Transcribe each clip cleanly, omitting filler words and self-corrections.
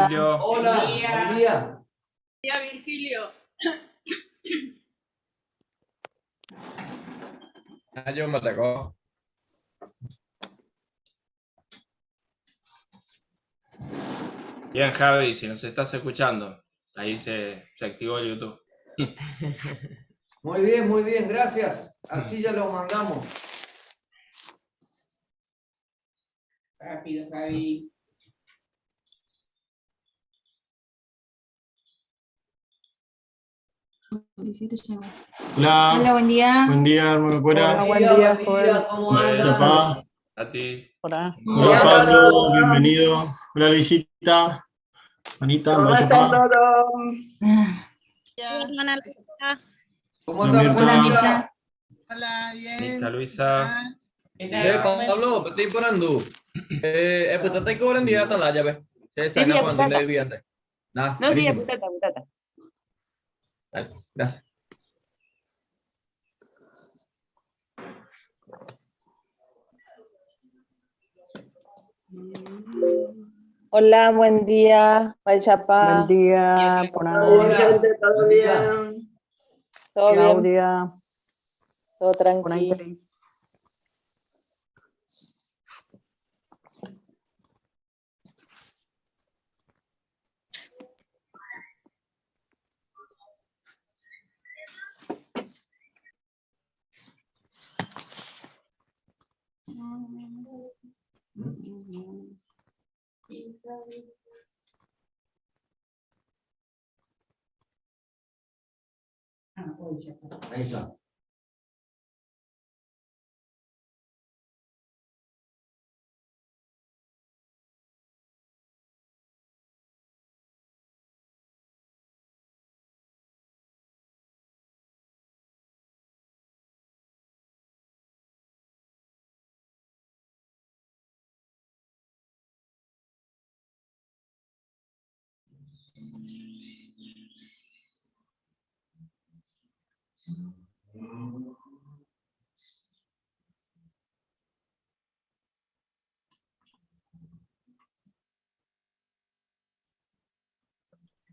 Virgilio. Hola, Buen día. buen día. Buen día, Virgilio. Ah, yo me atacó. Bien, Javi, si nos estás escuchando, ahí se activó el YouTube. Muy bien, gracias. Así ya lo mandamos. Rápido, Javi. Hola. Hola, buen día. Buen día, hermano Cora. Hola, buen día, Joel. ¿Cómo Hola, andan? Papá. A ti. Hola. Hola, Pablo, bienvenido. Hola, Luisita. Anita, ¿Cómo vaya están pa. todos? Hermana ¿Cómo andas, Hola, Hola, Juanita? Mirta. Hola, bien. Mirta, Luisa. ¿Qué tal? Pablo, estoy por Andú. Pues te cobran día hasta la llave. Se Sí, sí, saca cuando aputata. le vi antes. Nah, No, sí, buenísimo. aputata, aputata. Dale, gracias. Hola, buen día. Vaya Buen día, por ahí. Hola. Gente, ¿todo Buen día. bien? ¿Todo bien? Claudia, Todo por ahí. tranquilo. Ah, hoy ya está. Ahí está.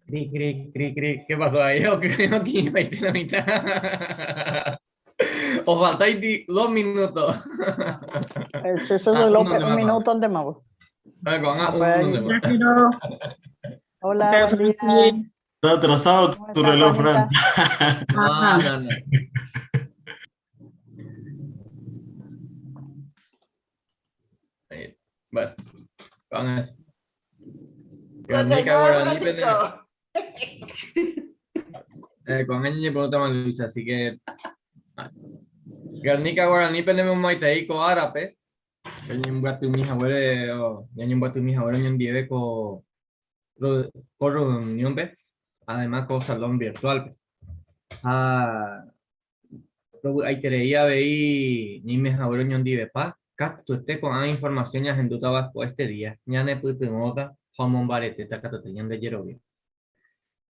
Cri, cri, cri, cri. ¿Qué pasó ahí? Ok, ok, me la mitad. Os faltáis 2 minutos. Eso Ah, es lo uno que de un más. minuto de más. Con A, Ah, pues. uno de más. Hola, buen día. Está atrasado ¿Cómo tu estás, reloj, Fran. Juanita? No, no, no. Ahí. Bueno, van a decir. Guernica, guaraní, pene- Con ella pregunta más Luisa, así que. Guernica, guaraní, pene, maiteico, árabe. Reunión, además con salón virtual. Ah, ahí te veí ni me abuelo ni un pa, capto este con a información ya genduta bajo este día. Ñane pupimota, jamón barete, tacatoteñan de yerovia.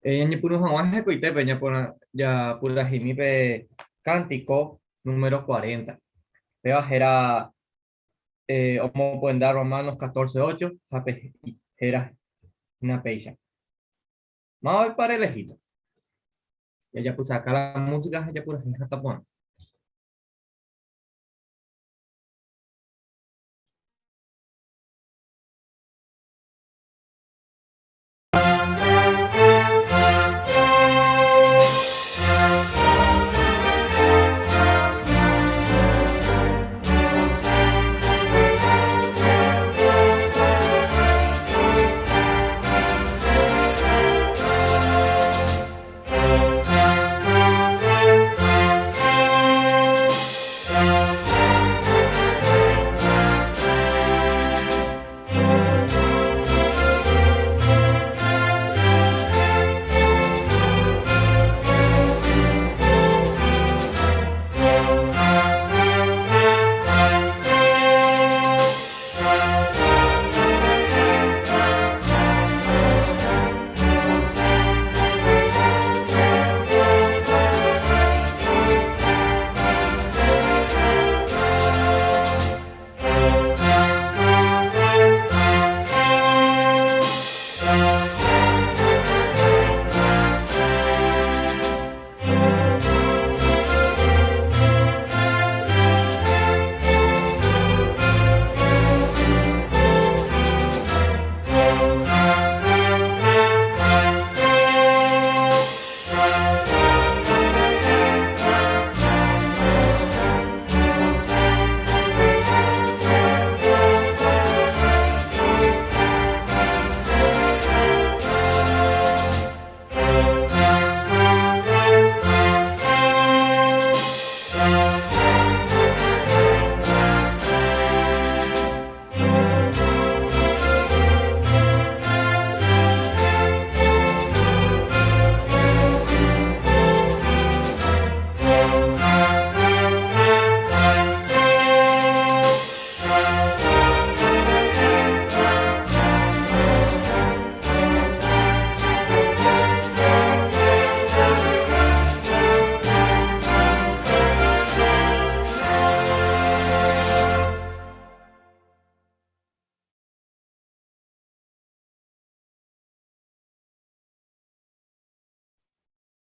Ñane puro jamón coite peña por ya pura jimipe cántico número 40. Veo era como pueden dar Romanos 14:8, jape era una peilla. Vamos a ver para el ejito. Ya ya puse acá la música, ya puse en Japón.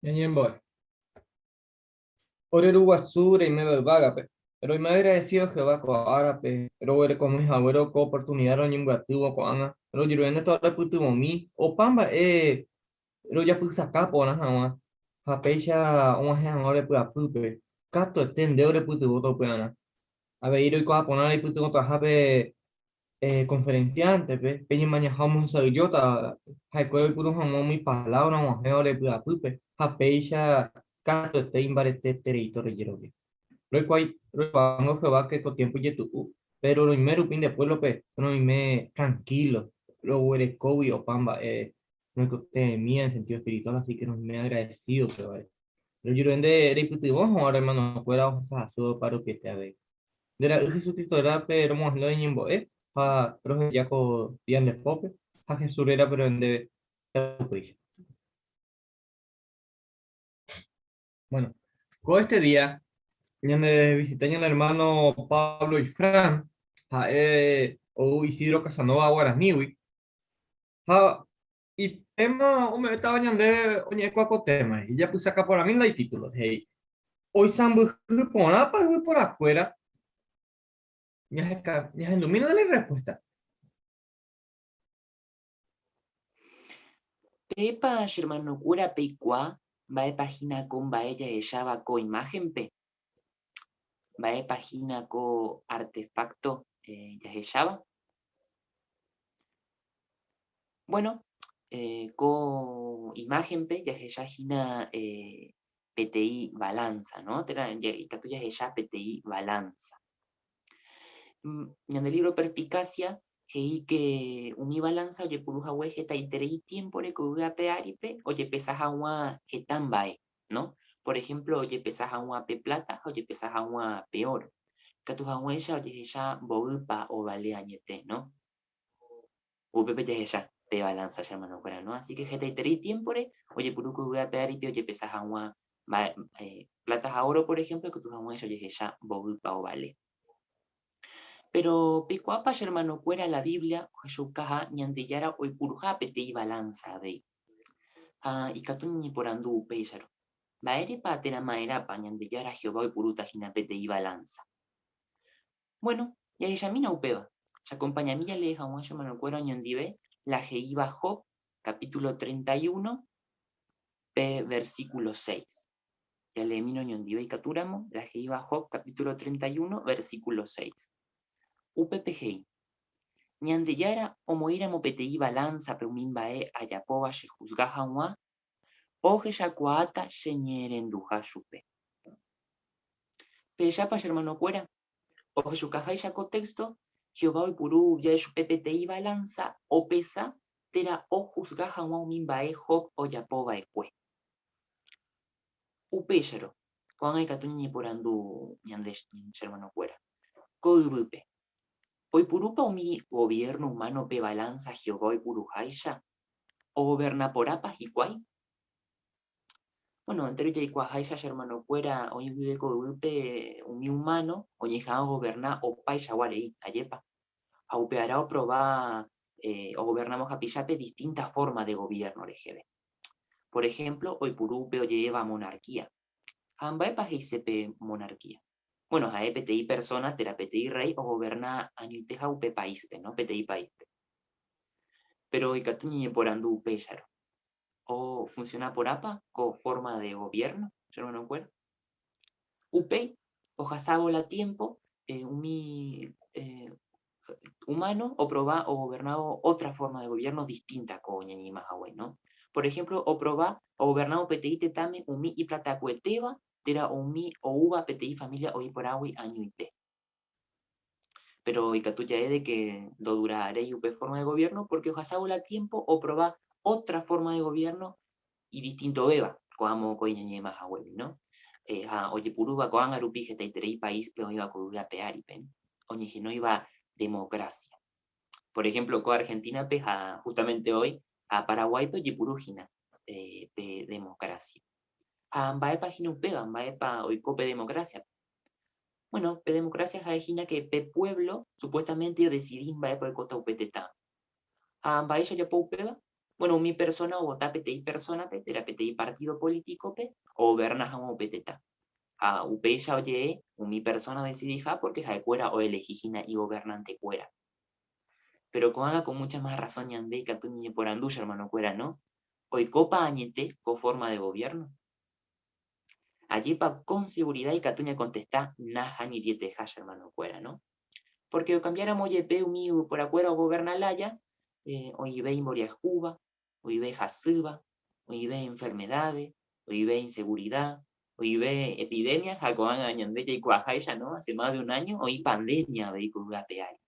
Ñañembo'e. Ore Ru Guasu reiméva yvágape, roime agradecido Jehová ko árape, roguerekomi haguére ko oportunidad roñembyatývo ko'ág̃a, rojeruréne torepytyvõmi opa mba'e rojapysaka porã hag̃ua ha péicha og̃uahẽ hag̃ua ore py'apýpe, katuete nde orepytyvõta upearã. Avei roikuaa porã reipytyvõtaha pe conferenciante-pe, pe ñemañaha omohesa'ỹijóta ha'ekuéra oipuru hag̃ua umi palabra og̃uahẽva ore py'apýpe ha péicha katuete imbaretetereíta orejerovia. Roikuaángo Jehová ke ko tiémpo ijetu'u, péro roime rupi nde puévlope roime trankílo, roguerekógui opa mba'e roikotevẽmíva en sentido espiritual, así ke roime agradecido upévare. Rojerure nde reipytyvõ hag̃ua ore hermanokuéra ohasa hasýva opa rupiete avei. Nde Ra'y Jesucristo rérape romog̃uahẽ roñembo'e ha roheja ko día nde pópe, ha Jesús rérape ro'e ndéve upéicha. Bueno, ko este día ñande visita ñane hermano Pablo Ifrán, ha'e ou Isidro Casanova Guaranígui, ha Itéma ome'ẽtava ñandéve oñe'ẽkua ko témare, ijapysaka porãmi la itítulo, he'i, Oisãmbyhy porãpa yvyporakuéra? Ñaheka, ñahendumína la respuesta. Peẽpa che hermanokuéra peikuaa mba'épa hína ko mba'e jahecháva ko imáhenpe? Mba'épa hína ko artefacto jahecháva? Bueno, ko imáhenpe jahecha hína peteĩ balanza, no? Térã ikatu jahecha peteĩ balanza. Ñande libro Perspicacia he'i ke umi balanza ojepuru hague hetaiterei tiémpore ko yvy ape áripe ojepesa hag̃ua heta mba'e, no? Por ejemplo, ojepesa hag̃ua pe pláta ha ojepesa hag̃ua pe óro. Ikatu hag̃uáicha ojehecha mboýpa ovale añete, no? Upépe jahecha pe balanza che hermanokuéra, no? Así que hetaiterei tiémpore ojepuru ko yvy ape áripe ojepesa hag̃ua pláta ha óro, por ejemplo, ikatu hag̃uáicha ojehecha mboýpa ovale. Péro peikuaápa che hermanokuéra la Biblia ohechaukaha Ñandejára oipuruha peteĩ balanza avei. Ha ikatu ñañeporandu upéicharõ, Mba'érepa térã ma'erãpa Ñandejára Jehová oipurúta hína peteĩ balanza? Bueno, jahechamína upéva. Jakompañami jalee hag̃ua che hermanokuéra oñondive la he'íva Job capítulo 31 pe versículo 6. Jaleemína oñondive ikatúramo la he'íva Job capítulo 31 versículo 6. Upépe he'i, Ñandejára omoĩramo peteĩ balánzape umi mba'e ajapóva chehusga hag̃ua, ohechakuaáta cheñe'ẽrenduha chupe. Pehechápa che hermanokuéra? Ohechukaháicha ko téxto, Jehová oipuru jave chupe peteĩ balánza opesa térã ohusga hag̃ua umi mba'e Job ojapo va'ekue. Upéicharõ, ko'ág̃a ikatu ñañeporandu ñande che hermanokuéra, ko yvýpe, oipurúpa umi goviérno umáno pe balánza Jehová oipuruháicha? Ogoverna porãpa hikuái? Bueno, entéro jaikuaaháicha che hermanokuéra oĩ guive ko yvýpe umi umáno oñeha'ã ogoverna opaichagua rei, ajépa? Ha upearã oprova ogovernávo hapichápe distinta forma de gobierno reheve. Por ejemplo, oipuru upe oje'éva monarquía. Ha mba'épa he'ise pe monarquía? Bueno, ha'e peteĩ persona térã peteĩ rréi ogoverna añoiteha upe paíspe, no? Peteĩ paíspe. Péro ikatu ñañeporandu upéicharõ. Ofunciona porãpa ko forma de gobierno, che hermanokuéra? Upéi, ohasávo la tiempo, umi humano oproba ogobernávo otra forma de gobierno distinta ko oñeñeima hague, no? Por ejemplo, oproba ogobernávo peteĩ tetãme umi iplatakuetéva térã umi oúva peteĩ familia oĩ porãgui añoite. Péro ikatu ja'e de ke ndodura'aréi upe forma de gobierno pórke ohasávo la tiémpo oprova ótra forma de gobierno idistintovéva ko'ã mokõi ñañe'ẽma haguégui, no? Ha ojepurúva ko'ág̃a rupi hetaiterei paíspe oĩva ko yvy ape áripe, oñehenóiva democracia. Por ejemplo, ko Argentínape ha justamente hoy ha Paraguáipe ojepuru hína pe democracia. Ha mba'épa hína upéva? Mba'épa oiko pe democracia-pe? Bueno, pe democracia ha'e hína que pe pueblo supuestamente odecidi mba'épa oikóta upe tetã. Ha mba'éicha ojapo upéva? Bueno, umi persona ovota peteĩ persona-pe térã peteĩ partido político-pe ogoverna hag̃ua upe tetã. Ha upéicha oje'e umi persona odecidiha porque ha'ekuéra oelehi hína igovernantekuérape. Pero ko'ág̃a con mucha más razón ñande ikatu ñañeporandu che hermanokuéra, no? Oikópa añete ko forma de gobierno? Ajépa con seguridad ikatu ñakontesta nahanirieteha che hermanokuéra, no? Porque okambiáramo jepe umi yvyporakuéra ogoverna lája, oĩve imboriahúva, oĩve hasýva, oĩve enfermedades, oĩve inseguridad, oĩve epidemia, ha ko'ág̃a ñande jaikuaaháicha, no, hace más de un año oĩ pandemia avei ko yvy ape ári.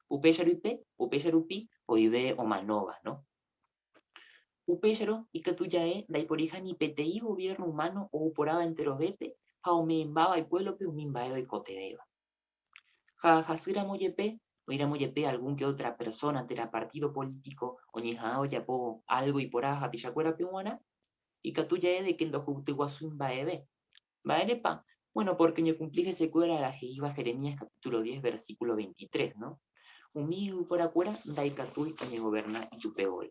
Upéicha rupi, upéicha rupi oĩve omanóva, no. Upéicharõ ikatu ja'e ndaiporiha ni peteĩ gobierno humano ou porãva enterovépe ha ome'ẽmbáva ipuéblope umi mba'e oikotevẽva. Ha hasýramo jepe, oĩramo jepe algún que otra persona térã partido político oñeha'ã ojapo álgo iporãva hapichakuérape g̃uarã, ikatu ja'e de ke ndohupytyguasúi mba'eve. Mba'érepa? Bueno, pórke oñekumpli hesekuéra la he'íva Jeremías capítulo 10 versículo 23, no? Umi yvyporakuéra ndaikatúi oñegoverna ijupe voi.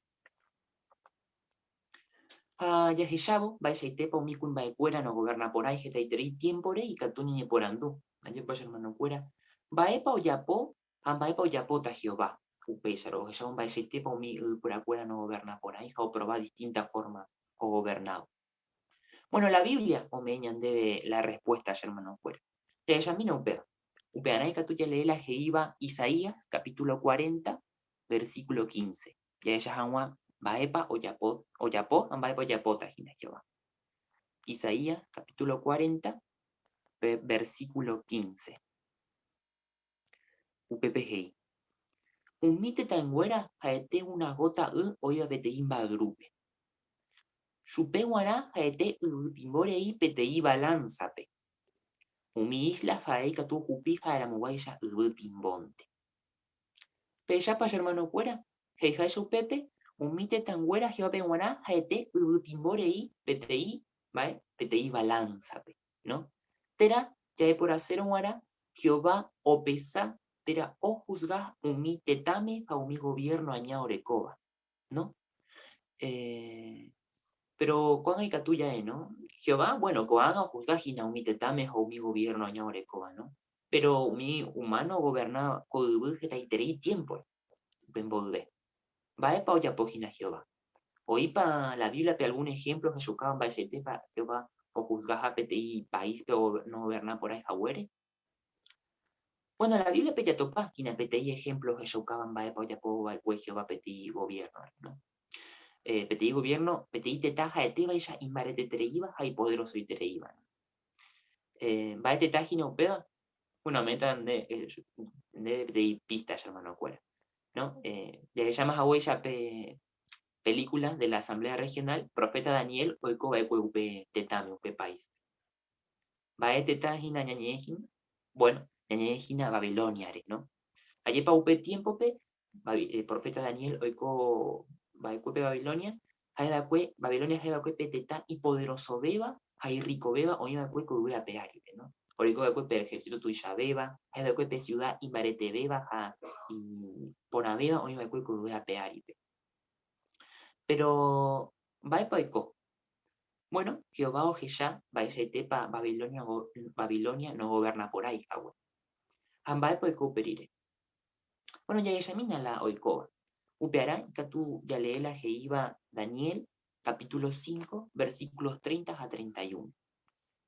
Ha jahechávo mba'eichaitépa umi kuimba'ekuéra nogovernaporãi hetaiterei tiémpore ikatu ñañeporandu, Ajépa che ermanokuéra, mba'épa ojapo ha mba'épa ojapóta Jehová? Upéicharõ, ohechávo mba'eichaitépa umi yvyporakuéra nogovernaporãi ha oprova distinta fórma ogovernávo. Bueno, la Biblia ome'ẽ ñandéve la respuesta che ermanokuéra. Jahechamína upéva. Upearã ikatu jalee la he'íva Isaías capítulo 40, versículo 15. Jahecha hag̃ua mba'épa ojapo, ojapo ha mba'épa ojapóta hína Jehová. Isaías capítulo 40, pe versículo 15. Upépe he'i, Umi tetãnguéra ha'ete una góta y oĩva peteĩ mba'yrúpe. Chupe g̃uarã ha'ete yvytimbo rei peteĩ valánsape. Umi ísla ha'e ikatu ohupi ha'eramoguáicha yvy timbónte. Pehechápa che ermanokuéra, he'iháicha upépe, umi tetãnguéra Jehovápe g̃uarã ha'ete yvy timbo rei peteĩ mba'e, peteĩ valánsape, no? Térã ja'eporãsérõ g̃uarã, Jehová opesa térã ohusga umi tetãme ha umi goviérno aña orekóva, no? Eh, péro ko'ág̃a ikatu ja'e, no? Jehová, bueno, ko'ág̃a ohusga hína umi tetãme ha umi goviérno aña orekóva, no? Péro umi umáno ogoverna ko yvy hetaiterei tiémpore upe mboyve. Mba'épa ojapo hína Jehová? Oĩpa la Bíbliape algún ehémplo ohechukáva mba'eichaitépa Jehová ohusgaha peteĩ paíspe nogoverna porãi haguére? Bueno, la Bíbliape jatopa hína peteĩ ehémplo ohechaukáva mba'épa ojapo va'ekue Jehová peteĩ goviérnore, no? Peteĩ goviérno, peteĩ tetã ha'etévaicha imbaretetereíva ha ipoderosoitereíva. Mba'e tetã hína upéva? Bueno, ame'ẽta nde, nde peteĩ pista che hermanokuéra, no? Jahecháma haguéicha pe película de la Asamblea Regional, profeta Daniel oiko va'ekue upe tetãme, upe paíspe. Mba'e tetã hína ñañe'ẽ hína? Bueno, ñañe'ẽ hína Babilóniare, no? Ajépa upe tiémpope profeta Daniel oiko va'ekue pe Babilonia, ha'e va'ekue, Babilonia ha'e va'ekue pe tetã ipoderosovéva ha irrikovéva oĩ va'ekue ko yvy ape áripe, no? Oreko va'ekue pe ehérsito tuichavéva, ha'e va'ekue pe siuda imbaretevéva ha iporãvéva oĩ va'ekue ko yvy ape áripe. Péro mba'épa oiko? Bueno, Jehová ohecha mba'eichaitépa Babilonia, Babilonia nogovernaporãi hague. Ha mba'épa oiko upe rire? Bueno, jahechamína la oikóva. Upearã ikatu jalee la he'íva Daniel capítulo 5, versículos 30 ha 31.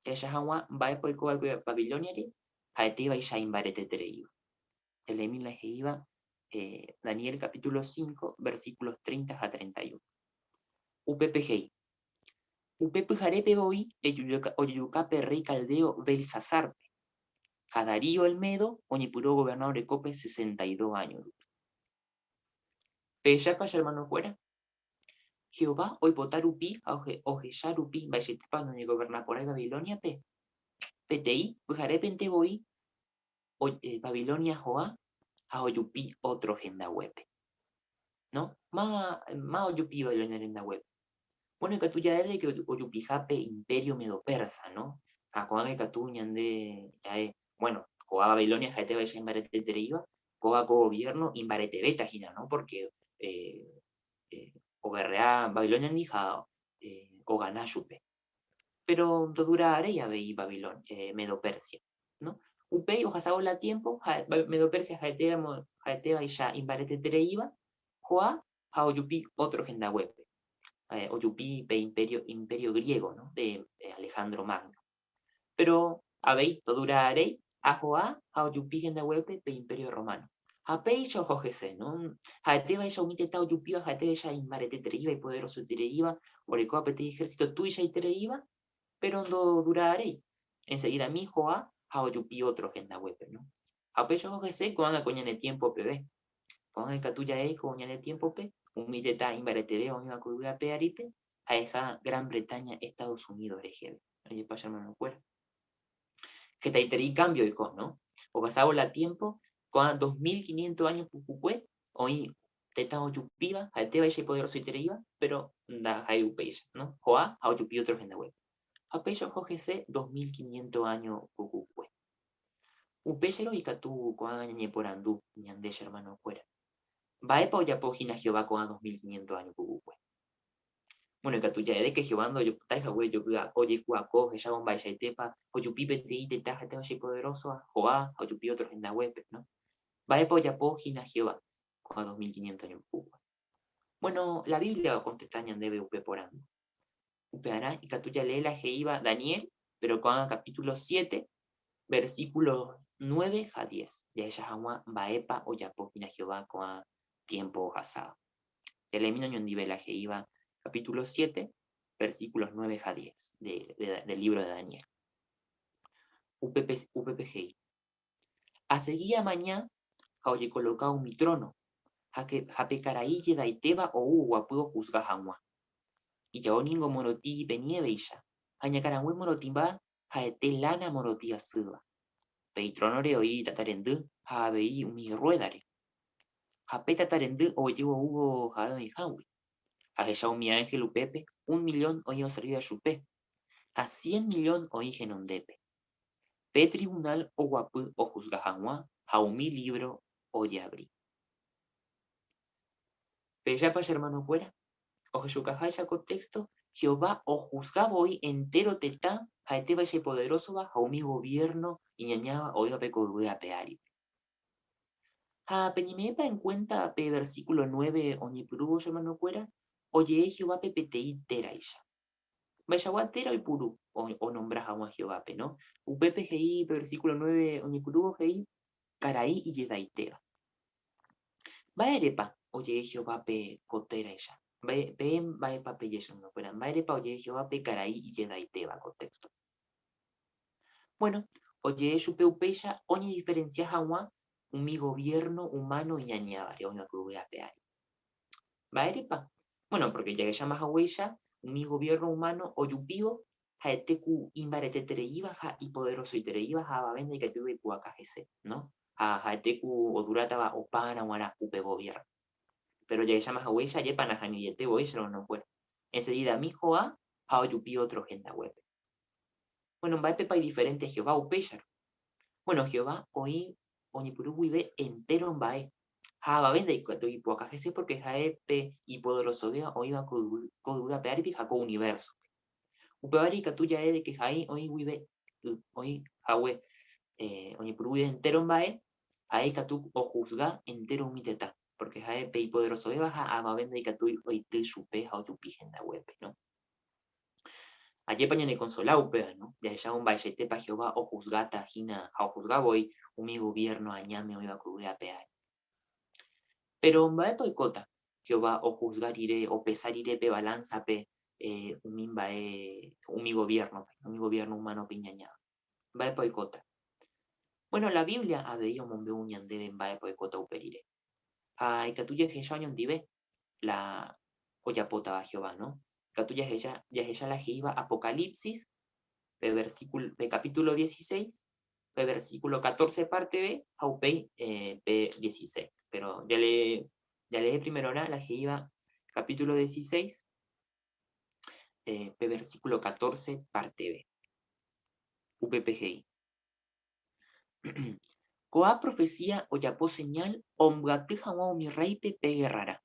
Jahecha hag̃ua mba'épa oiko va'ekue Babilóniare, ha'etévaicha imbaretetereíva. Jaleemi la he'íva Daniel capítulo 5, versículos 30 ha 31. Upépe he'i, Upe pyharépe voi ojejuka pe rréi caldeo Belsasárpe, Ha Darío el Medo oñepyrũ ogoverna orekópe 62 áño rupi. Pehechápa che ermanokuéra? Jehová oipota rupi ha ohecha rupi mba'eichaitépa noñegoverna porãi Babilóniape, peteĩ pyharépente voi Babilonia ho'a ha ojupi ótro hendaguépe. No? Máva ojupi Babilonia rendaguépe? Bueno, ikatu ja'e de que ojupiha pe Imperio Medo-Persa, no? Ha ko'ág̃a ikatu ñande ja'e, bueno, ko'ã Babilonia ha'etévaicha imbaretetereíva, kóva ko gobierno imbaretevéta hína, no? Porque Ogerrea Babilóniandi ha ogana chupe. Péro ndodura'aréi avei Babilón, Medo-Persia, no? Upéi ohasávo la tiémpo, Medo-Persia ha'etéramo ha'etévaicha imbaretetereíva, ho'a ha ojupi ótro hendaguépe, ojupi pe império império griégo, no, de Alejandro Magno. Péro avei ndodura'aréi ha ho'a ha ojupi hendaguépe pe império romano. Ha péicha oho hese, no? Ha'etévaicha umi tetã ojupíva ha'etévaicha imbaretetereíva, ipoderosoitereíva, orekóva peteĩ ehérsito tuichaitereíva, péro ndodura'aréi. Ensegidami ho'a ha ojupi ótro hendaguépe, no? Ha upéicha oho hese ko'ág̃a ko ñane tiémpo peve. Ko'ág̃a ikatu ja'e ko ñane tiémpope umi tetã imbaretevéva oĩva ko yvy ape áripe ha'eha Gran Bretaña Estados Unidos reheve. Ojepa che hermanokuéra. Hetaiterei cambio oiko, no? Ohasávo la tiempo, ko'ã 2500 años pukukue oĩ tetã ojupíva, ha'etévaicha ipoderosoitereíva, pero ndaha'éi upéicha, no? Ho'a ha ojupi otro hendaguépe. Ha upéicha oho hese 2500 años pukukue. Upéicharõ ikatu ko'ág̃a ñañeporandu ñande che hermanokuéra, Mba'épa ojapo hína Jehová ko'ã 2500 años pukukue? Bueno, ikatu ja'e de ke Jehová ndojopytái hague ojekuaako ohechávo mba'eichaitépa ojupi peteĩ tetã ha'etéva che ipoderósova, ho'a ha ojupi ótro hendaguépe, no? Mba'épa ojapo hína Jehová ko'ã 2500 año pukukue? Bueno, la Biblia okontesta ñandéve upe porandu. Upearã ikatu jalee la he'íva Daniel, péro ko'ág̃a kapítulo 7, versíkulo 9 ha 10, jahecha hag̃ua mba'épa ojapo hína Jehová ko'ã tiémpo ohasáva. Jaleemína oñondive la he'íva capítulo 7, versículos 9 ha 10 de, de, del libro de Daniel. Upépe, upépe he'i, Asegi amaña ha ojekoloka umi tróno, ha, que, ha pe karai jedaitéva ou oguapy ohusga hag̃ua. Ijao ningo morotĩ pe niéveicha, ha iñakãrangue morotĩmba ha'ete lána morotĩ asýva. Pe itrónore oĩ tata rendy ha avei umi rruédare. Ha pe tata rendy oguejy oúvo ha'e oĩhágui. Ahecha umi ánhel upépe, un millón oĩ oservíva chupe, ha cien millón oĩ henondépe. Pe trivunál oguapy ohusga hag̃ua ha umi lívro ojeavri. Pehechápa che ermanokuéra? Ohechukaháicha ko téxto, Jehová ohusga voi entéro tetã ha'etévaicha ipoderósova ha umi goviérno iñañáva oĩvape ko yvy ape áripe. Ha peñeme'ẽpa enkuénta pe versíkulo nueve oñepyrũvo che hermanokuéra, oje'e Jehovápe peteĩ téraicha. Mba'eichagua téra oipuru onombra hag̃ua Jehovápe, no? Upépe he'i pe versíkulo nueve oñepyrũvo he'i, Karai ijedaitéva. Mba'érepa oje'e Jehovápe ko téraicha? Peẽ mba'épa peje che hermanokuéra, mba'érepa oje'e Jehovápe karai ijedaitéva ko téxtope? Bueno, oje'e chupe upéicha oñediferensia hag̃ua umi goviérno umáno iñañávare oĩva ko yvy ape ári. Mba'érepa? Bueno, pórke jahecháma haguéicha umi goviérno umáno ojupívo ha'ete ku imbaretetereíva ha ipoderosoitereíva ha avave ndaikatúiva ipu'aka hese, no? Ha ha'ete ku odurátava opárõ g̃uarã upe goviérno. Péro jahecháma haguéicha ajépa nahaniriete voi che hermanokuéra. Ensegidami ho'a ha ojupi ótro hendaguépe. Bueno, mba'épepa idiferénte Jehová upéicharõ? Bueno, Jehová oĩ oñepyrũ guive entéro mba'e, ha avave ndaikatúi ipu'aka hese pórke ha'e pe ipoderosovéva oĩva ko yvy, ko yvy ape áripi ha ko univérsope. Upévare ikatu ja'e de ke ha'e oĩ guive, oĩ hague oñepyrũ guive entéro mba'e, ha'e ikatu ohusga entéro umi tetã, pórke ha'e pe ipoderosovéva ha avave ndaikatúi oity chupe ha ojupi hendaguépe, no? Ajépa ñanekonsola upéva, no? Jahechávo mba'eichaitépa Jehová ohusgáta hína ha ohusga voi umi goviérno añáme oĩva ko yvy ape ári. Péro mba'épa oikóta Jehová ohusga rire, opesa rire pe valánsape umi mba'e, umi goviérnope, umi goviérno umánope iñañáva? Mba'épa oikóta? Buéno, la Biblia avei omombe'u ñandéve mba'épa oikóta upe rire. Ha ikatu jahecha oñondive la ojapótava Jehová, no? Ikatu jahecha, jahecha la he'íva Apocalipsis, pe versículo, pe capítulo 16, pe versículo 14 parte B, ha upéi eh, pe 16. Pero jalee, jalee primerorã la he'íva capítulo 16, eh, pe versículo 14 parte B. Upépe he'i. Ko'ã profesía ojapo señál ombyaty hag̃ua umi rréipe pe gerrarã.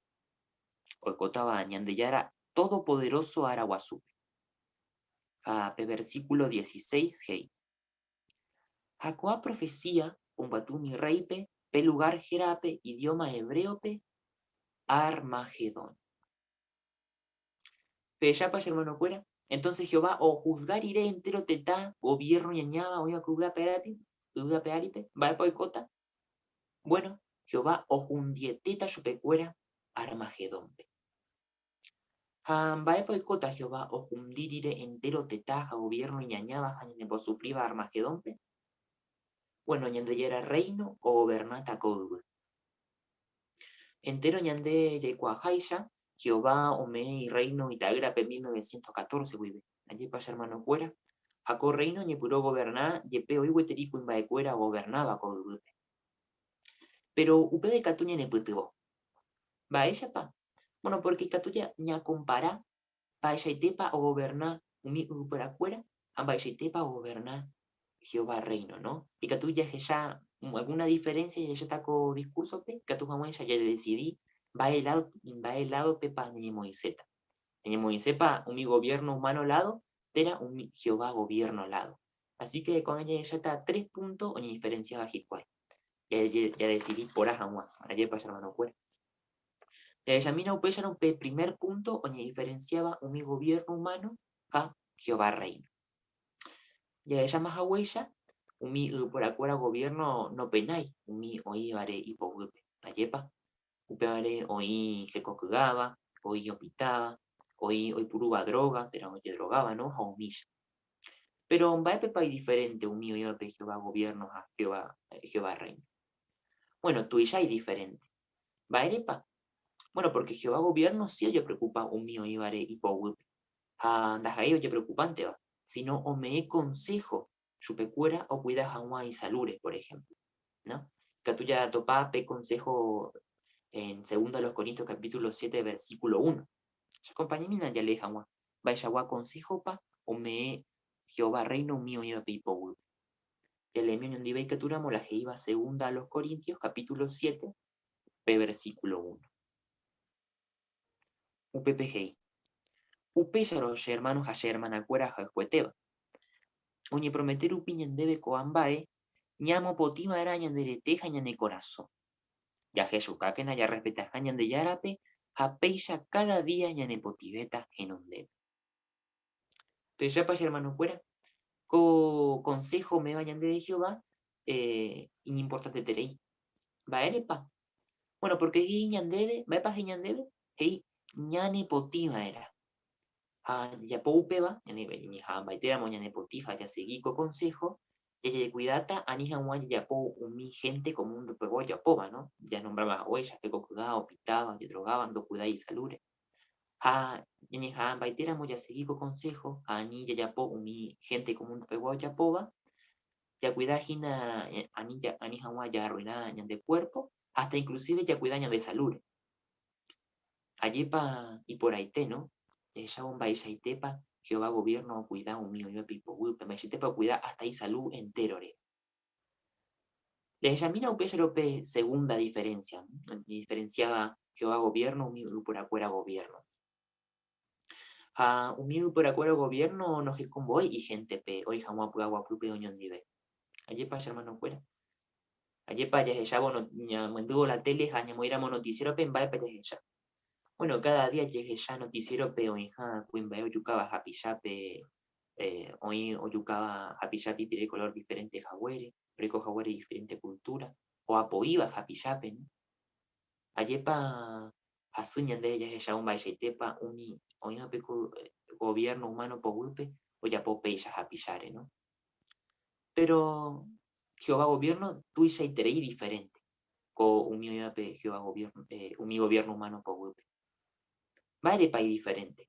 Oikótava Ñandejára Todopoderoso ára guasúpe. Ha pe versículo 16 he'i, Ha ko'ã profecía ombyaty umi rréipe pe lugár hérape idióma hebréope Armagedón. Pehechápa che hermanokuéra? Entonces Jehová ohusga rire entéro tetã goviérno ñañáva oĩva ko yvy ape áripe, mba'épa oikóta? Bueno, Jehová ohundietéta chupekuéra Armagedónpe. Ha mba'épa oikóta Jehová ohundi rire entéro tetã ha goviérno iñañáva ha ñanembosufríva Armagedónpe? Bueno, Ñandejára Rréino ogovernáta ko yvy. Entéro ñande jaikuaaháicha, Jehová ome'ẽ Irréino Ita'ýrape 1914 guive. Ajépa che ermanokuéra? Ha ko Rréino oñepyrũ ogoverna, jepe oĩ gueteri kuimba'ekuéra ogovernáva ko yvýpe. Péro upéva ikatu ñanepytyvõ. Mba'éichapa? Bueno, pórke ikatu ñakompara mba'eichaitépa ogoverna umi yvyporakuéra ha mba'eichaitépa ogoverna Jehová Rréino, no? Ikatu jahecha algúna diferénsia jahecháta ko diskúrsope ikatu hag̃uáicha jadesidi mba'e ládo, mba'e ládopepa ñañemoĩséta. Ñañemoĩsépa umi goviérno umáno ládo térã umi Jehová goviérno ládo. Así ke ko'ág̃a jahecháta tres púnto oñediferensiáva hikuái. Jadesidi porã hag̃ua, ajépa che ermanokuéra. Jahechamína upéicharõ pe primer púnto oñediferensiáva umi goviérno umáno ha Jehová Rréino. Jahecháma haguéicha, umi yvyporakuéra goviérno nopenái umi oĩvare ipoguýpe. Ajépa? Upévare oĩ hekoky'áva, oĩ opitáva, oĩ oipurúva dróga térã ojedrogáva, no? Ha umícha. Péro mba'épepa idiferénte umi oĩvape Jehová goviérno ha Jehová Rréino? Bueno, tuicha idiferénte. Mba'érepa? Bueno, pórke Jehová goviérno si ojepreokupa umi oĩvare ipoguýpe. Ha ndaha'éi ojepreokupánteva, síno ome'ẽ konsého chupekuéra okuida hag̃ua isalúre, por ehémplo. No? Ikatu jatopa pe konsého en Segunda a los Corintios capítulo 7 versículo 1. Cheakompañamína jalee hag̃ua mba'eichagua konséhopa ome'ẽ Jehová Rréino umi oĩvape ipoguýpe. Jaleemi oñondive ikatúramo la he'íva Segunda a los Corintios capítulo 7 pe versículo 1. Upépe he'i, Upéicharõ che ermáno ha che ermanakuéra ahayhuetéva, oñepromete rupi ñandéve ko'ã mba'e, ñamopotĩ va'erã ñande rete ha ñane korasõ. Jahechukákena jarrespetaha Ñandejárape ha péicha káda día ñanepotĩvéta henondépe. Pehechápa che ermanokuéra, ko konsého ome'ẽva ñandéve Jehová iñimportanteterei. Mba'érepa? Bueno, pórke he'i ñandéve, mba'épa he'i ñandéve? He'i ñanepotĩ va'erã. Ha jajapo upéva, ñañeha'ãmbaitéramo ñanepotĩ ha jasegi ko konsého, jajekuidáta ani hag̃ua jajapo umi hénte ko mundopegua ojapóva, no? Janombráma haguéicha, hekoky'a, opitáva, ojedrogáva, ndokuidái isalúre. Ha ñañeha'ãmbaitéramo jasegi ko konsého ha ani jajapo umi hénte ko mundopegua ojapóva, jakuida hína ani, ani hag̃ua jaarruina ñande kuérpo, hasta inclusive jakuida ñande salúre. Ajépa iporãite, no? Jahechávo mba'eichaitépa Jehová goviérno okuida umi oĩvape ipoguýpe, mba'eichaitépa okuida hasta isalu entérore. Jahechamína upéicharõ pe segunda diferénsia, oñediferensiáva Jehová goviérno umi yvyporakuéra goviérnogui. Ha umi yvyporakuéra goviérno nohekombo'éi ihéntepe oĩ hag̃ua py'aguapýpe oñondive. Ajépa che ermanokuéra? Ajépa jahechávo ñamyendývo la téle ha ñamoĩramo notisiérope mba'épa jahecha? Bueno, káda día jahecha notisiérope oĩha kuimba'e ojukáva hapichápe, oĩ ojukáva hapichápe ipire kolór diferénte haguére, oreko haguére diferénte kultúra, oapo'íva hapichápe, no? Ajépa hasy ñande jahechávo mba'eichaitépa umi oĩvape ko goviérno umáno poguýpe ojapo péicha hapicháre, no? Péro Jehová goviérno tuichaiterei diferénte ko umi oĩvape Jehová goviérno, umi goviérno umáno poguýpe. Mba'érepa idiferénte?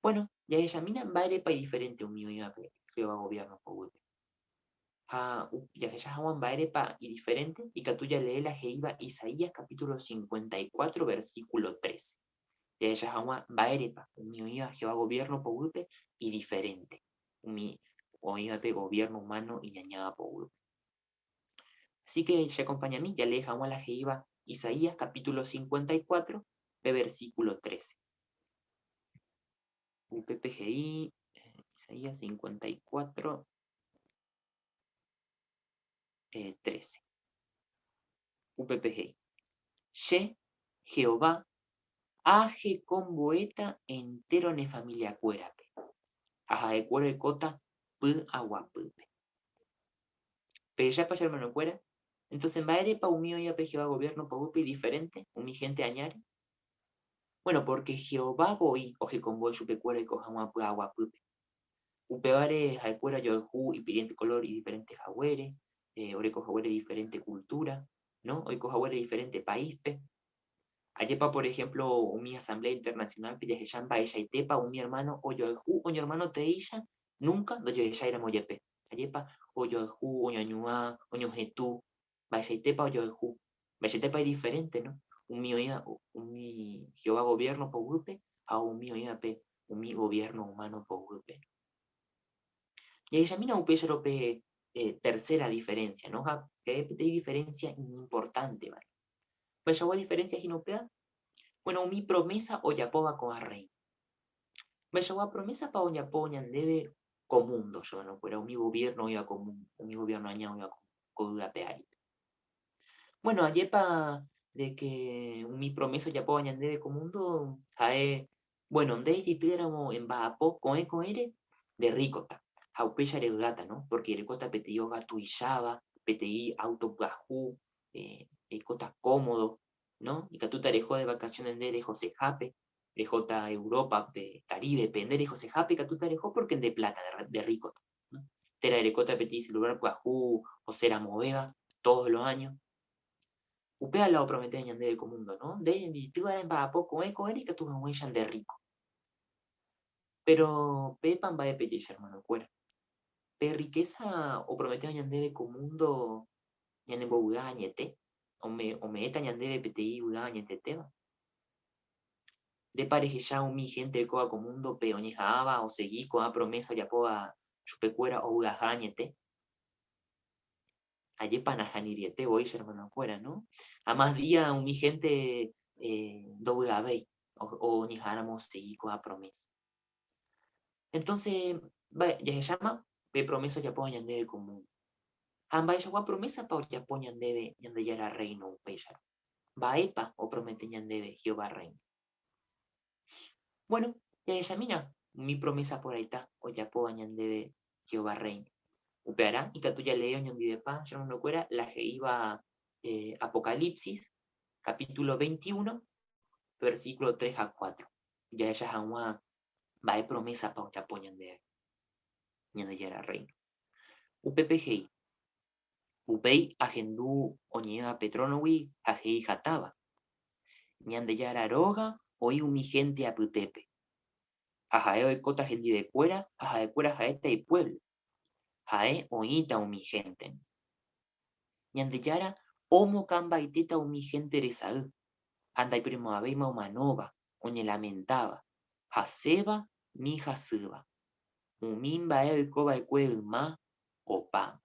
Buéno, jahechamína mba'érepa idiferénte umi oĩvape Jehová goviérno poguýpe. Ha jahecha hag̃ua mba'érepa idiferénte, ikatu jalee la he'íva Isaías kapítulo 54 versíkulo 13, jahecha hag̃ua mba'érepa umi oĩva Jehová goviérno poguýpe idiferénte umi oĩvape goviérno umáno iñañáva poguýpe. Así ke cheakompañami jalee hag̃ua la he'íva Isaías kapítulo 54. Pe versículo 13. Upépe he'i Isaías 54, 13. Upépe he'i, Che, Jehová, ahekombo'éta entéro ne familiakuérape, ha ha'ekuéra oikóta py'aguapýpe. Pehechápa che hermanokuéra? Entonces, mba'érepa umi oĩva pe Jehová goviérno poguýpe idiferénte umi hénte añáre? Bueno, pórke Jehová voi ohekombo'e chupekuéra oiko hag̃ua py'aguapýpe. Upévare ha'ekuéra ojoayhu ipiriénte kolór idiferénte haguére, oreko haguére diferénte kultúra, no? Oiko haguére diferénte paíspe. Ajépa por ehémplo umi asambléa internasionálpe jahecha mba'eichaitépa umi ermáno ojoayhu oñoermáno teéicha núnka ndojoecháiramo jepe. Ajépa ojoayhu, oñoañuã, oñohetũ, mba'eichaitépa ojoayhu, mba'eichaitépa idiferénte, no? Umi oĩva umi Jehová goviérno poguýpe ha umi oĩvape umi goviérno umáno poguýpe. Jahechamína upéicharõ pe tercera diferénsia, no? Ha peẽ peteĩ diferénsia iñimportánteva. Mba'eichagua diferénsia hína upéva? Bueno, umi promésa ojapóva ko'ã rréi. Mba'eichagua promésapa ojapo ñandéve ko múndo, che hermanokuéra, umi goviérno oĩva ko múndo, umi goviérno aña oĩva ko yvy ape ári? Bueno, ajépa de que umi promesa ojapóva ñandéve ko múndo ha'e, bueno, nde ejepýramo emba'apo ko'ẽ ko'ẽre, nde rríkota, ha upéicha revy'áta, no? Pórke erekóta peteĩ óga tuicháva, peteĩ áuto pyahu, eikóta kómodo, no? Ikatúta reho de vacaciones nde rehosehápe, rehóta Európape, Caríbepe, nde rehosehápe ikatúta reho pórke nde pláta, nde rríkota, no? Térã erekóta peteĩ celular pyahu osẽ ramovéva todos los años. Upéva la oprometéva ñandéve ko mundo, no? Nde emitýva remba'apo ko'ẽ ko'ẽre ikatu hag̃uáicha nde rríko. Péro pépa mba'e pejecha hermanokuéra? Pe rrikésa oprometéva ñandéve ko múndo ñanembovy'a añete, ome'ẽta ñandéve peteĩ vy'a añetetéva. Ndépa rehecha umi hénte oikóva ko múndope oñeha'ãva osegi ko'ã promésa ojapóva chupekuéra ovy'aha añete? Ajépa nahaniriete voi che hermanokuéra, no? Amás día umi hénte ndovy'avéi oñeha'ãramo osegi ko'ã promésa. Entonce, jahecháma pe promésa ojapóva ñandéve ko múndo. Ha mba'eichagua promésapa ojapo ñandéve Ñandejára Rréino upéicharõ? Mba'épa opromete ñandéve Jehová Rréino? Bueno, jahechamína umi promésa porãita ojapóva ñandéve Jehová Rréino. Upearã ikatu jalee oñondivepa che hermanokuéra la he'íva Apocalipsis, capítulo 21, versículo 3 ha 4, jahecha hag̃ua mba'e promésapa ojapo ñandéve Ñandejára Rréino. Upépe he'i, Upéi ahendu oñe'ẽva pe trónogui ha he'i hatãva, Ñandejára róga oĩ umi hénte apytépe, ha ha'e oikóta hendivekuéra ha ha'ekuéra ha'éta ipuévlo, ha'e oĩta umi héntendi. Ñandejára omokãmbaitéta umi hénte resay, ha ndaiprimo'ãvéima omanóva, oñelamentáva, hasẽva ni hasýva. Umi mba'e oiko va'ekue yma opáma.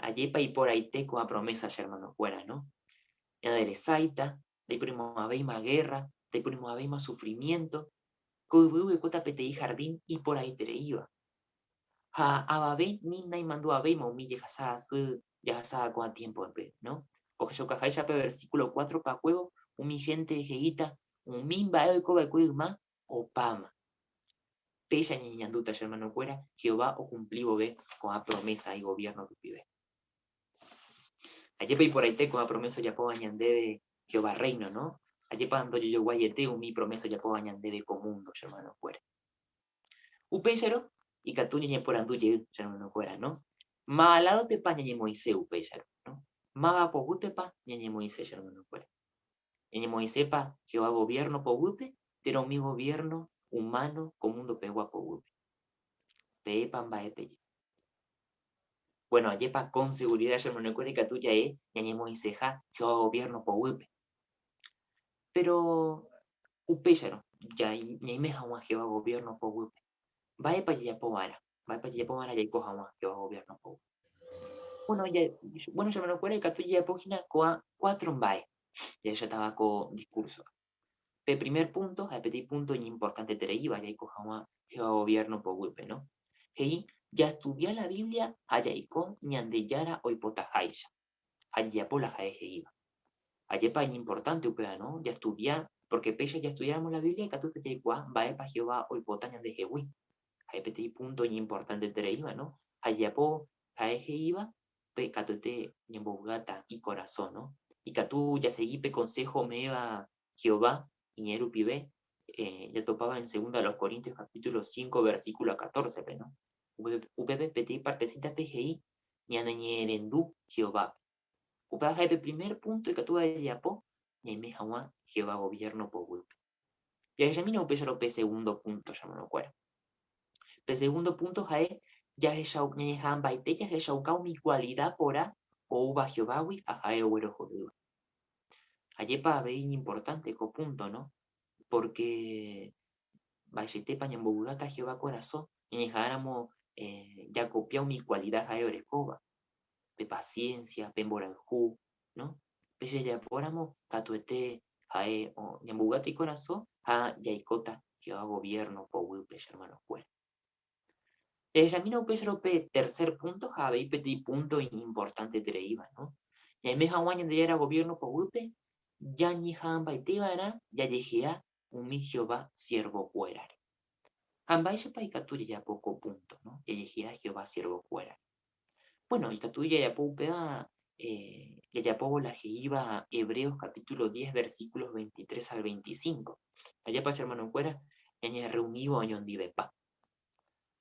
Ajépa iporãite ko'ã promésa che hermanokuéra, no? Ñaderesáita, ndaiporimo'ãvéima gérra, ndaiporimo'ãvéima sufrimiénto, ko yvýgui oikóta peteĩ hardín iporãitereíva. Ha avave ni naimandu'avéima umi jehasa asy jahasáva ko'ã tiémpope, no? Ohechaukaháicha pe versíkulo cuatro pakuévo, umi hénte he'íta umi mba'e oiko va'ekue yma opáma. Péicha ñañeñandúta che ermanokuéra Jehová okumpli vove ko'ã promésa igoviérno rupive. Ajépa iporãite ko'ã promésa ojapóva ñandéve Jehová Rréino, no? Ajépa ndojejoguaiete umi promésa ojapóva ñandéve ko múndo, che ermanokuéra. Upéicharõ, ikatu ñañeporandu jey, che ermanokuéra, no? Máva ládopepa ñañemoĩse upéicharõ, no? Máva poguýpepa ñañemoĩse, che ermanokuéra? Ñañemoĩsépa Jehová goviérno poguýpe térã umi goviérno umáno ko mundopegua poguýpe? Peẽpa mba'e peje? Bueno, ajépa con seguridad che hermanokuéra ikatu ja'e ñañemoĩseha Jehová goviérno poguýpe. Péro upéicharõ, ñaime hag̃ua Jehová goviérno poguýpe, mba'épa jajapo va'erã? Mba'épa jajapo va'erã jaiko hag̃ua Jehová goviérno poguýpe? Bueno, che hermanokuéra ikatu jajapo hína ko'ã cuatro mba'e. Jahechatava ko discurso. Pe primer punto ha'e peteĩ punto iñimportantetereíva jaiko hag̃ua Jehová goviérno poguýpe, no? He'i, Jastudia la Biblia ha jaiko Ñandejára oipotaháicha, ha jajapo la ha'e he'íva. Ajépa iñimportánte upéva, no? Jastudia, pórke péicha jastudiáramo la Biblia ikatúta jaikuaa mba'épa Jehová oipota ñandehegui. Ha'e peteĩ punto iñimportantetereíva, no? Ha jajapo ha'e he'íva, pe katuete ñambovy'áta ikorasõ, no? Ikatu jasegi pe konsého ome'ẽva Jehová iñe'ẽ rupive, jatopáva en Segunda a los Corintios capítulo 5 versículo 14-pe, no? Upépe peteĩ partesítape he'i ñaneñe'ẽrendu Jehovápe. Upéva ha'e pe primer punto ikatúva jajapo ñaime hag̃ua Jehová goviérno poguýpe. Jahechamína upéicharõ pe segundo punto, hermanokuéra. Pe segundo punto ha'e ñañeha'ãmbaite jahechauka umi kualida porã oúva Jehovágui ha ha'e oguerohorýva. Ajépa avei iñimportánte ko punto, no? Pórke mba'eichaitépa ñambovy'áta Jehová korasõ ñañeha'ãramo jakopia umi kualida ha'e orekóva, pe pasiénsia, pe mborayhu, no? Péicha jajapóramo katuete ha'e ñambovy'áta ikorasõ ha jaikóta Jehová goviérno poguýpe, che ermanokuéra. Jahechamína upéicharõ pe tercer púnto ha avei peteĩ púnto iñimportantetereíva, no? Ñaime hag̃ua Ñandejára goviérno poguýpe, jañeha'ãmbaite va'erã jajehea umi Jehová siervokuérare. Ha mba'éichapa ikatu jajapo ko púnto, no? Jajehea Jehová siervokuérare. Bueno, ikatu jajapo upéva jajapóvo la he'íva Hebreos capítulo 10 versículos 23 al 25. Ajépa che hermanokuéra ñañerreunívo oñondivepa.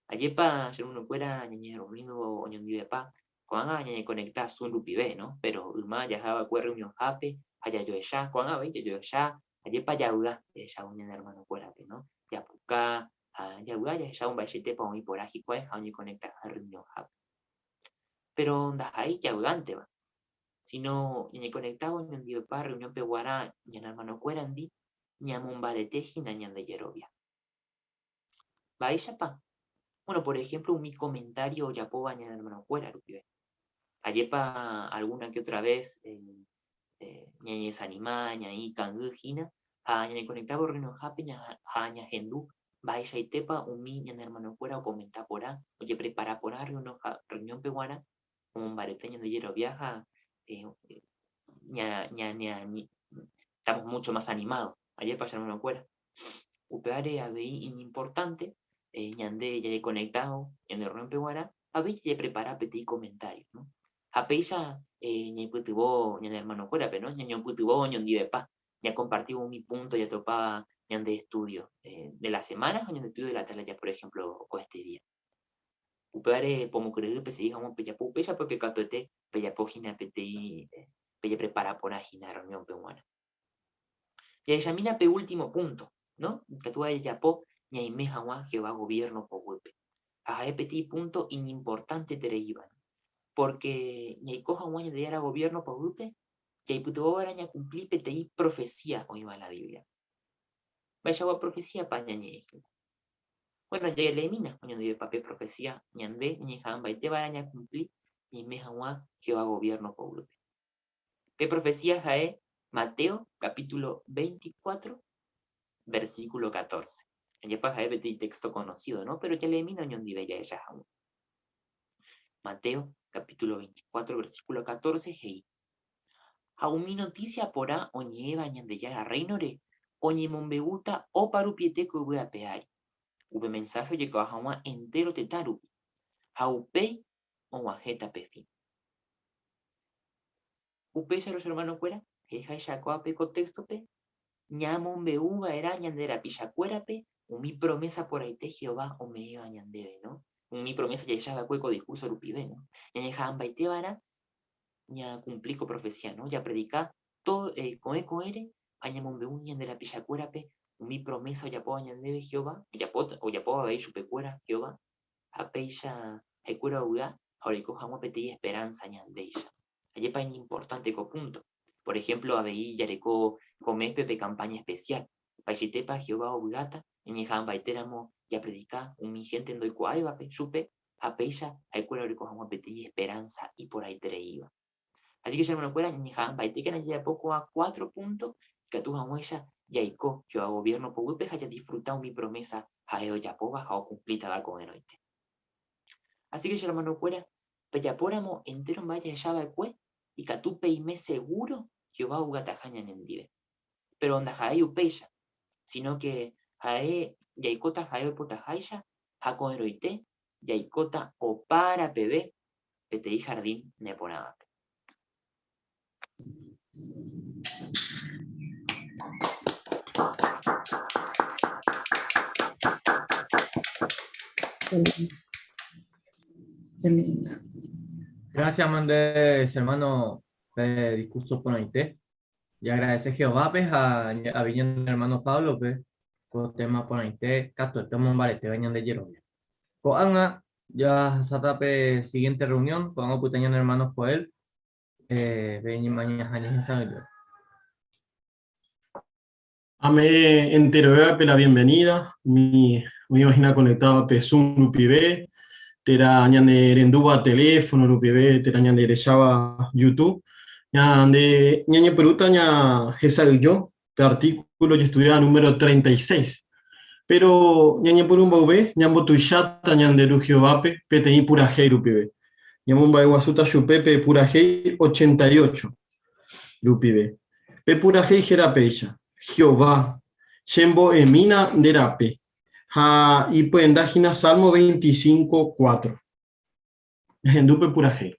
Ajépa che hermanokuéra ñañerreunívo oñondivepa, ko'ág̃a ñañekonekta Zoom rupive, no? Péro yma jaha va'ekue rreunionhápe ha jajoecha, ko'ág̃a avei jajoecha, ajépa javy'a jahechávo ñane hermanokuérape, no? Japuka, Ha javy'a jahechávo mba'eichaitépa oĩ porã hikuái ha oñekonektaha rreunionhápe. Péro ndaha'éi javy'ánteva, síno ñañekonektávo ñandivepa rreuniónpe guarã ñane ermanokuérandi ñamombarete hína ñande jerovia. Mba'éichapa? Bueno, por ehémplo umi komentário ojapóva ñane ermanokuéra rupive. Ajépa algúna ke ótra ves ñañedesanima, ñaĩ kangy hína ha ñañekonektávo rreunionhápe ha ñahendu mba'eichaitépa umi ñane ermanokuéra okomenta porã, ojeprepara porã rreuniónpe g̃uarã, omombarete ñande jerovia ha estamos mucho más animados. Ajépa che ermanokuéra? Upévare avei iñimportánte ñande jajekonektávo ñane rreuniónpe g̃uarã, avei jajeprepara peteĩ komentário, no? Ha péicha ñaipytyvõ ñane ermanokuérape, no? Ñañopytyvõ oñondivepa, ñakompartívo umi púnto jatopáva ñande estúdio de la semána ha ñande estúdio de la atalaya, por ehémplo, ko este día. Upévare pomokyre'ỹ pesegi hag̃ua pejapo upéicha pórke katuete pejapo hína peteĩ pejeprepara porã hína rreuniónpe g̃uarã. Jahechamína pe último púnto, no? Ikatúva jajapo ñaime hag̃ua Jehová goviérno poguýpe. Ha ha'e peteĩ púnto iñimportantetereíva, no? Pórke ñaiko hag̃ua Ñandejára goviérno poguýpe, jaipytyvõ va'erã ñakumpli peteĩ profesía oĩva la Bíbliape. Mba'eichagua profesíapa ñañe'ẽ hína? Bueno, jaleemína oñondivepa pe profesía ñande ñañeha'ãmbaite va'erã ñakumpli ñaime hag̃ua Jehová goviérno poguýpe. Pe profesía ha'e Mateo capítulo 24, versículo 14. Ajépa ha'e peteĩ texto conocido, no? Pero jaleemína oñondive jahecha hag̃ua. Mateo capítulo 24, versículo 14 he'i, Ha umi notísia porã oñe'ẽva Ñandejára Rréinore oñemombe'úta oparupiete ko yvy ape ári, upe mensáhe ojekuaa hag̃ua entéro tetã rupi, ha upéi og̃uahẽta pe fin. Upéicharõ che ermanokuéra, he'iháicha ko'ápe ko téxtope, ñamombe'u va'erã ñande rapichakuérape umi promésa porãite Jehová ome'ẽva ñandéve, no? Umi promésa jahecha va'ekue ko diskúrso rupive, no? Ñañeha'ãmbaite va'erã ñakumpli ko profesía, no? Japredika ko'ẽ ko'ẽre ha ñamombe'u ñande rapichakuérape umi promésa ojapóva ñandéve Jehová, ojapóva avei chupekuéra Jehová, ha péicha ha'ekuéra ovy'a ha oreko hag̃ua peteĩ esperánsa ñandéicha. Ajépa iñimportánte ko púnto! Por ehémplo avei jareko ko méspe pe kampáña espesiál. Mba'eichaitépa Jehová ovy'áta ñañeha'ãmbaitéramo japredika umi hénte ndoikuaáivape chupe ha péicha ha'ekuéra oreko hag̃ua peteĩ esperánsa iporãitereíva. Así que che hermanokuéra, ñañeha'ãmbaitékena jajapo ko'ã cuatro punto ikatu hag̃uáicha jaiko Jehová goviérno poguýpe ha jadisfruta umi promésa ha'e ojapóva ha okumplítava ko'ẽrõite. Así que che hermanokuéra, pejapóramo entéro mba'e jahecha va'ekue, ikatu peime segúro Jehová oguataha ñanendive. Péro ndaha'éi upéicha, síno ke ha'e jaikóta ha'e oipotaháicha ha ko'ẽrõite jaikóta opára peve peteĩ hardín neporãvape. Qué lindo. Gracias, mande, hermano, pe discurso porãite. Jaagradece Jehovápe ha avei ñane hermano Páblope ko tema porãite katuete omombaretéva ñande jerovia. Ko'ág̃a jahasáta pe siguiente reunión, ko'ág̃a opyta ñane hermano Joel eh, pe ñemañaha ñehesa'ỹijo. Ame'ẽ enterovévape la bienvenida, umi oĩva hína conectado pe Zoom rupive, térã ñane rendúva teléfono rupive, térã ñande recháva YouTube. Ñande ñañepyrũta ñahesa'ỹijo pe artículo ojestudiáva número 36. Péro ñañepyrũ mboyve ñambotuicháta ñande Ru Jehovápe peteĩ purahéi rupive. Ñamomba'eguasúta chupe pe purahéi 88 rupive. Pe purahéi héra péicha, Jehová, chembo'emína nde rape, ha ipyenda hína Salmo 25, 4. Ñahendu pe purahéi.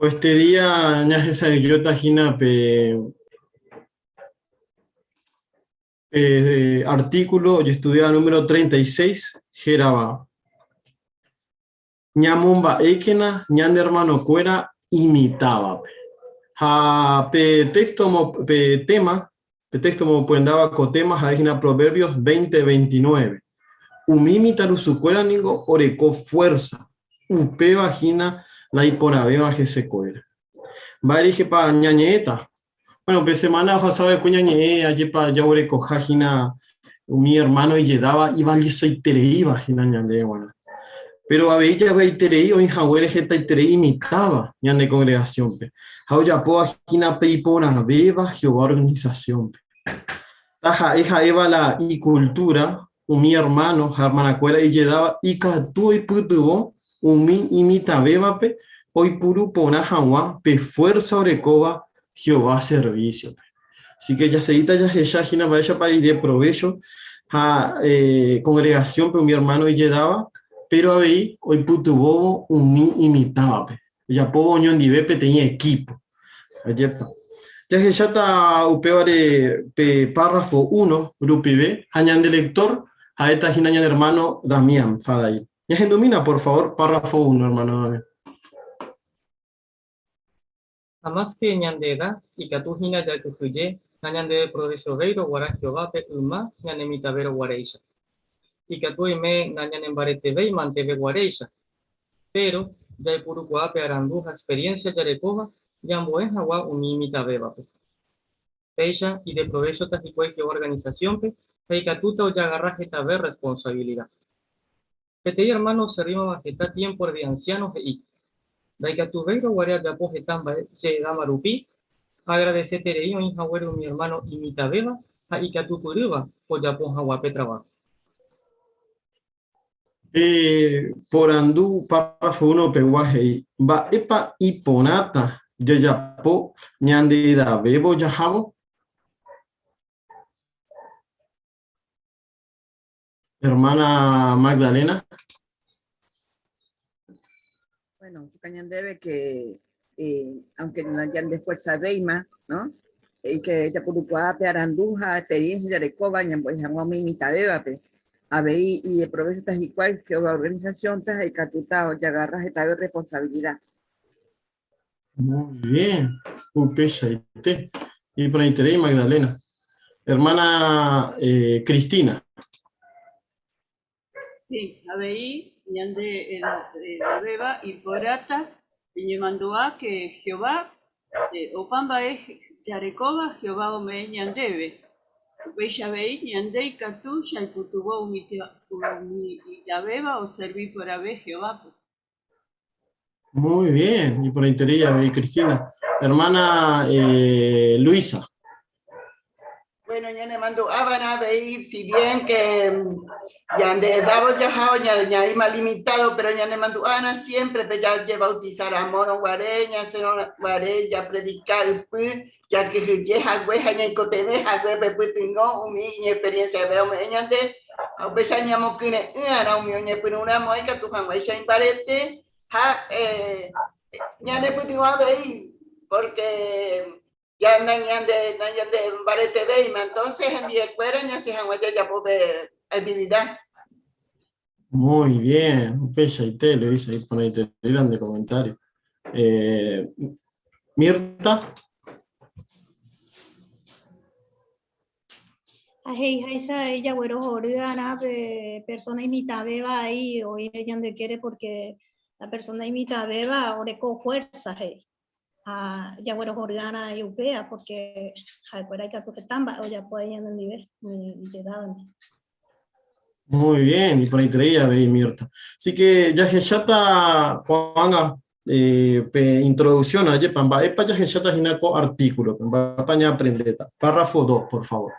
Este día ñahesa'ỹijóta hína pe artículo ojestudiáva número 36 hérava Ñamomba'ékena ñane hermanokuéra imitãvape. Ha pe texto pe tema, pe texto omopyendáva ko tema ha'e hína Proverbios 20, 29. Umi mitãrusukuéra ningo oreko fuerza, upéva hína la iporãvéva hesekuéra. Mba'érehepa ñañe'ẽta? Bueno, pe semana ohasa va'ekue ñañe'ẽ ajépa jaguerekoha hína umi ermáno ijedáva ivaliosoitereíva hína ñandéve g̃uarã. Péro avei javy'aiterei oĩ haguére hetaiterei imitãva ñane kongregasiónpe ha ojapóva hína pe iporãvéva Jehová organisasiónpe. Taha'e ha'éva la ikultúra. Umi ermáno ha ermanakuéra ijedáva ikatu oipytyvõ umi imitãvévape oipuru porã hag̃ua pe fuérsa orekóva Jehová servísiope. Así ke jasegíta jahecha hína mba'éichapa ideprovécho ha kongregasiónpe umi ermáno ijedáva, péro avei oipytyvõvo umi imitãvape. Ojapóvo oñondive peteĩ ekípo. Ajépa. Jahecháta upévare pe párrafo uno rupive ha ñande lector ha'éta hína ñane hermano Damián Fadail. Ñahendumína, por favor, párrafo uno, hermano Damián. Amáske ñande eda ikatu hína jakyhyje nañandedeprovechovéirõ guarã Jehovápe yma ñanemitãvérõ guaréicha. Ikatu oime nañanembaretevéi manteve guaréicha, Péro jaipurukuaa pe arandu ha experiénsia jarekóva ñambo'e hag̃ua umi imitãvévape. Péicha ideprovéchota hikuái Jehová organisasiónpe ha ikatúta ojagarra hetave rresponsavilida. Peteĩ ermáno oservímava heta tiémpore de ansiáno he'i, Ndaikatuvéi roguare ajapo heta mba'e che edáma rupi, aagradeseterei oĩ haguére umi ermáno imitãvéva ha ikatupyrýva ojapo hag̃ua pe traváho. Pe porandu párrafo uno pegua he'i, Mba'épa iporãta jajapo ñandeedavévo jahávo? Hermana Magdalena. Bueno, ñandéve que aunque ñandefuerzavéima, ¿no? He'i que japurukuaa pe arandu ha experiencia jarekóva ñambo'e hag̃ua umi imitãvévape. Avei ideprovéchota hikuái Jehová organización-pe ha ikatúta ojagarra hetave responsabilidad. Muy bien, upeichaite. Iporãiterei Magdalena. Hermana Cristina. Sí, avei ñande edavéva iporãta ñañemandu'a ke Jehová opa mba'e jarekóva Jehová ome'ẽ ñandéve. Upéicha avei ñande ikatu jaipytyvõ umi ijavéva oservi porãve Jehovápe. Muy bien, iporãiterei avei Cristina. Hermana Luisa. Bueno, ñanemandu'ava'erã avei, si bien que ñande edávo jahávo ñaĩma limitado, pero ñanemandu'ava'erã siempre pe jajebautisa ramórõ guare, ñasẽrõ guare japredika ypy, jakyhyje hague ha ñaikotevẽ hague pe pytyvõ umi iñexperienciave ome'ẽ ñande, ha upéicha ñamokyre'ỹ'arã umi oñepyrũ ramo ikatu hag̃uáicha imbarete ha ñanepytyvõ avei, porque Ya nañande, nañande mbaretevéima, entonces hendiekuéra ñasẽ hag̃ua jajapo pe actividad. Muy bien, upeichaite, Luisa, iporãiterei la nde comentario. Eh, Mirta. Ha he'iháicha ijaguerohory'arã pe persona imitãvéva aí oĩ ñande ykére porque la persona imitãvéva oreko fuerza, he'i. Ha jaguerohory'arã upéva porque ha'ekuéra ikatu heta mba'e ojapo ahí ñanendive umi ijedávandi. Muy bien, iporãiterei avei Mirta. Así que jahecháta ko'ág̃a eh, pe introducción ajépa, mba'épa jahecháta hína ko artículo-pe, mba'épa ñaaprendéta. Párrafo 2, por favor.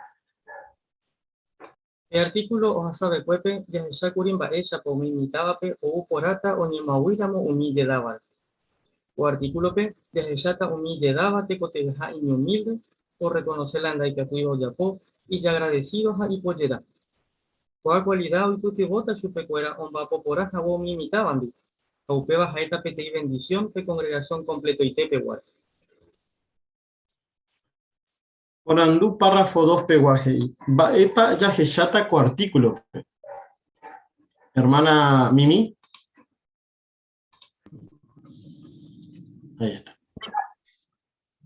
Pe artículo ohasava'ekuépe jahechákuri mba'éichapa umi imitãvape ou porãta oñemoag̃uíramo umi ijedávare. Ko artículo-pe jahecháta umi ijedáva tekotevẽha iñumílde, orrekonose la ndaikatúiva ojapo, ijagradesído ha ipojera. Ko'ã kualida oipytyvõta chupekuéra omba'apo porã hag̃ua umi imitãvandi, ha upéva ha'éta peteĩ vendisión pe kongregasión kompletoitépe guare. Porandu párrafo dos pegua he'i, Mba'épa jahecháta ko artíkulope? Hermana Mimi. Ahí está.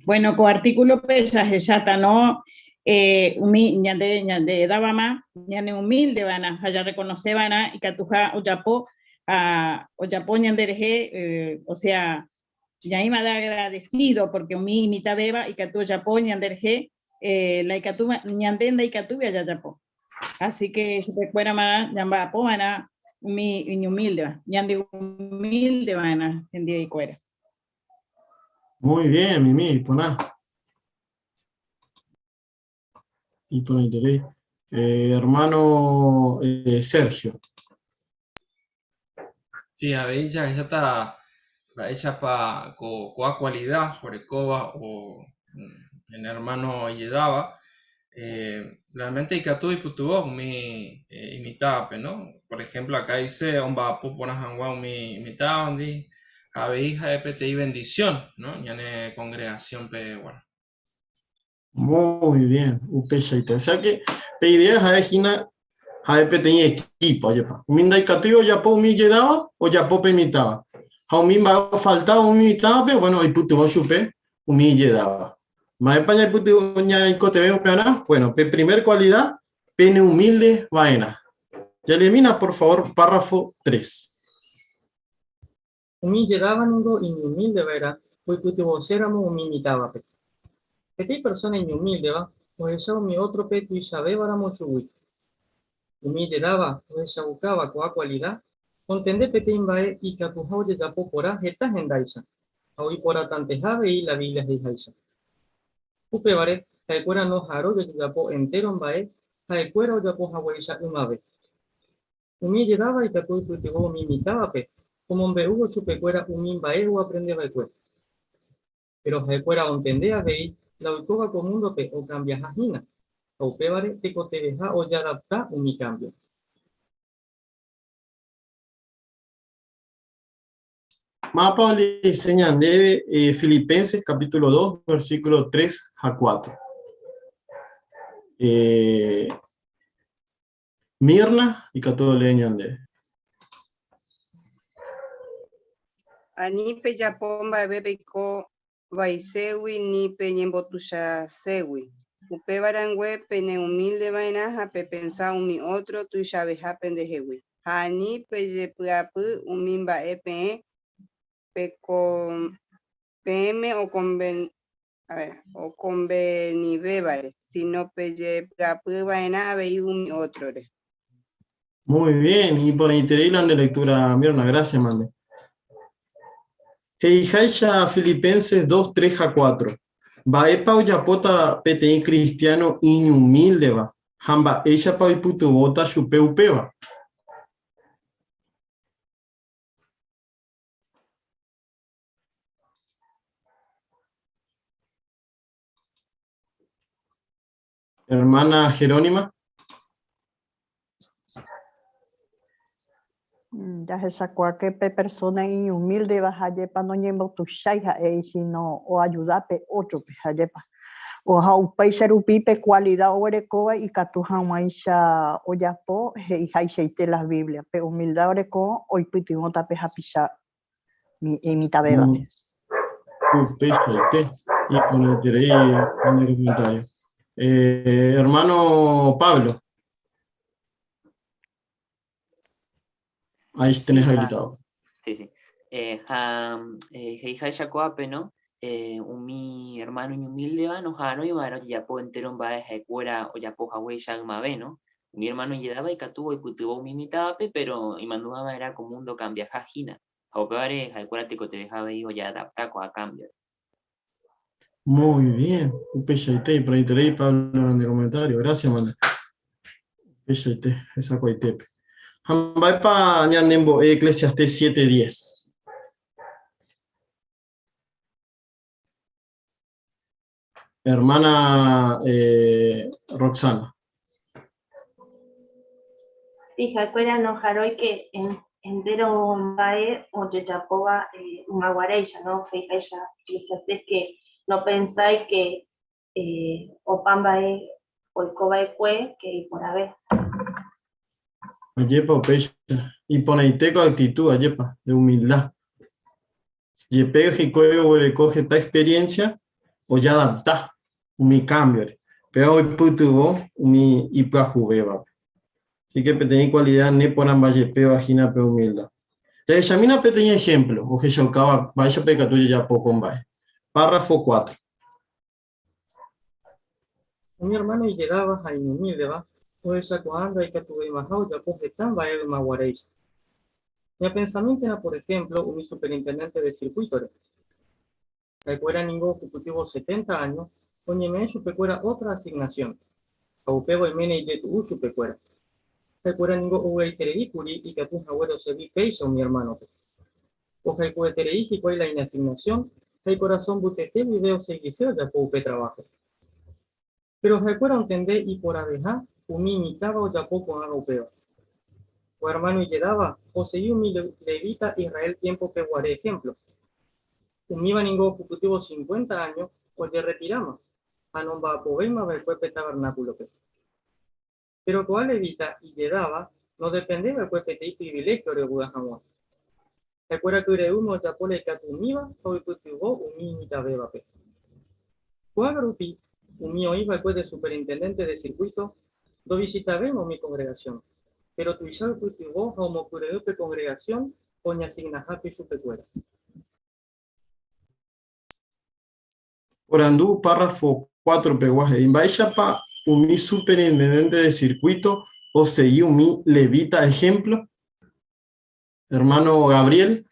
Bueno, ko artíkulope jahecháta, no? Eh, umi ñande ñande edávama, ñane humilde va'erã ha jarreconoce va'erã ikatuha ojapo ha ojapo ñande rehe, eh, o sea, Ñaĩma de agradecido porque umi imitãvéva ikatu ojapo ñanderehe eh, la ikatúva, ñande ndaikatúiva jajapo. Así que chupekuérama ñamba'apo va'erã umi iñumíldeva, ñande humilde va'erã hendiveikuéra. Muy bien, Mimi, iporã. Iporãiterei. Eh, hermano eh, Sergio. Sí, avei jahecháta mba'éichapa ko ko'ã kualida orekóva o ñane hermano ijedáva, eh, realmente ikatu oipytyvõ umi eh, imitãvape, no? Por ejemplo, acá dice omba'apo porã hag̃ua umi imitãvandi, ha avei ha'e peteĩ bendición, no? Ñane congregación-pe guarã. Muy bien, upeichaite. O sea que pe idea ha'e hína ha'e peteĩ equipo, ajépa. Umi ndaikatúi ojapo umi ijedáva, ojapo pe mitãva. Ha umi mba'e ofaltáva umi mitãvape, bueno, oipytyvõ chupe umi ijedáva. Mba'épa ñaipytyvõ ñaikotevẽ upearã? Bueno, pe primer cualidad, pene humilde va'erã. Jaleemína, por favor, párrafo 3. Umi ijedáva ningo iñumílde va'erã oipytyvõséramo umi imitãvape. Peteĩ persóna iñumíldeva ohecha umi ótrope tuichavévaramo chugui. Umi ijedáva ohechaukáva ko'ã kualida ontende peteĩ mba'e ikatuha ojejapo porã heta hendáicha ha oĩ porãtanteha avei la Biblia he'iháicha. Upévare, ha'ekuéra noha'arõi ojejapo entéro mba'e ha'ekuéra ojapo haguéicha ymave. Umi ijedáva ikatu oipytyvõ umi imitãvape omombe'úvo chupekuéra umi mba'e oaprende va'ekue. Péro ha'ekuéra ontende avei la oikóva ko múndope okambiaha hína, ha upévare tekotevẽha ojeadapta umi kámbio. Mapa oleese ñandéve Filipenses capítulo 2, versículo 3 ha 4. Mirna, ikatu olee ñande. Ani pejapo mba'eve peiko vaiségui ni peñembotuichaségui. Upéva rangue peneumílde va'erã ha pepensa umi ótro tuichaveha pendehegui. Ha ani pejepy'apy umi mba'e peẽ peẽme okonvenivévare, síno pejepy'apy va'erã avei umi ótrore. Muy bien, iporãiterei la nde lectura, Mirna, gracias, mande. He'iháicha Filipenses 2, 3 ha 4, mba'épa ojapóta peteĩ kristiáno iñumíldeva ha mba'éichapa oipytyvõta chupe upéva? Hermana Jerónima. Mm, jahechakuaa que pe persona iñumíldeva ha'épa noñembotuichái ha'e sino oayuda pe ótrope ha'épa. Ha upéicha rupi pe kualida oguerekóva ikatu hag̃uáicha ojapo he'ihaichaite la Biblia. Pe humildad oreko oipytyvõta pe hapicha imitãvévape. Upeichaite, iporãiterei ñane comentario. Eh, hermano Pablo. Ahí tenés habilitado. Sí, sí. Eh, ha, eh, he'iháicha ko'ápe, no? Eh, umi hermano iñumíldeva noha'arõiva'erã ojejapo entéro mba'e ha'ekuéra ojapo haguéicha ymave, no? Umi hermano ijedáva ikatu oipytyvõ umi imitãvape, péro imandu'a va'erã ko múndo okambiaha hína, ha upévare ha'ekuéra tekotevẽha avei ojeadapta ko'ã kámbiore. Muy bien, upeichaite, iporãiterei Pablo nande comentario, gracias mande. Upeichaite, hesakuaitépe. Ha mba'épa ñanembo'e Eclesiastés 7:10? Hermana eh, Roxana. Ha'ekuéra noha'arõike entéro mba'e ojejapóva eh, ymaguaréicha, no? He'iháicha Eclesiastés que nopensái que eh, opa mba'e oikova'ekue que iporãve. Ajépa upéicha. Iporãite ko actitud, ajépa, de humildad. Jepe hikuái oguereko heta experiencia, ojadapta umi cambio-re, péva oipytyvõ umi ipyahuvévape. Así que peteĩ cualidad neporãmba jepéva hína pe humildad. Jahechamína peteĩ ejemplo ohechaukáva mba'éichapa ikatu jajapo ko mba'e. Párrafo 4. Umi ermáno ijedáva ha iñumíldeva ohechakuaa ndaikatuveimaha ojapo heta mba'e ymaguaréicha. Ñapensamíntena por ehémplo umi superintendénte de sirkuítore. Ha'ekuéra ningo ohupytývo setenta áño oñeme'ẽ chupekuéra ótra asignasión. Ha upéva oiméne ijetu'u chupekuéra. Ha'ekuéra ningo ovy'aiterei kuri ikatu haguére osegi péicha umi ermánope. Ohayhueterei hikuái la iñasignasión ha ikorasõ mbytete guive osegise ojapo upe traváho. Péro ha'ekuéra ontende iporãveha umi imitãva ojapo ko'ág̃a upéva. Ko ermáno ijedáva osegi umi levita Israel tiémpope guare ehémplo. Umíva ningo ohupytývo cincuenta áño ojerretiráma ha nomba'apovéima va'ekue pe tavernákulope. Péro ko'ã levita ijedáva nodependéi va'ekue peteĩ priviléhiore ovy'a hag̃ua. Ha'ekuéra kyre'ỹme ojapo la ikatumíva ha oipytyvõ umi imitãvévape. Ko'ág̃a rupi, umi oĩ va'ekue de superintendénte de sirkuíto ndovisitavéima umi kongregasión, péro tuicha oipytyvõ ha omokyre'ỹ pe kongregasión oñeasignahápe chupekuéra. Porandu párrafo 4 pegua he'i, Mba'éichapa umi superintendénte de sirkuíto osegi umi levita ehémplo? Ermáno Gabriel.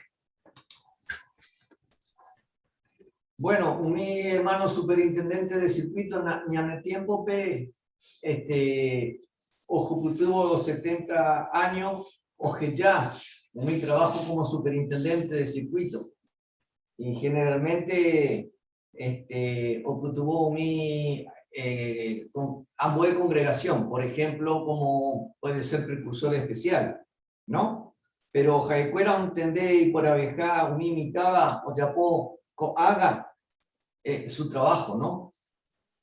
Bueno, umi hermano superintendente de circuito ñane tiémpope este, ohupytývo 70 años oheja umi trabajo como superintendente de circuito. Y generalmente este, opytyvõ umi eh, con, ambue congregación, por ejemplo, como puede ser precursor especial, ¿no? Pero ha'ekuéra ontende iporaveha umi imitãva ojapo ko'ágã eh, su trabajo, ¿no?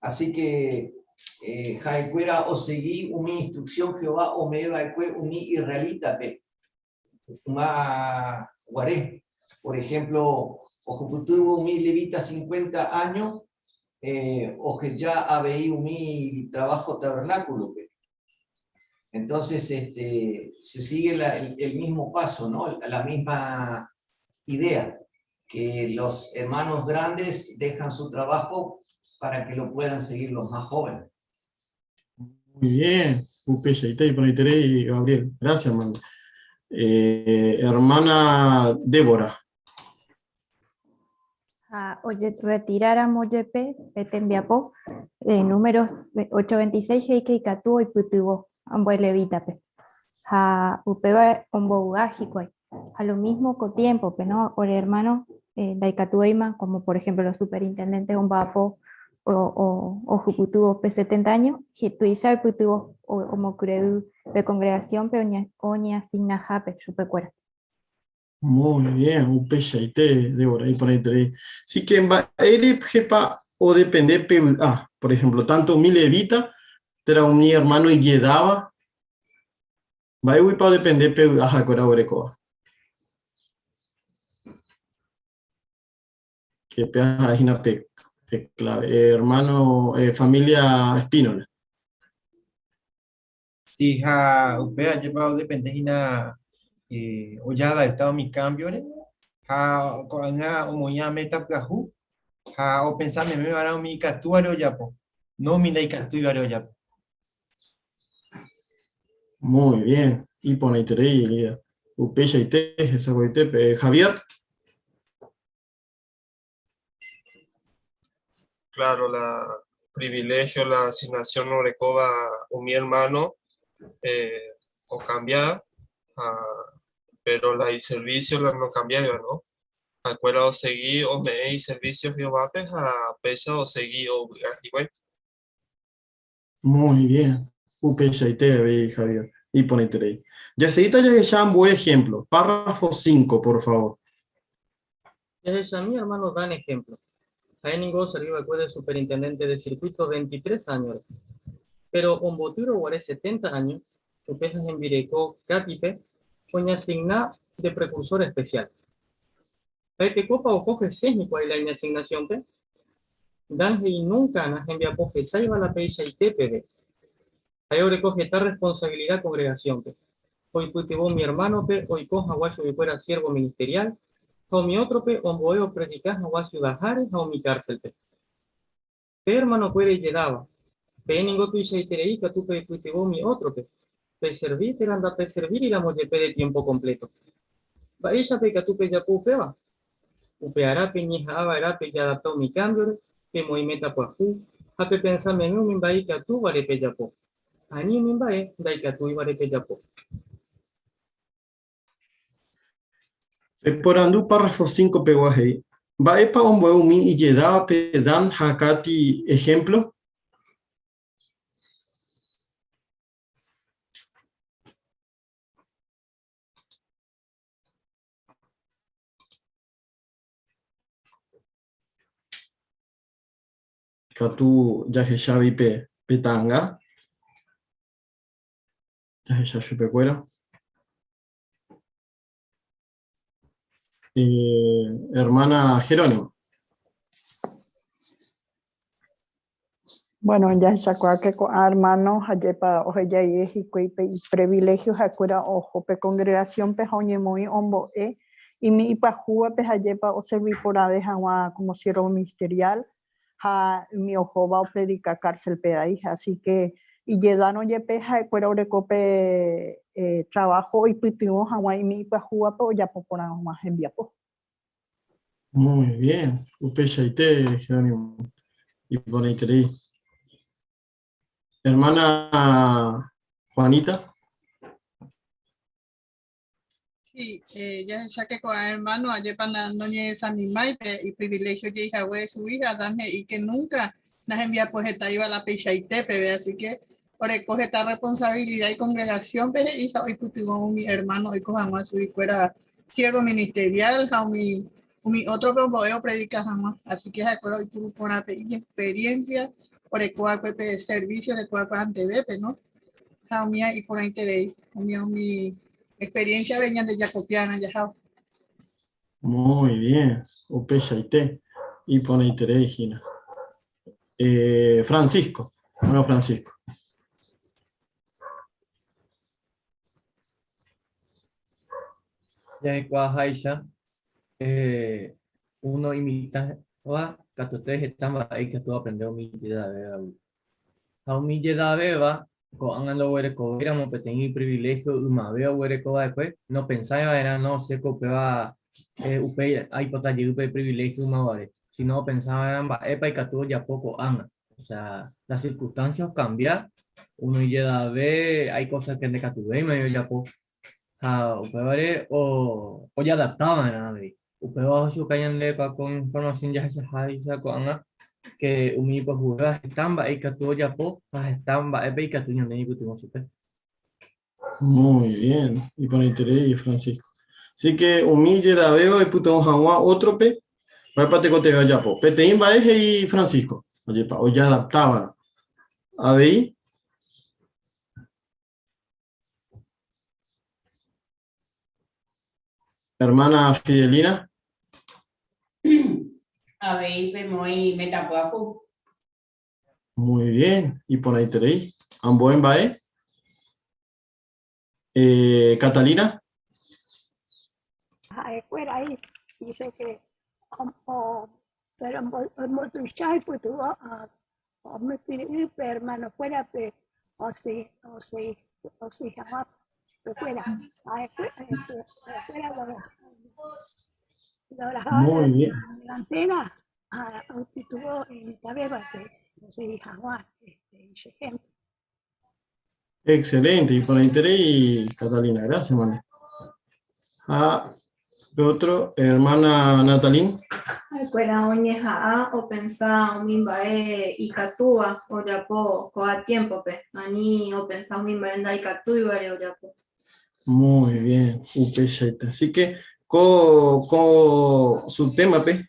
Así que eh, ha'ekuéra osegi umi instrucción Jehová ome'ẽ va'ekue umi israelítape yma guare. Por ejemplo, ohupytývo umi levita 50 áño, eh, oheja avei umi trabajo tabernáculope. Entonces, este, se sigue la, el, el mismo paso, ¿no? La misma idea, que los hermanos grandes dejan su trabajo para que lo puedan seguir los más jóvenes. Muy bien, upeichaite iporãiterei Gabriel. Gracias, hermano. Eh, hermana Débora. Ha ojerretiráramo jepe pe tembiapo, eh, Números 8:26 he'i ke ikatu oipytyvõ ambue levítape. Ha upéva ombovy'a hikuái. Ha lo mismo ko tiémpope, no? Ore hermano eh, ndaikatuvéima, como por ejemplo los superintendentes omba'apo ohupytývo pe 70 áño, tuicha oipytyvõ omokyre'ỹ pe congregación-pe oñeasignahápe chupekuéra. Muy bien, upeichaite, Débora, iporãiterei. Si que mba'érehepa odepende pe vy'a, por ejemplo, tanto umi levita térã umi hermano ijedáva, mba'éguipa odepende pe vy'a ha'ekuéra oguerekóva? Que péva ha'e hína pe, pe clave. Hermano, familia Espínola. Si ha upéva ajépa odepende hína ojadapta umi kámbiore ha ko'ág̃a omoĩva méta pyahu ha opensa meme va'erã umi ikatúvare ojapo, no umi ndaikatúivare ojapo. Muy bien, iporãiterei, Elías. Upeichaite, hesaguaitépe. Javier. Claro, la privilegio, la asignación orekóva umi hermano eh, okambia, ah, pero la iservicio la nokambiáiva, no? Ha'ekuéra osegi ome'ẽ iservicio Jehovápe ha péicha osegi ovy'a hikuái. Muy bien, upeichaite avei Javier, iporãiterei. Jaseíta jahecha ambue ejemplo, párrafo 5, por favor. Jahechami hermano Dan ejemplo. Ha'e ningo oservi va'ekue de superintendente de circuito 23 áñore. Péro ombotýrõ guare 70 áño, chupe ha hembireko Kathy-pe oñeasigna de prekursór espesiál. Ha'etekópa oho hese hikuái la iñasignasiónpe? Dan he'i núnka nahembiapo hecháiva la peichaite peve. Ha'e oreko heta rresponsavilida kongregasiónpe. Oipytyvõ umi ermánope oiko hag̃ua chuguikuéra siérvo ministeriál, ha umi ótrope ombo'e opredika hag̃ua siudaháre ha umi kárselpe. Pe ermanokuéra ijedáva, peẽ ningo tuichaiterei katu peipytyvõ umi ótrope, peservi térã ndapeservíriramo jepe de tiémpo kompléto. Mba'éichapa ikatu pejapo upéva? Upearã peñeha'ã va'erã pejeadapta umi kámbiore, pemoĩ méta pyahu, ha pepensa meme umi mba'e ikatúvare pejapo. Ani umi mba'e ndaikatúivare pejapo. Eporandu párrafo 5 pegua he'i, Mba'épa ombo'e umi ijedávape Dan ha Katy ehémplo? Katu jahecha avei pe ta'anga. Jahecha chupekuéra. Eh, hermana Jerónimo. Bueno, jahechakuaa que ko'ã hermano hajépa ohejaie hikuái pe iprivilegio ha'ekuéra oho pe congregación-pe ha oñemoĩ ombo'e imi ipyahúvape hajépa oservi porãve hag̃ua como siervo ministerial ha umi ohóva opredika cárcel-pe ai. Así que ijedárõ jepe ha'ekuéra oreko pe trabajo oipytyvõ hag̃ua imi ipyahúvape ojapo porã hag̃ua hembiapo. Muy bien, upeichaite Jerónimo, iporãiterei. Hermana Juanita. Sí, jahecha que ko'ã hermano ajépa noñedesanimái pe iprivilegio jeihague chugui ha Adán he'i que nunca nahembiapo hetáiva la peichaite peve, así que oreko heta responsabilidad icongregación-pe he'i ha oipytyvõ umi hermano oiko hag̃ua chuguikuéra siervo ministerial ha umi umi otro-pe ombo'e opredika hag̃ua, así que ha'ekuéra oipuru porã pe iñexperiencia oreko va'ekue pe servicio oreko va'ekue antevépe, no? Ha umía iporãiterei, umía umi experiencia avei ñande jakopiárã jahávo. Muy bien, upeichaite, iporãiterei hína. Eh, Francisco, bueno Francisco. Jaikuaaháicha, eh, uno imitãva katuete heta mba'e ikatu oaprende umi ijedavévagui. Ha umi ijedavéva ko'ág̃a ndoguerekovéiramo peteĩ priviléhio ymave oguereko va'ekue, nopensái va'erã no chéko upéva upéi aipota jey pe priviléhio yma guare, síno opensa va'erã mba'épa ikatu ojapo ko'ág̃a. Osea, la circunstancia okambia, uno ijedave hay cosas que ndekatuvéima ojapo, ha upévare ojadapta va'erã avei. Upéva ohechuka ñande ko información jahechaháicha ko'ág̃a que umi ipyahúva heta mba'e ikatu ojapo ha heta mba'épe ikatu ñande ñaipytyvõ chupe. Muy bien, iporãiterei Francisco. Así que umi ijedavéva oipytyvõ hag̃ua ótrope, mba'épa tekotevẽ ojapo? Peteĩ mba'e he'i Francisco, ojépa, ojadaptáva'erã. Avei. Hermana Fidelina. Avei pemoĩ meta pyahu. Muy bien, iporãiterei. Ambue mba'e? Eh, Catalina. Ha'ekuéra ahí dice que o, pero ombotuicha oipytyvõ omopyre'ỹ pe hermano-kuérape osẽ osẽ osẽ hag̃ua chupekuéra. Ha'ekuéra loraha Muy bien. delantera ha oipytyvõ imitãvévape osegi hag̃ua este, ijehemplo. Excelente, iporãiterei Catalina, gracias, mami. Ha pe otro, hermana Natalín. Ha'ekuéra oñeha'ã opensa umi mba'e ikatúva ojapo ko'ã tiémpope, ani opensa umi mba'e ndaikatúivare ojapo. Muy bien, upeichaite. Así que ko, ko subtémape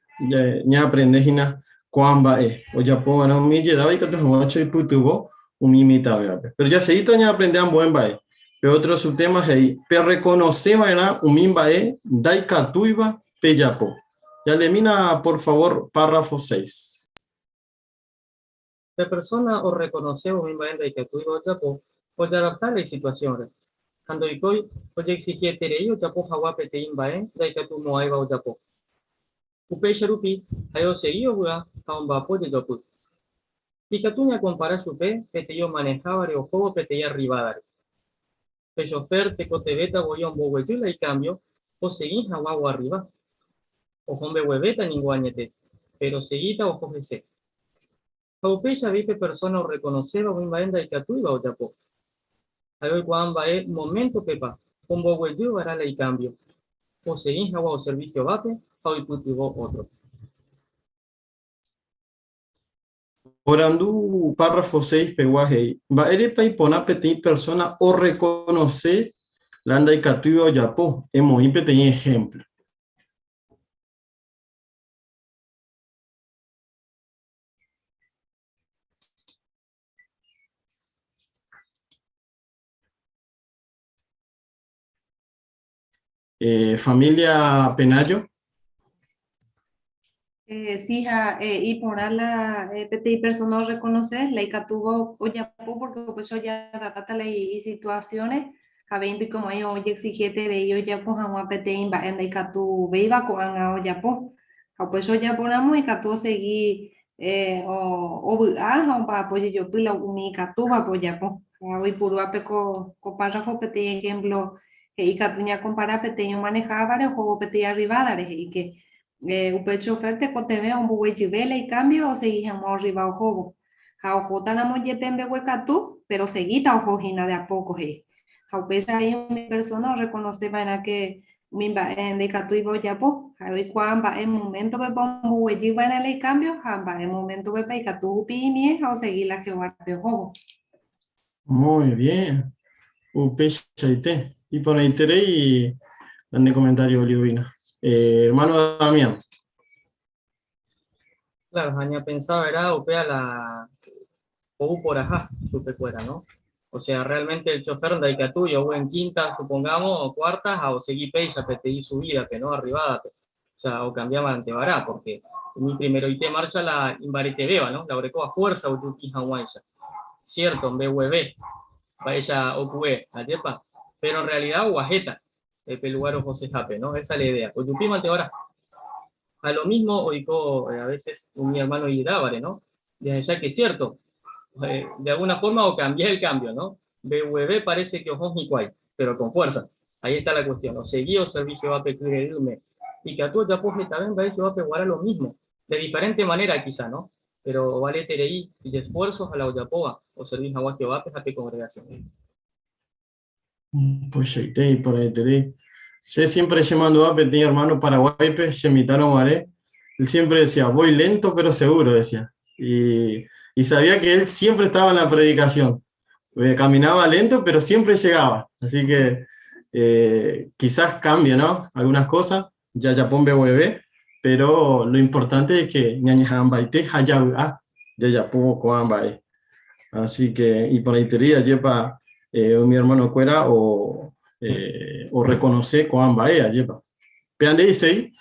ñaaprende hína ko'ã mba'e ojapo va'erã umi ijedáva ikatu hag̃uáicha oipytyvõ umi imitãvévape. Péro jasegíta ñaaprende ambue mba'e. Pe ótro subtéma he'i, Perrekonose va'erã umi mba'e ndaikatúiva pejapo. Jalemína por favór párrafo 6. Pe persóna orrekonosévo umi mba'e ndaikatúiva ojapo, ojadapta la isituasiónre. Ha ndoikói ojexigieterei ojapo hag̃ua peteĩ mba'e ndaikatumo'ãiva ojapo. Upéicha rupi, ha'e osegi ovy'a ha omba'apo jejopy. Ikatu ñakompara chupe peteĩ omanehávare ohóvo peteĩ arrivádare. Pe chofer tekotevẽta voi omboguejy la ikámbio osegi hag̃ua oarriva. Oho mbeguevéta ningo añete, péro osegíta oho hese. Ha upéicha avei pe persóna orrekonoséva umi mba'e ndaikatúiva ojapo. Ha'e oikuaa mba'e moméntopepa omboguejy va'erã la ikámbio, osegi hag̃ua oservi Jehovápe ha oipytyvõ ótrope. Porandu párrafo 6 pegua he'i, Mba'érepa iporã peteĩ persóna orrekonose la ndaikatúiva ojapo? Emoĩ peteĩ ehémplo. Familia Penayo. Sí, ha iporã la peteĩ persona orreconoce la ikatúva ojapo porque upéicha ojadaptáta la isituaciones ha avei ndoikomo'ãi ojexigieterei ojapo hag̃ua peteĩ mba'e ndaikatuvéiva ko'ág̃a ojapo. Ha upéicha ojapóramo ikatu osegi ovy'a ha omba'apo jejopy la umi ikatúvape ojapo. Ha oipuruápe ko párrafo peteĩ ehémplo he'i ikatu ñakompara peteĩ omanehávare ohóvo peteĩ arrivádare, he'i ke upe chofer tekotevẽ omboguejyve la ikámbio osegi hag̃ua orriva ohóvo. Ha ohótaramo jepe mbeguekatu, péro osegíta oho hína de a póko, he'i. Ha upéicha avei umi persóna orrekonose va'erã ke umi mba'e ndaikatúiva ojapo, ha'e oikuaa mba'e moméntopepa omboguejy va'erã la ikámbio ha mba'e moméntopepa ikatu ohupi'imie ha osegi la Jehovápe ohóvo. Muy bien. Upeichaite. Iporãiterei la ne comentario, Olivina. Hermano Damián. Claro, ha ñapensa va'erã upéva la ou poraha chupekuéra, no? O sea, realmente el chofer ndaikatúi ou en quinta, supongamos, o cuarta, ha osegi péicha peteĩ subida-pe, no? Arribada-pe. O sea, okambiáma antevarã, porque umi primeroite marcha la imbaretevéva, no? La orekóva fuerza ojupi hag̃uáicha. Cierto, mbegueve, mba'éicha oku'e, ajépa? Pero en realidad oguahẽta pe lugar ohosehápe, no? Esa es la idea. Ojupíma antevarã. Ha lo mismo oiko a veces umi hermano ijedávare, no? Jahecha que cierto, de alguna forma ocambia el cambio, no? Mbegueve parece que oho hikuái, pero con fuerza. Ahí está la cuestión. Osegi oservi Jehovápe kyre'ỹme. Ikatu ojapo hetave mba'e Jehovápe guarã lo mismo, de diferente manera quizá, no? Pero ovaleterei ijesfuerzo ha la ojapóva oservi hag̃ua Jehovápe ha pe congregación. Pochaite, iporãiterei. Che siempre chemandu'a peteĩ hermano Paraguáipe, che mitãrõ guare, él siempre decía, voy lento pero seguro, decía. Y, y sabía que él siempre estaba en la predicación. Caminaba lento pero siempre llegaba. Así que quizás cambie, ¿no? Algunas cosas, ya japón BWB, pero lo importante es que ñañeha'ãmbaite ha javy'a jajapo ko'ã mba'e. Así que iporãiterei ajépa umi hermano-kuéra o orreconoce ko'ã mba'e ajépa. Péa nde'iséi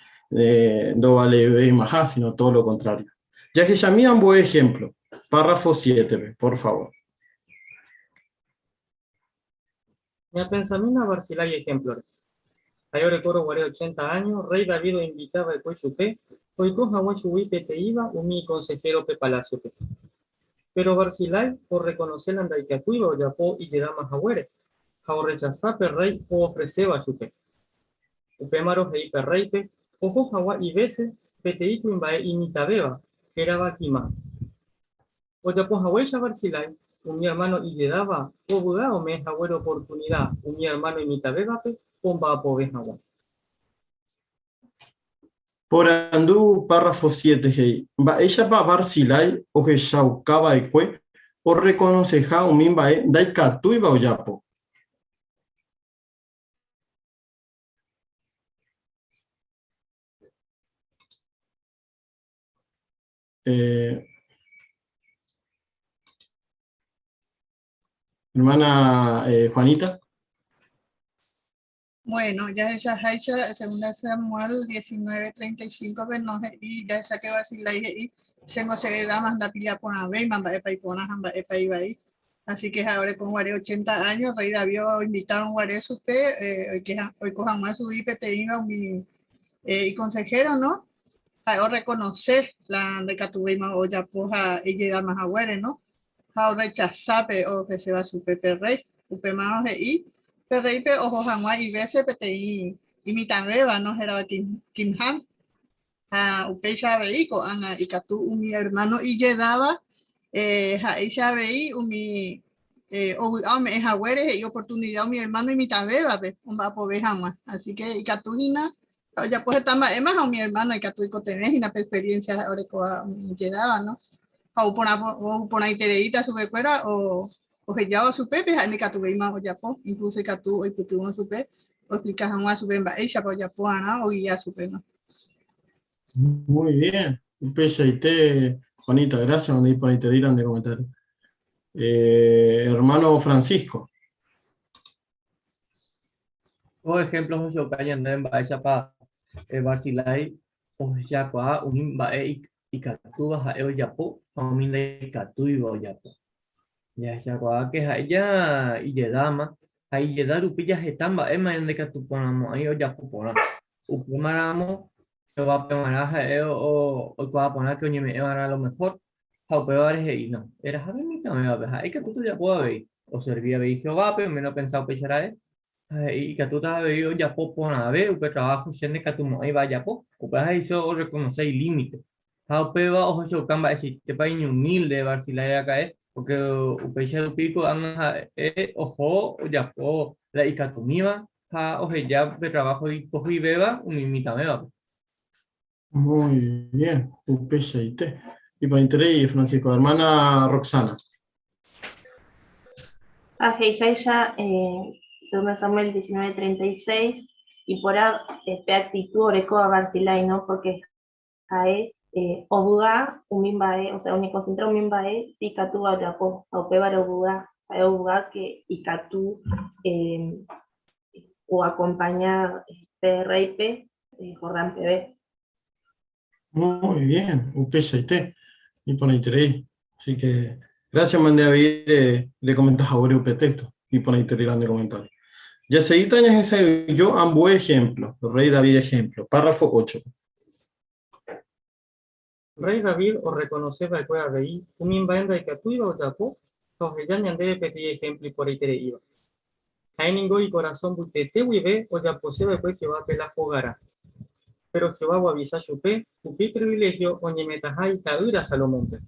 ndovaleveimaha, sino todo lo contrario. Jahechami ambue ejemplo, párrafo 7-pe, por favor. Ñapensamína Barzilai ehémplore. Ha'e orekórõ guare ochenta áño, rréi David oinvita va'ekue chupe oiko hag̃ua chugui peteĩva umi ikonsehéro pe palásiope. Péro Barzilai orrekonose la ndaikatúiva ojapo ijedáma haguére, ha orrechasa pe rréi oofreséva chupe. Upémarõ he'i pe rréipe oho hag̃ua ivése peteĩ kuimba'e imitãvéva, hérava Quimam. Ojapo haguéicha Barzilai, umi ermáno ijedáva ovy'a ome'ẽ haguére oportunida umi ermáno imitãvévape omba'apove hag̃ua. Porandu párrafo siete he'i, Mba'éichapa Barzilai ohechauka va'ekue orrekonoseha umi mba'e ndaikatúiva ojapo? Hermana Juanita. Bueno, jahechaháicha segunda Samuel 19:35-pe no he'i jahecha que Barzilai he'i chéngo che edáma ndapilla porãvéima mba'épa iporã ha mba'épa ivai. Así que ha'e orekórõ guare 80 años, rey David oinvitárõ guare chupe oiko hag̃ua chugui peteĩva umi iconsejero, no? Ha'e orrekonose la ndaikatuvéima ojapo ha ijedáma haguére, no? Ha orrechasa pe oofreséva chupe pe rréi. Upémarõ he'i pe rréipe oho hag̃ua ivése peteĩ imitãvéva, no? Hérava Kimham. Ha upéicha avei ko'ág̃a ikatu umi ermáno ijedáva ha'éicha avei umi. ovy'a ome'ẽ haguére he'i oportunidad umi hermano imitãvévape omba'apove hag̃ua. Así que ikatu hína ojapo heta mba'éma ha umi hermano ikatu oikotevẽ hína pe experiencia orekóva umi ijedáva, no? Ha ou porã, ou porãitereíta chupekuéra ohejáva chupe pe ha'e ndikatuvéima ojapo, incluso ikatu oipytyvõ chupe oexplica hag̃ua chupe mba'éichapa ojapo va'erã oguia chupe, no? Muy bien. Upeichaite, Juanita, gracias, donde iporãiterei la nde comentario. Eh, hermano Francisco. Ko ejemplo ohechauka ñandéve mba'éichapa Barzilai ohechakuaa umi mba'e ikatúva ha'e ojapo ha umi ndaikatúiva ojapo. Jahechakuaáke ha'e ja ijedáma ha ijeda rupi jaheta mba'éma ñandekatuporãmo'ãi ojapo porã. Upémaramo Jehovápe g̃uarã ha'e oikuaa porã ke oñeme'ẽ va'erã lo mejor, ha upévare he'i, No, erahave mitãvévape, ha'e ikatúta ojapo avei. Oservi avei Jehovápe, oiméne opensa upéicha ra'e, ha he'i ikatúta avei ojapo porãve upe traváho che ndekatumo'ãiva ajapo. Upéva he'ise orrekonose ilímite. Ha upéva ohechauka mba'eichaitépa iñumílde Barzilai raka'e, pórke upéicha rupi ko'ág̃a ha'e oho ojapo la ikatumíva ha oheja pe traváho ipohyivéva umi mitãvévape. Muy bien, upeichaite. Iporãiterei, Francisco. Hermana Roxana. Ha he'iháicha Segunda Samuel 19:36, iporã pe actitud orekóva Barzilai, no? Porque ha'e ovy'a umi mba'e, o sea, oñekonsentra umi mba'e si ikatúva ojapo, ha upévare ovy'a, ha'e ovy'a ke ikatu oakompaña pe rréipe Jordán peve. Muy bien, upeichaite, iporãiterei. Así que, gracias mande avei recomentas haguére upe texto, iporãiterei la nde comentario. Jaseguíta ñahesa'ỹijo ambue ejemplo, rey David ejemplo, párrafo 8. Rey David orrekonose va'ekue avei umi mba'e ndaikatúiva ojapo ha oheja ñandéve peteĩ ehémplo iporãitereíva. Ha'e ningo ikorasõ mbytete guive ojapose va'ekue Jehovápe la hogarã. Péro Jehová oavisa chupe upe ipriviléhio oñeme'ẽtaha ita'ýra Salomónpe.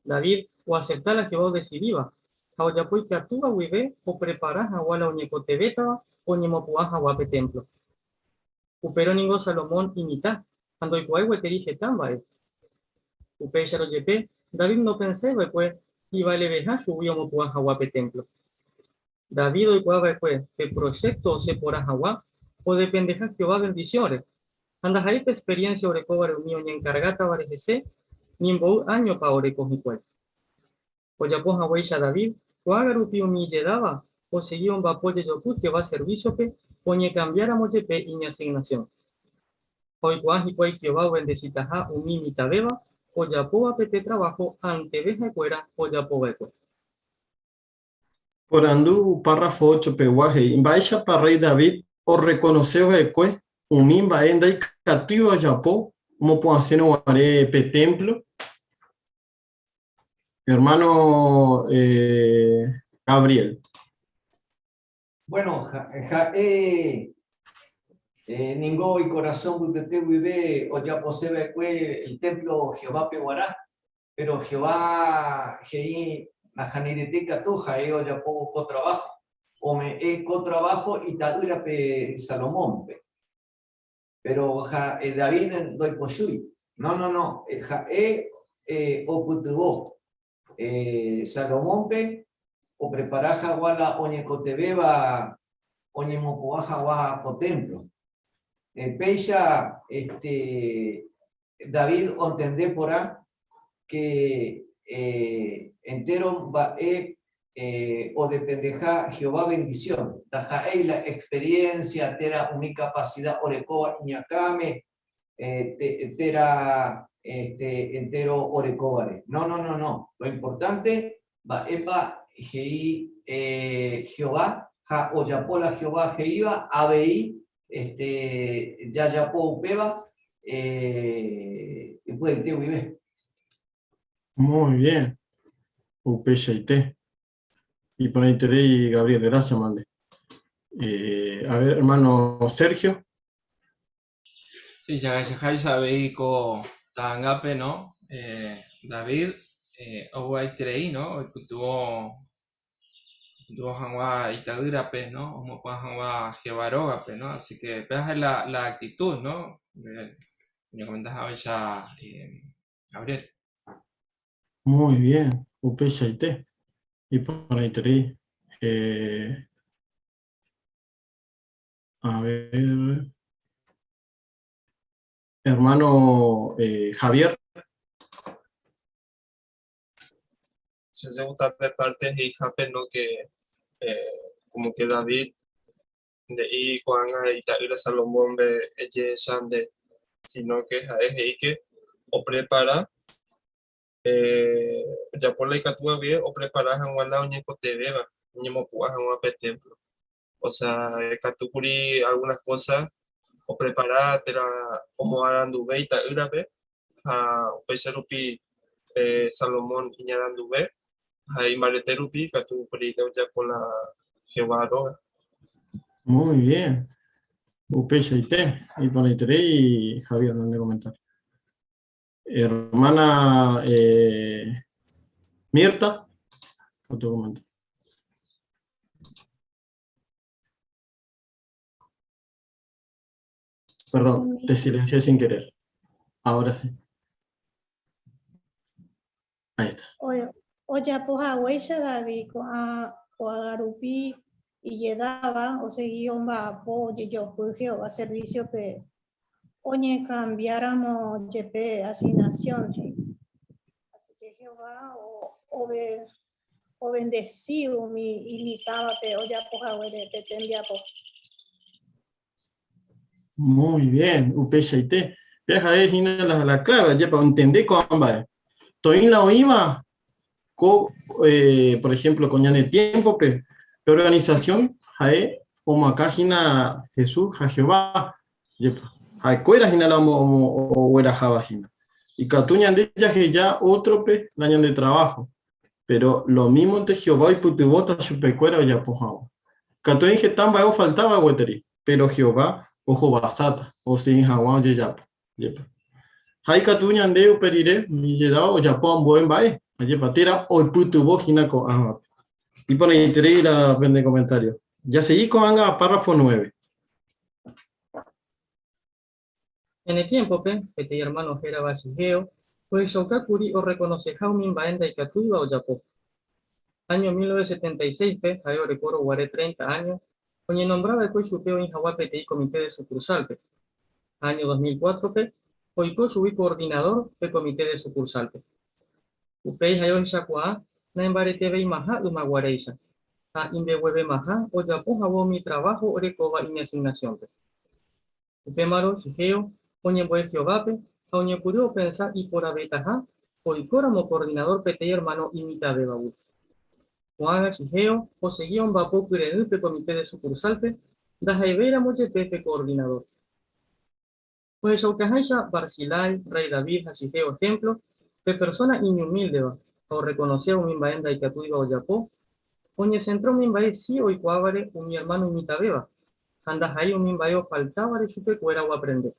David oasepta la Jehová odesidíva ha ojapo ikatúva guive oprepara hag̃ua la oñekotevẽtava oñemopu'ã hag̃ua pe témplo. Upérõ ningo Salomón imitã ha ndoikuaái gueteri heta mba'e. Upéicharõ jepe, David nopensái va'ekue ivaleveha chugui omopu'ã hag̃ua pe témplo. David oikuaa va'ekue pe projékto osẽ porã hag̃ua odependeha Jehová vendisiónre, ha ndaha'éi pe experiénsia orekóvare umi oñenkargátavare hese ni mboy áñopa oreko hikuái. Ojapo haguéicha David, ko'ág̃a rupi umi ijedáva osegi omba'apo jejopy Jehová servísiope oñekambiáramo jepe iñasignasión. Ha oikuaa hikuái Jehová ovendesitaha umi imitãvéva ojapóvape pe traváho anteve ha'ekuéra ojapo va'ekue. Porandu párrafo 8 pegua he'i, Mba'éichapa rréi David orrekonose va'ekue umi mba'e ndaikatúiva ojapo omopu'ãsérõ guare pe témplo? Hermano eh, Gabriel. Bueno, ha'e eh, ningo ikorasõ mbytete guive ojapose va'ekue el templo Jehovápe g̃uarã, pero Jehová he'i nahanirete katu ha'e ojapo ko trabajo, ome'ẽ ko trabajo ita'ýrape Salomónpe. Pero ha David ndoipochýi. No, no, no, ha'e opytyvõ Salomónpe oprepara hag̃ua la oñekotevẽva oñemopu'ã hag̃ua ko témplo. Péicha este, David ontende porã ke entéro mba'e odependeha Jehová vendisión, ndaha'éi la experiénsia térã umi kapasida orekóva iñakãme térã entéro orekóvare. No, no, no, no. Lo importante mba'épa he'i Jehová ha ojapo la Jehová he'íva avei Este, jajapo upéva eh, ipy'aite guive. Muy bien. Upeichaite. Iporãiterei, Gabriel, gracias, mande. Eh, a ver, hermano Sergio. Sí, jahechaháicha avei ko ta'angápe, no? Eh, David eh, ovy'aiterei, no? Oipytyvõ oipytyvõ hag̃ua ita'ýrape, no? Omopu'ã hag̃ua Jehová rógape, no? Así que péva ha'e la, la actitud, no? Oñekomenta haguéicha Gabriel. Muy bien, upeichaite. Iporãiterei. Eh, a ver. Hermano eh, Javier. Se segunda parte he'ihápe no que eh, como que David nde'i ko'ág̃a ita'ýra Salomón-pe ejehecha nde, sino que ha'e he'i que oprepara eh, ojapo la ikatúva guive oprepara hag̃ua la oñekotevẽva oñemopu'ã hag̃ua pe templo. O sea, ikatúkuri algunas cosas oprepara térã omoaranduve ita'ýrape ha upéicha rupi eh, Salomón iñaranduve ha imbarete rupi ikatu upérire ojapo la Jehová róga. Muy bien. Upeichaite, iporãiterei Javier nde comentario. Hermana eh, Mirta, otro comentario. Perdón, te silencié sin querer. Ahora sí. Ahí está. Ojapo haguéicha David ko'ã ko'ág̃a rupi ijedáva osegi omba'apo ojejopy Jehová servísiope oñekambiáramo jepe asignasión, he'i. Así que Jehová ovendesi umi imitãvape ojapo haguére pe tembiapo. Muy bien, upeichaite. Pe ha'e hína la, la clave, ajépa, ontende ko'ã mba'e. Toĩ la oĩva ko, eh, por ejemplo, ko ñane tiémpope, pe organización ha'e omoakã hína Jesús ha Jehová, ajépa. Ha'ekuéra hína la ogueraháva hína. Ikatu ñande jaheja ótrope la ñande trabajo, Péro lomímonte Jehová oipytyvõta chupekuéra ojapo hag̃ua. Katu oĩ heta mba'e ofaltáva gueteri, péro Jehová ohovasáta osegi hag̃ua ojejapo. Ajépa. Ha ikatu ñande upe rire umi ojapo ambue mba'e, ajépa, térã oipytyvõ hína ko'ãvape. Iporãiterei la pende komentario. Jasegi ko'ág̃a párrafo 9. Ñane tiémpope, peteĩ ermáno hérava Shigeo ohechauka kuri orrekonoseha umi mba'e ndaikatúiva ojapo. Áño 1976-pe, ha'e orekórõ guare 30 áño, oñenombra va'ekue chupe oĩ hag̃ua peteĩ komite de sukursálpe. Ha áño 2004-pe, oiko chugui koordinadór pe komite de sukursálpe. Upéi ha'e ohechakuaa naimbareteveimaha ymaguaréicha ha imbeguevemaha ojapo hag̃ua umi traváho orekóva iñasignasiónpe. Upémarõ Shigeo oñembo'e Jehovápe ha oñepyrũ opensa iporãvetaha oikóramo koordinadór peteĩ ermáno imitãvévagui. Ko'ág̃a Shigeo osegi omba'apo kyre'ỹ pe Komite de Sukursálpe, ndaha'evéiramo jepe pe koordinadór. Ohechaukaháicha Barzilai, rréi David ha Shigeo ehémplo, pe persóna iñumíldeva ha orrekonoséva umi mba'e ndaikatúiva ojapo, oñesentra umi mba'e si oikuaávare umi ermáno imitãvéva ha ndaha'éi umi mba'e ofaltávare chupekuéra oaprende.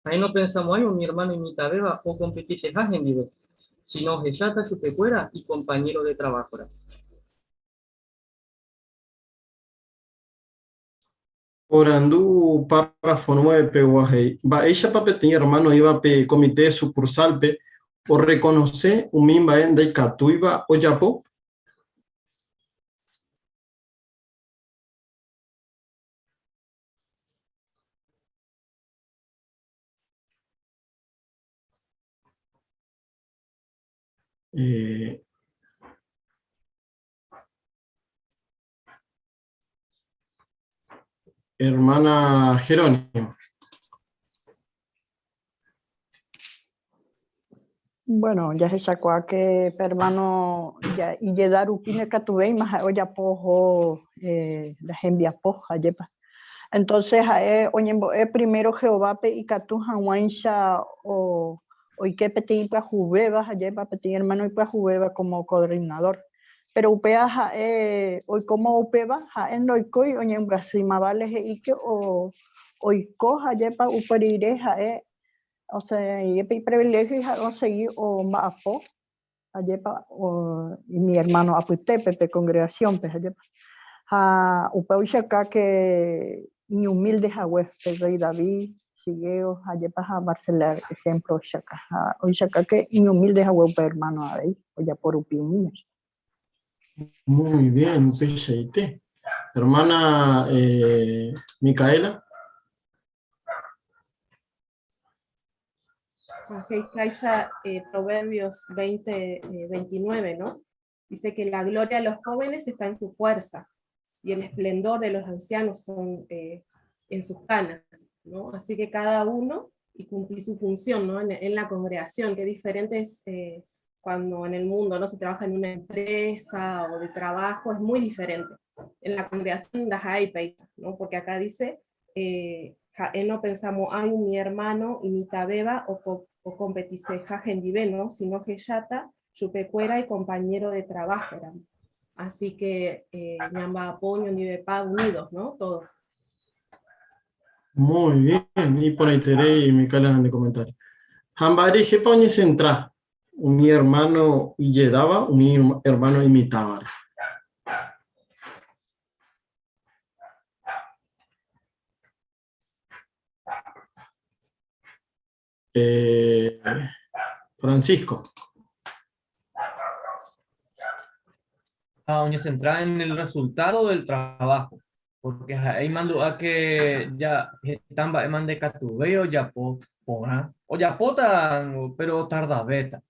Ha'e nopensamo'ãi umi ermáno imitãvéva okompetiseha hendive, síno ohecháta chupekuéra ikompañéro de traváhora. Porandu párrafo 9 pegua he'i, Mba'éichapa peteĩ ermáno oĩva pe komite de sukursálpe orrekonose umi mba'e ndaikatúiva ojapo? Eh, hermana Jerónimo. Bueno, jahechakuaa que pe hermano ja ijeda rupi ndaikatuvéima ha'e ojapo oho eh, la hembiapo, ajépa. Entonces ha'e oñembo'e primero Jehovápe ikatu hag̃uáicha o, oike peteĩ ipyahuvéva, ajépa, peteĩ hermano ipyahuvéva como coordinador. Pero upéva ha'e oikóma upéva, ha'e ndoikói oñembyasýma, vale he'íke o, oiko, ajépa, upe rire ha'e O sea, y pe iprivilegio ha'e osegi omba'apo. Ajépa umi hermano apytépe pe congregación-pe, ajépa. Ha upe oichauka ke iñumílde hague pe rey David, Shigeo, ajépa ha Barzilai ejemplo oichauka. Ha oichauka ke iñumílde hague upe hermano avei ojapo rupi umíva. Muy bien, upeichaite. Hermana eh, Micaela. He'iháicha eh, Proverbios 20, 29, eh, ¿no? Dice que la gloria de los jóvenes está en su fuerza y el esplendor de los ancianos son eh, en sus canas, ¿no? Así que cada uno y cumplir su función, ¿no? En la congregación, que diferente es cuando en el mundo no se trabaja en una empresa o de trabajo, es muy diferente. En la congregación da ¿no? Porque acá dice, eh, no pensamos, ay, mi hermano imitabeba o, o competiceja ¿no? Sino que yata, chupecuera y compañero de trabajo eran. Así que, eh, ñamba apoyo, ni unidos, ¿no? Todos. Muy bien, y por ahí te y Micaela en el comentario. Hambari jepa oñecentra, umi hermano ijedáva, umi hermano imitávare. Eh, Francisco. Ah, oñecentra en el resultado del trabajo. Porque ha'e imandu'a que ya heta mba'éma ndekatuvéi ojapo porã. Ojapóta pero otardavéta.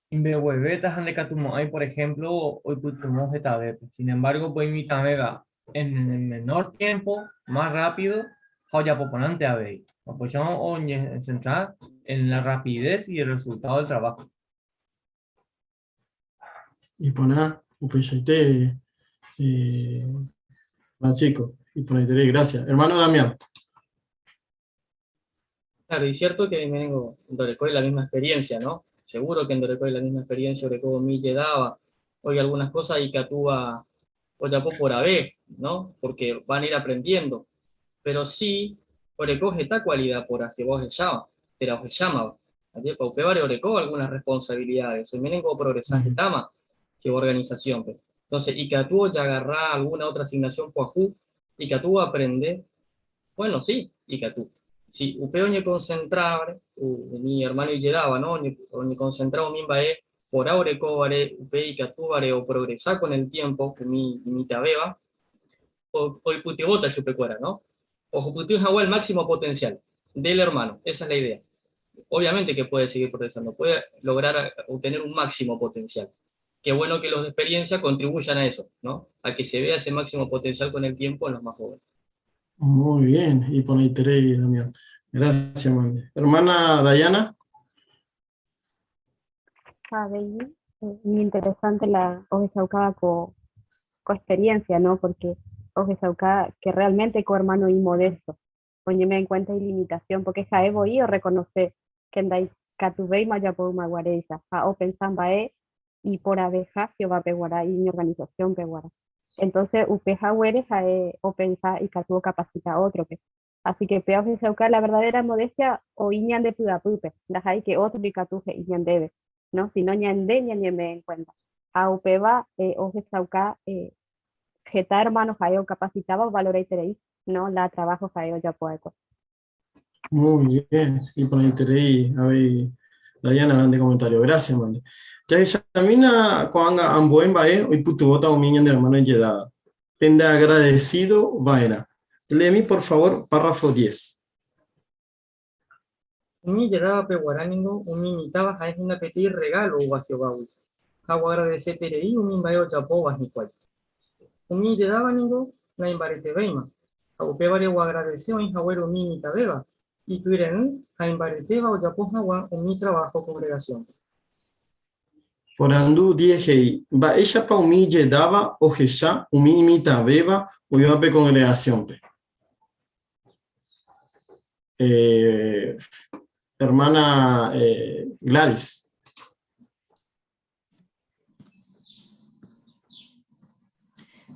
Imbeguevéta ha ndekatumo'ãi, por ejemplo, oipytyvõ hetavépe. Sin embargo, pe imitãvéva en el menor tiempo, más rápido ha ojapo porãnte avei. Upéicha oñecentra en la rapidez y el resultado del trabajo. Iporã upeichaite, Francisco. Iporãiterei, gracias. Hermano Damián. Claro, y cierto que vengo en Ndorekói la misma experiencia, ¿no? Seguro que en ndorekói la misma experiencia, orekóvo umi ijedáva, hoy algunas cosas ikatúva ojapo porãve, ¿no? Porque van a ir aprendiendo. Pero sí, oreko heta cualidad porã Jehová ohecháva, térã ohechámava. Ajépa, upévare oreko algunas responsabilidades, oiménengo oprogresa hetáma Jehová organización-pe. Entonces, ikatu ojagarra alguna otra asignación pyahu, ikatu oaprende, bueno, sí, ikatu. Si upe oñeconcentráva, umi hermano ijedáva, no? Oñeconcentra umi mba'e porã orekóvare, upe ikatúvare oprogresa con el tiempo, umi imitãvéva, oipytyvõta chupekuéra, no? Ohupyty hag̃ua el máximo potencial del hermano, esa es la idea. Obviamente que puede seguir progresando, puede lograr obtener un máximo potencial. Qué bueno que los de experiencia contribuyan a eso, ¿no? A que se vea ese máximo potencial con el tiempo en los más jóvenes. Muy bien, y por ahí Damián. Gracias, Mandy. Hermana Dayana. Avei, interesante la ohechaukáva ko, ko experiencia, ¿no? Porque ohechauka que realmente ko hermano imodesto, oñeme'ẽ en cuenta ilimitación, porque ha'e voi orreconoce que ndaikatuvéima ojapo ymaguaréicha ha opensa mba'e iporãveha Jehovápe guarã iñorganizaciónpe guarã. Entonces upe haguére ha'e opensa ikatu okapacita ótrope. Así que péva ohechauka la verdadera modestia oĩ ñande py'apýpe, ndaha'éi que otro ikatu he'i ñandéve, no, sino ñande ñañeme'ẽ en cuenta. Ha upéva ohechauka heta hermano ha'e okapacitáva ovaloraiterei, no, la trabajo ha'e ojapo va'ekue. Muy bien, iporãiterei avei Dayana grande comentario. Gracias, mante. Jahechamína ko'ág̃a ambue mba'e oipytyvõta umi ñane hermano ijedáva. Pendeagradecido va'erã. Leemi por favor párrafo diez. Umi ijedávape guarã ningo umi imitãva ha'e hína peteĩ rregálo oúva Jehovágui, ha oagradeseterei umi mba'e ojapóva hikuái. Umi ijedáva ningo naimbaretevéima, ha upévare oagradese oĩ haguére umi imitãvéva, ikyre'ỹ ha imbaretéva ojapo hag̃ua umi traváho kongregasiónpe. Porandu diez he'i, Mba'éichapa umi ijedáva ohecha umi imitãvéva oĩva pe kongregasiónpe? Hermana Gladys.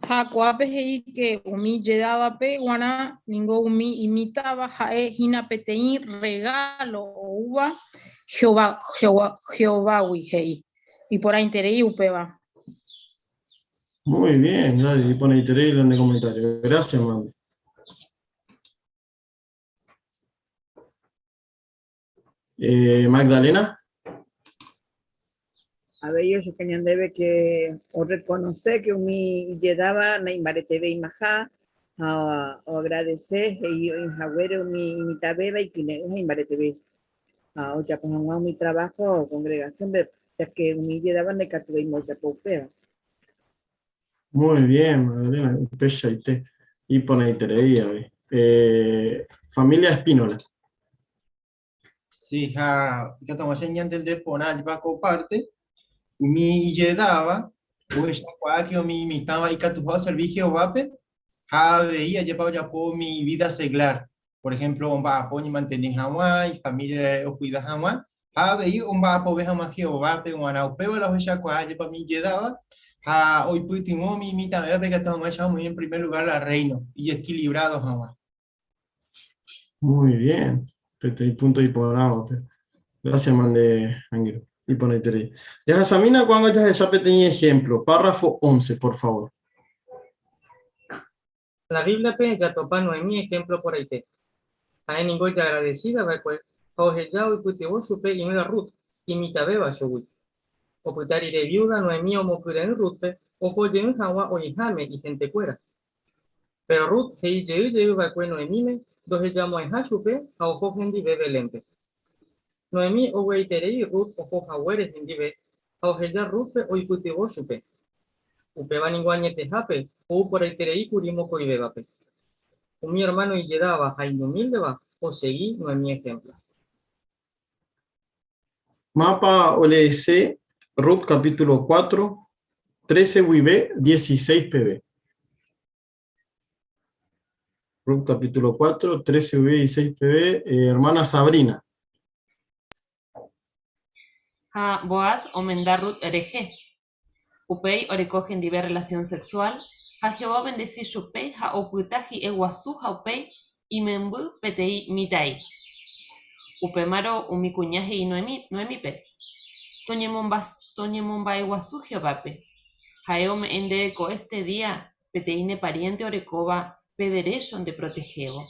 Ha ko'ápe he'i ke umi ijedávape g̃uarã ningo umi imitãva ha'e hína peteĩ rregálo oúva Jehovágui, he'i. Iporãiterei upéva. Muy bien, Gladys, iporãiterei la ne comentario. Gracias, mami. Eh, Magdalena. Avei ojupe ñandéve que oreconoce que umi ijedáva naimbareteveimaha ha oagradece he'i oĩhaguére umi imitãvéva ikyre'ỹ ha imbareteve ha ojapo hag̃ua umi trabajo congregación-pe, ya que umi ijedáva ndaikatuvéima ojapo upéva. Muy bien, Magdalena, upeichaite. Iporãiterei avei. Eh, familia Espínola. Sí, ha ikatu hag̃ua che ñantende porã jepa ko parte, umi ijedáva ohechakuaa umi imitãva ikatuha oservi Jehovápe ha avei ajépa ojapo umi vida seglar, por ejemplo omba'apo oñemantene hag̃ua, ifamíliare okuida hag̃ua ha avei omba'apove hag̃ua Jehovápe g̃uarã. Upéva la ohechakuaa ajépa umi ijedáva ha oipytyvõ umi imitãvévape ikatu hag̃uáicha omoĩ en primer lugar la Reino, ijequilibrado hag̃ua. Muy bien. Peteĩ punto iporãvape. Gracias, mande, angirũ. Iporãiterei. Jahasamína ko'ág̃a jahecha peteĩ ejemplo. Párrafo 11, por favor. La Biblia-pe jatopa Noemí ejemplo porãite. Ha'e ningo ijagradecida va'ekue ha oheja oipytyvõ chupe inuéra Rut, imitãvéva chugui. Opyta rire viúda Noemí omokyre'ỹ Rútpe oho jey hag̃ua oĩháme ihentekuéra. Péro Rut he'i jey jey va'ekue Noemíme ndohejamo'ãiha chupe ha oho hendive Belénpe. Noemí ovy'aiterei Rut oho haguére hendive ha oheja Rútpe oipytyvõ chupe. Upéva ningo añetehápe ou porãiterei kuri mokõivévape. Umi ermáno ijedáva ha iñumíldeva osegi Noemí ehémplo. Mapa oleese Rut capítulo 4, 13 guive 16 peve. Rut capítulo 4, 13 guive 16 peve. Eh, hermana Sabrina. Ha Boaz omenda Rut rehe. Upéi oreko hendive relación sexual, ha Jehová obendesi chupe ha opyta hi'e guasu ha upéi imemby peteĩ mitã'i. Upémarõ umi kuña he'i Noemí, Noemípe, Toñemomba'eguasu Jehovápe. Ha'e ome'ẽ ndéve ko este día peteĩ ne pariénte orekóva pe derécho ndeprotehévo,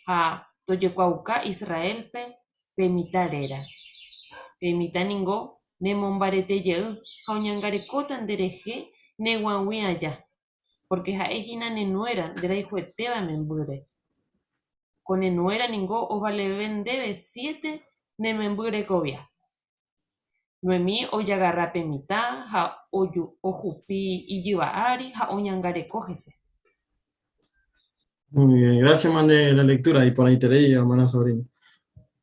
ha tojekuaauka Israélpe pe mitã réra. Pe mitã ningo Nemombarete jey ha oñangarekóta nderehe neguãgui aja, pórke ha'e hína ne nuéra nderayhuetéva membýre. Ko ne nuéra ningo ovaleve ndéve siete ne memby rekovia. Noemí ojagarra pe mitã ha ojupi ijyva ári ha oñangareko hese. Muy bien, gracias, mande la lectura iporãiterei, hermana Sabrina.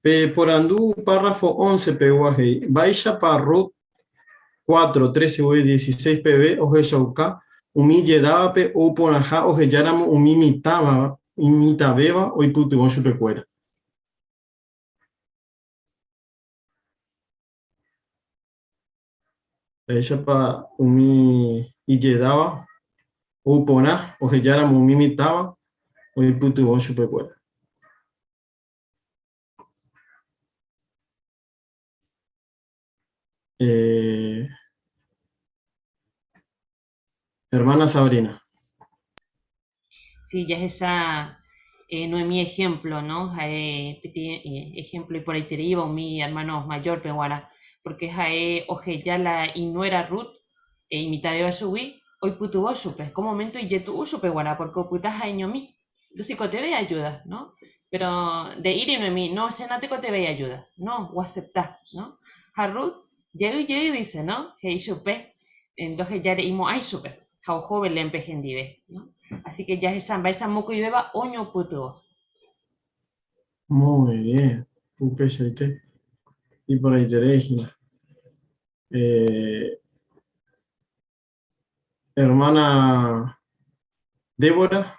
Pe porandu párrafo 11 pegua he'i, Mba'éichapa Rut 4, 13 guive 16 peve ohechauka umi ijedávape ou porãha ohejáramo umi mitãva, imitãvéva oipytyvõ chupekuéra? Mba'éichapa umi ijedáva ou porã ohejáramo umi mitãva oipytyvõ chupekuéra? Eh, hermana Sabrina. Sí, jahecha eh, Noemí ejemplo, ¿no? Ha'e peteĩ eh, ejemplo iporãitereíva umi hermano mayor-pe g̃uarã, porque ha'e oheja la inuéra Rut, eh, imitãvéva chugui, oipytyvõ chupe. Ko momento ijetu'u chupe g̃uarã, porque opyta ha'eñomi. Entonces ikotevẽ ayuda, ¿no? Pero nde'íri Noemí, no, che natekotevẽi ayuda. No, oacepta, ¿no? Ha Rut Jey jey dice, no? He'i chupe, ndohejareimo'ãi chupe, ha oho Belénpe hendive, no? Así que jahecha mba'éicha mokõivéva oñopytyvõ. Muy bien, upeichaite. Iporãiterei hína. Eh, hermana Débora.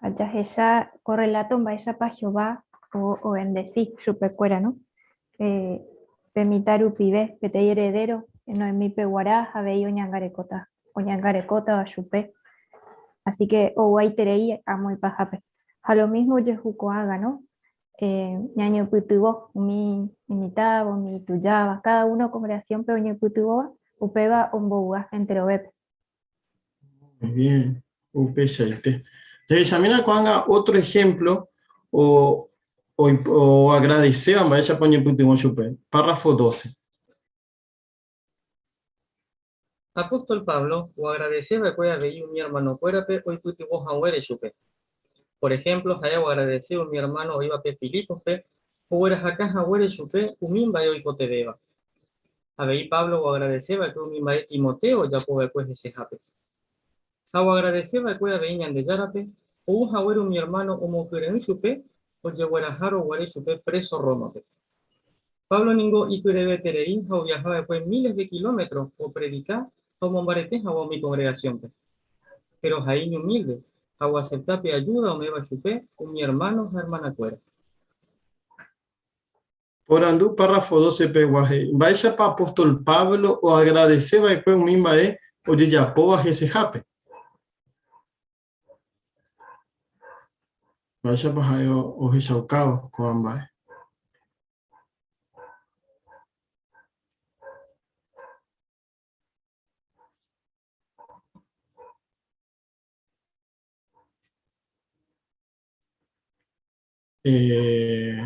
Ha jahecha ko rreláto mba'éichapa Jehová ovendesi chupekuéra, no? Pe mitã rupive, peteĩ eredéro Noemípe guarã ha avei oñangarekóta, oñangarekótava chupe. Así que oguaiterei amo ipahápe. Ha lo mismo ojehu ko'ág̃a, no? Ñañopytyvõ umi imitãva, umi itujáva, cada uno congregación-pe oñepytyvõva, upéva ombovy'a enterovépe. Muy bien, upeichaite. Jahechamína ko'ág̃a otro ejemplo o, oagradecéva mba'éichapa oñepytyvõ chupe. Párrafo 12. Apóstol Pablo oagradese va'ekue avei umi ermanokuérape oipytyvõ haguére chupe. Por ehémplo, ha'e oagradese umi ermáno oĩvape Filípospe oguerahaka haguére chupe umi mba'e oikotevẽva. Avei Pablo oagradese va'ekue umi mba'e Timoteo ojapo va'ekue hesehápe. Ha oagradese va'ekue avei Ñandejárape ou haguére umi ermáno omokyre'ỹ chupe ojeguerahárõ guare chupe préso Rómape. Pablo ningo ikyre'ỹeterei ha oviaha va'ekue miles de kilómetro opredika ha omombarete hag̃ua umi kongregasiónpe. Péro ha'e iñumílde ha oasepta pe ajúda ome'ẽva chupe umi ermáno ha ermanakuéra. Porandu párrafo 12 pegua he'i, Mba'éichapa apóstol Pablo oagradese va'ekue umi mba'e ojejapóva hesehápe? Mba'éichapa ha'e ohechaukávo ko'ã mba'e? Eh,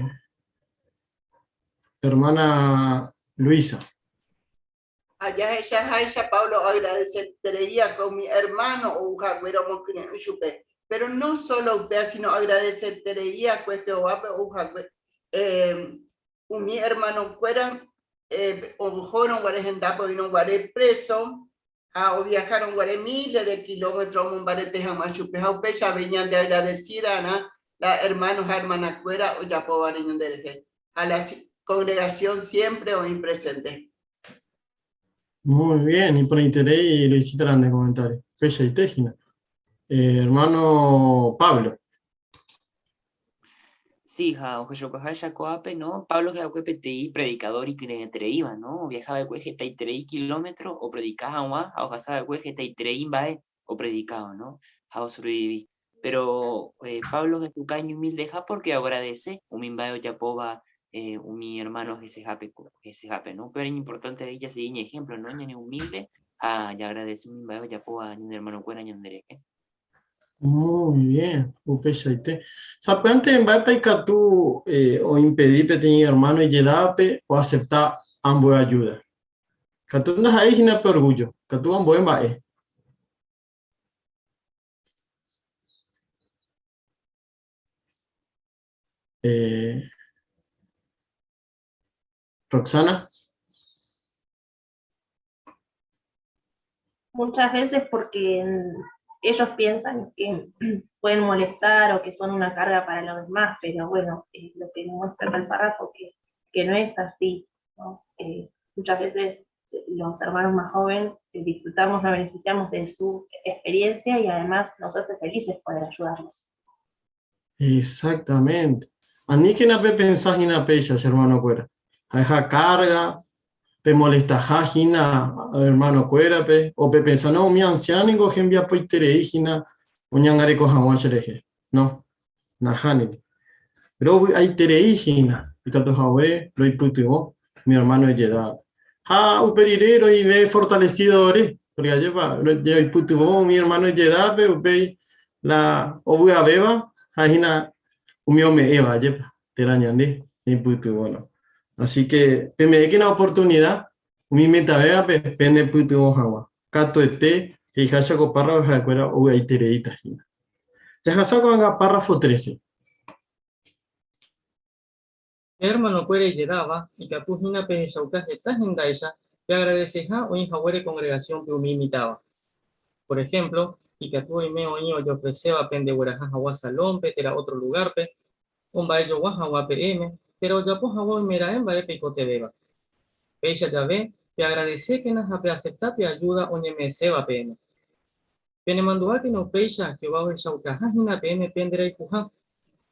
hermana Luisa. Ha jahechaháicha Pablo oagradesetereíakue umi ermáno ou haguére omokyre'ỹ chupe. Péro no sólo upéva, síno oagradesetereíakue Jehovápe ou hague umi ermanokuéra ohórõ guare hendápe oĩrõ guare préso ha oviahárõ guare miles de kilómetro omombarete hag̃ua chupe. Ha upéicha avei ñandeagradesídarã la ermáno ha ermanakuéra ojapóvare ñanderehe. Ha la kongregasión siémpre oĩ presénte. Muy bien, iporãiterei Luisita nde comentario. Upeichaite hína. Hermano Pablo. Sí, ha ohechakuaaháicha ko'ápe, no? Pablo ha'ekue peteĩ predikadór ikyre'ỹetereíva, no? Oviaha va'ekue hetaiterei kilómetro opredika hag̃ua ha ohasa va'ekue hetaiterei mba'e opredikáva, no? Ha osobrevivi. Péro Pablo ohechuka iñumildeha pórke oagradese umi mba'e ojapóva umi ermáno hesehápe, hesehápe, no? Upévare iñimportánte avei jasegi iñehémplo, no? Ñaneumílde ha jaagradese umi mba'e ojapóva ñane ermanokuéra ñanderehe. Muy bien, upeichaite. Sapy'ánte mba'épa ikatu oimpedi peteĩ ermáno ijedávape oasepta ambue ajúda? Katu ndaha'éi hína pe orgúllo, katu ambue mba'e. Roxana. Muchas veces porque ellos piensan que pueden molestar o que son una carga para los demás, pero bueno, eh, lo que muestra acá el párrafo que, que no es así, ¿no? Eh, muchas veces los hermanos más jóvenes disfrutamos, nos beneficiamos de su experiencia y además nos hace felices poder ayudarlos. Exactamente. Aníkena pepensa hína péicha, che hermano-kuéra. Ha'eha kárga, pemolestaha hína hermano-kuérape, o pepensa, no, umi ansiáno ningo hembiapoiterei hína oñangareko hag̃ua cherehe. No, nahániri. Rovy'aiterei hína ikatu hague roipytyvõ umi hermano ijedávape. Ha upe rire roĩve fortalecido ore, porque ajépa roipytyvõ umi hermano ijedávape, upéi la ovy'avéva ha hína umi ome'ẽva, ajépa, térã ñande ñaipytyvõ, no. Así que peme'ẽkena oportunidad umi mitãvévape penepytyvõ hag̃ua. Katuete he'iháicha ko párrafo ha'ekuéra ovy'aitereíta hína. Jahasa ko'ág̃a párrafo 13. Pe ermanokuéra ijedáva ikatu hína pehechauka heta hendáicha peagradeseha oĩ haguére kongregasiónpe umi imitãva. Por ehémplo, ikatu oime oĩ ojeofreséva pendegueraha hag̃ua salónpe térã ótro lugárpe, omba'ejogua hag̃ua peẽme térã ojapo hag̃ua oimeraẽ mba'e peikotevẽva. Péicha jave, peagradesékena ha peasepta pe ajúda oñeme'ẽséva peẽme. Penemandu'ákena upéicha Jehová ohechaukaha hína peẽme penderayhuha,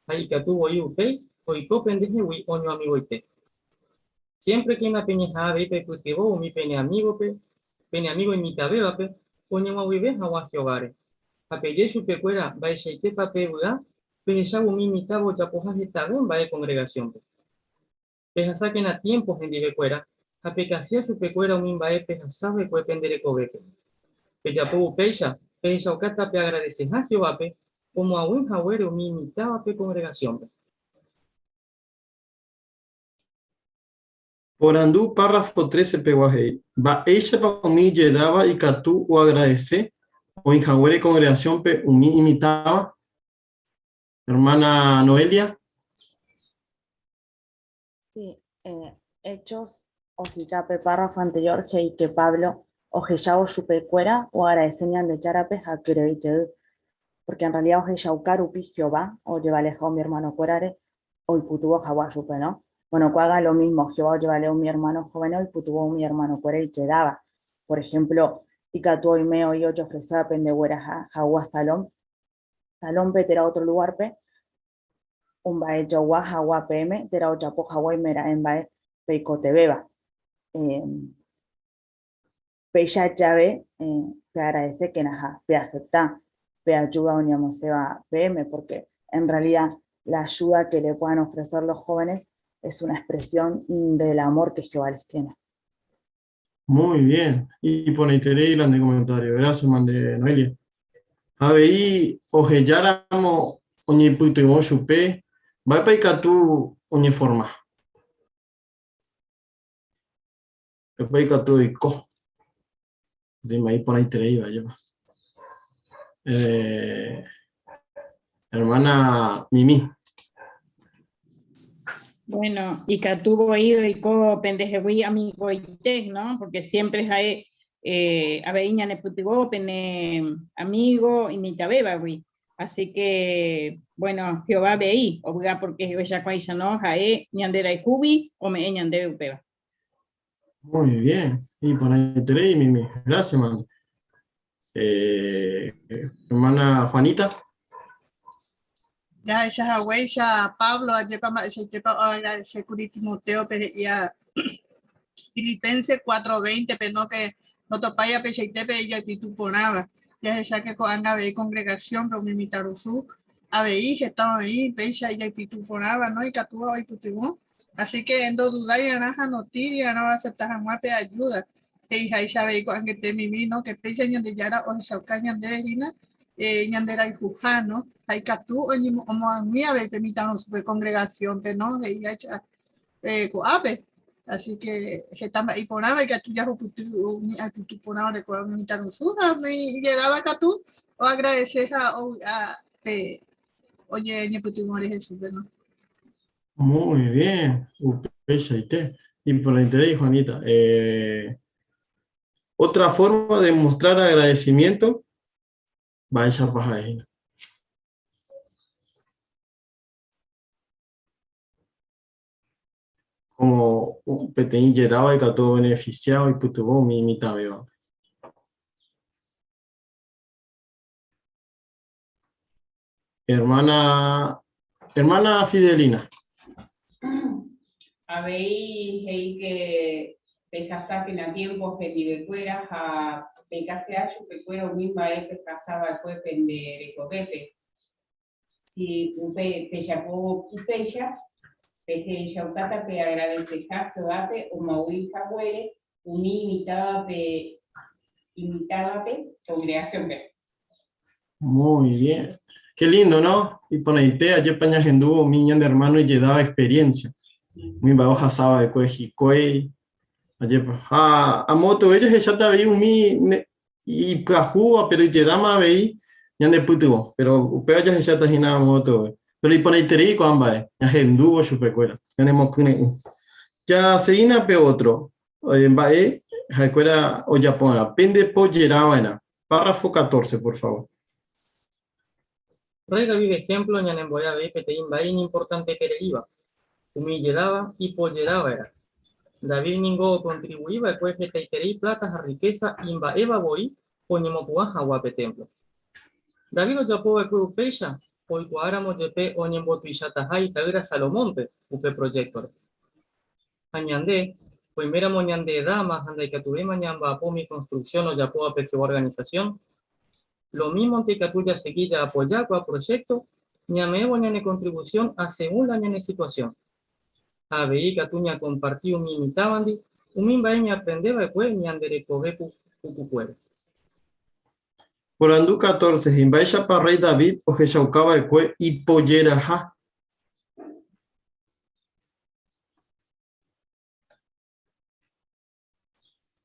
ha ikatu voi upéi oiko pendehegui oñoamigoite. Siémprekena peñeha'ã avei peipytyvõ umi pene amígope, pene amígo imitãvévape, oñeg̃uag̃uive hag̃ua Jehováre, ha peje chupekuéra mba'eichaitépa pevy'a. Pehechávo umi imitãva ojapoha hetave mba'e kongregasiónpe. Pehasákena tiémpo hendivekuéra ha pekasia chupekuéra umi mba'e pehasa va'ekue pende rekovépe. Pejapóvo upéicha, pehechaukáta peagradeseha Jehovápe omoag̃ui haguére umi imitãvape kongregasiónpe. Porandu párrafo 13 pegua he'i, Mba'éichapa umi ijedáva ikatu oagradese oĩ haguére kongregasiónpe umi imitãva? Hermana Noelia. Sí, eh, Hechos osita pe párrafo anterior he'i que Pablo ohechávo chupekuéra oagradese Ñandejárape ha kyre'ỹ jey, porque en realidad ohechauka rupi Jehová ojevaleha umi hermanokuérare oipytyvõ hag̃ua chupe, no? Bueno, ko'ág̃a lo mismo, Jehová ojevale umi hermano jóvenes oipytyvõ umi hermanokuéra ijedáva. Por ejemplo, ikatu oime oĩ ojofreséva pendegueraha hag̃ua salón, salónpe térã ótro lugárpe, omba'ejogua hag̃ua peẽme térã ojapo hag̃ua oimeraẽ mba'e peikotevẽva. Péicha jave peagradesékena ha peasepta pe ajúda oñemosẽva peẽme, pórke en realida la ajúda ke le puedan ofrecer los jóvenes es una expresión del amor que Jehová les tiene. Muy bien, iporãiterei la nde comentario, gracias mande Noelia. Avei ohejáramo oñeipytyvõ chupe, mba'épa ikatu oñeforma? Mba'épa ikatu oiko? Ndéma iporãitereíva, ajépa. Eh, hermana Mimi. Bueno, ikatu voi oiko pendehegui amigoite, ¿no? Porque siempre ha'e eh, avei ñanepytyvõ pene amigo imitãvévagui. Así que, bueno, Jehová avei ovy'a porque ohechakuaáicha, ¿no? Ha'e ñanderayhúgui ome'ẽ ñandéve upéva. Muy bien, iporãiterei Mimi. Gracias, hermana. Eh, hermana Juanita. Jahecha haguéicha Pablo ajépa mba'eichaitépa oagradese kuri Timotéope he'íva Filipenses 4:20-pe, no que ndotopái apeichaitépe ijactitud porãva. Jahecháke ko'ág̃a avei congregación-pe umi mitãrusu avei heta oĩ péicha ijactitud porãva, no ikatúva oipytyvõ. Así que ndodudai'arã ha notĩri'arã oacepta hag̃ua pe ayuda. He'iháicha avei ko'ag̃aite mimi, no, que péicha Ñandejára ohechauka ñandéve hína ñanderayhuha, no, ha ikatu omoag̃ui avei pe mitãrusu pe congregación-pe, no, he'iháicha ko'ápe. Así que heta mba'e iporãva ikatu jahupyty umi actitud porã orekóva umi mitãrusu ha umi ijedáva katu oagradece ha ovy'a pe oñepytyvõre Jesús-pe, no. Muy bien, upeichaite. Iporãiterei, Juanita. Eh, otra forma de mostrar agradecimiento, mba'éichapa ha'e hína. Como peteĩ ijedáva ikatu obeneficia oipytyvõ umi imitãvévape. Hermana, hermana Fidelina. Avei he'i ke pehasákena tiempo hendivekuéra ha pekasea chupekuéra umi mba'e pehasa va'ekue pende rekovépe. Si upe pejapóvo upéicha, pehechaukáta peagradeseha Jehovápe omoag̃ui haguére umi imitãvape imitãvape kongregasiónpe. Muy bien. Qué lindo, ¿no? Iporãite ajépa ñahendu umi ñane hermano ijedáva experiencia. Umi mba'e ohasáva va'ekue hikuái. Ajépa. Ha amo tove jahecháta avei umi ipyahúva, pero ijedáma avei ñanepytyvõ. Pero upéva jahecháta hína amo tove. Pero iporãiterei ko'ã mba'e, ñahendúvo chupekuéra, ñanemokyre'ỹ. Jaseguína pe otro mba'e ha'ekuéra ojapova'erã. Pende pojerava'erã. Párrafo 14, por favor. Rey David ejemplo ñanembo'e avei peteĩ mba'e iñimportantetereíva, umi ijedáva ipojerava'erã. David ningo okontribuí va'ekue hetaiterei pláta ha rrikésa imba'éva voi oñemopu'ã hag̃ua pe témplo. David ojapo va'ekue upéicha oikuaáramo jepe oñembotuichataha ita'ýra Salomónpe upe projéktore. Ha ñande, oiméramo ñande edáma ha ndaikatuvéima ñamba'apo umi konstruksión ojapóva pe Jehová organisasión, lomímonte ikatu jasegi jaapoja ko'ã projékto Ñame'ẽvo ñane contribución asegún la ñane situación. Ha avei ikatu ñakomparti umi imitãvandi umi mba'e ñaaprende va'ekue ñande rekove pukukuére. Porandu 14, Mba'éichapa rréi David ohechauka va'ekue ipojeraha?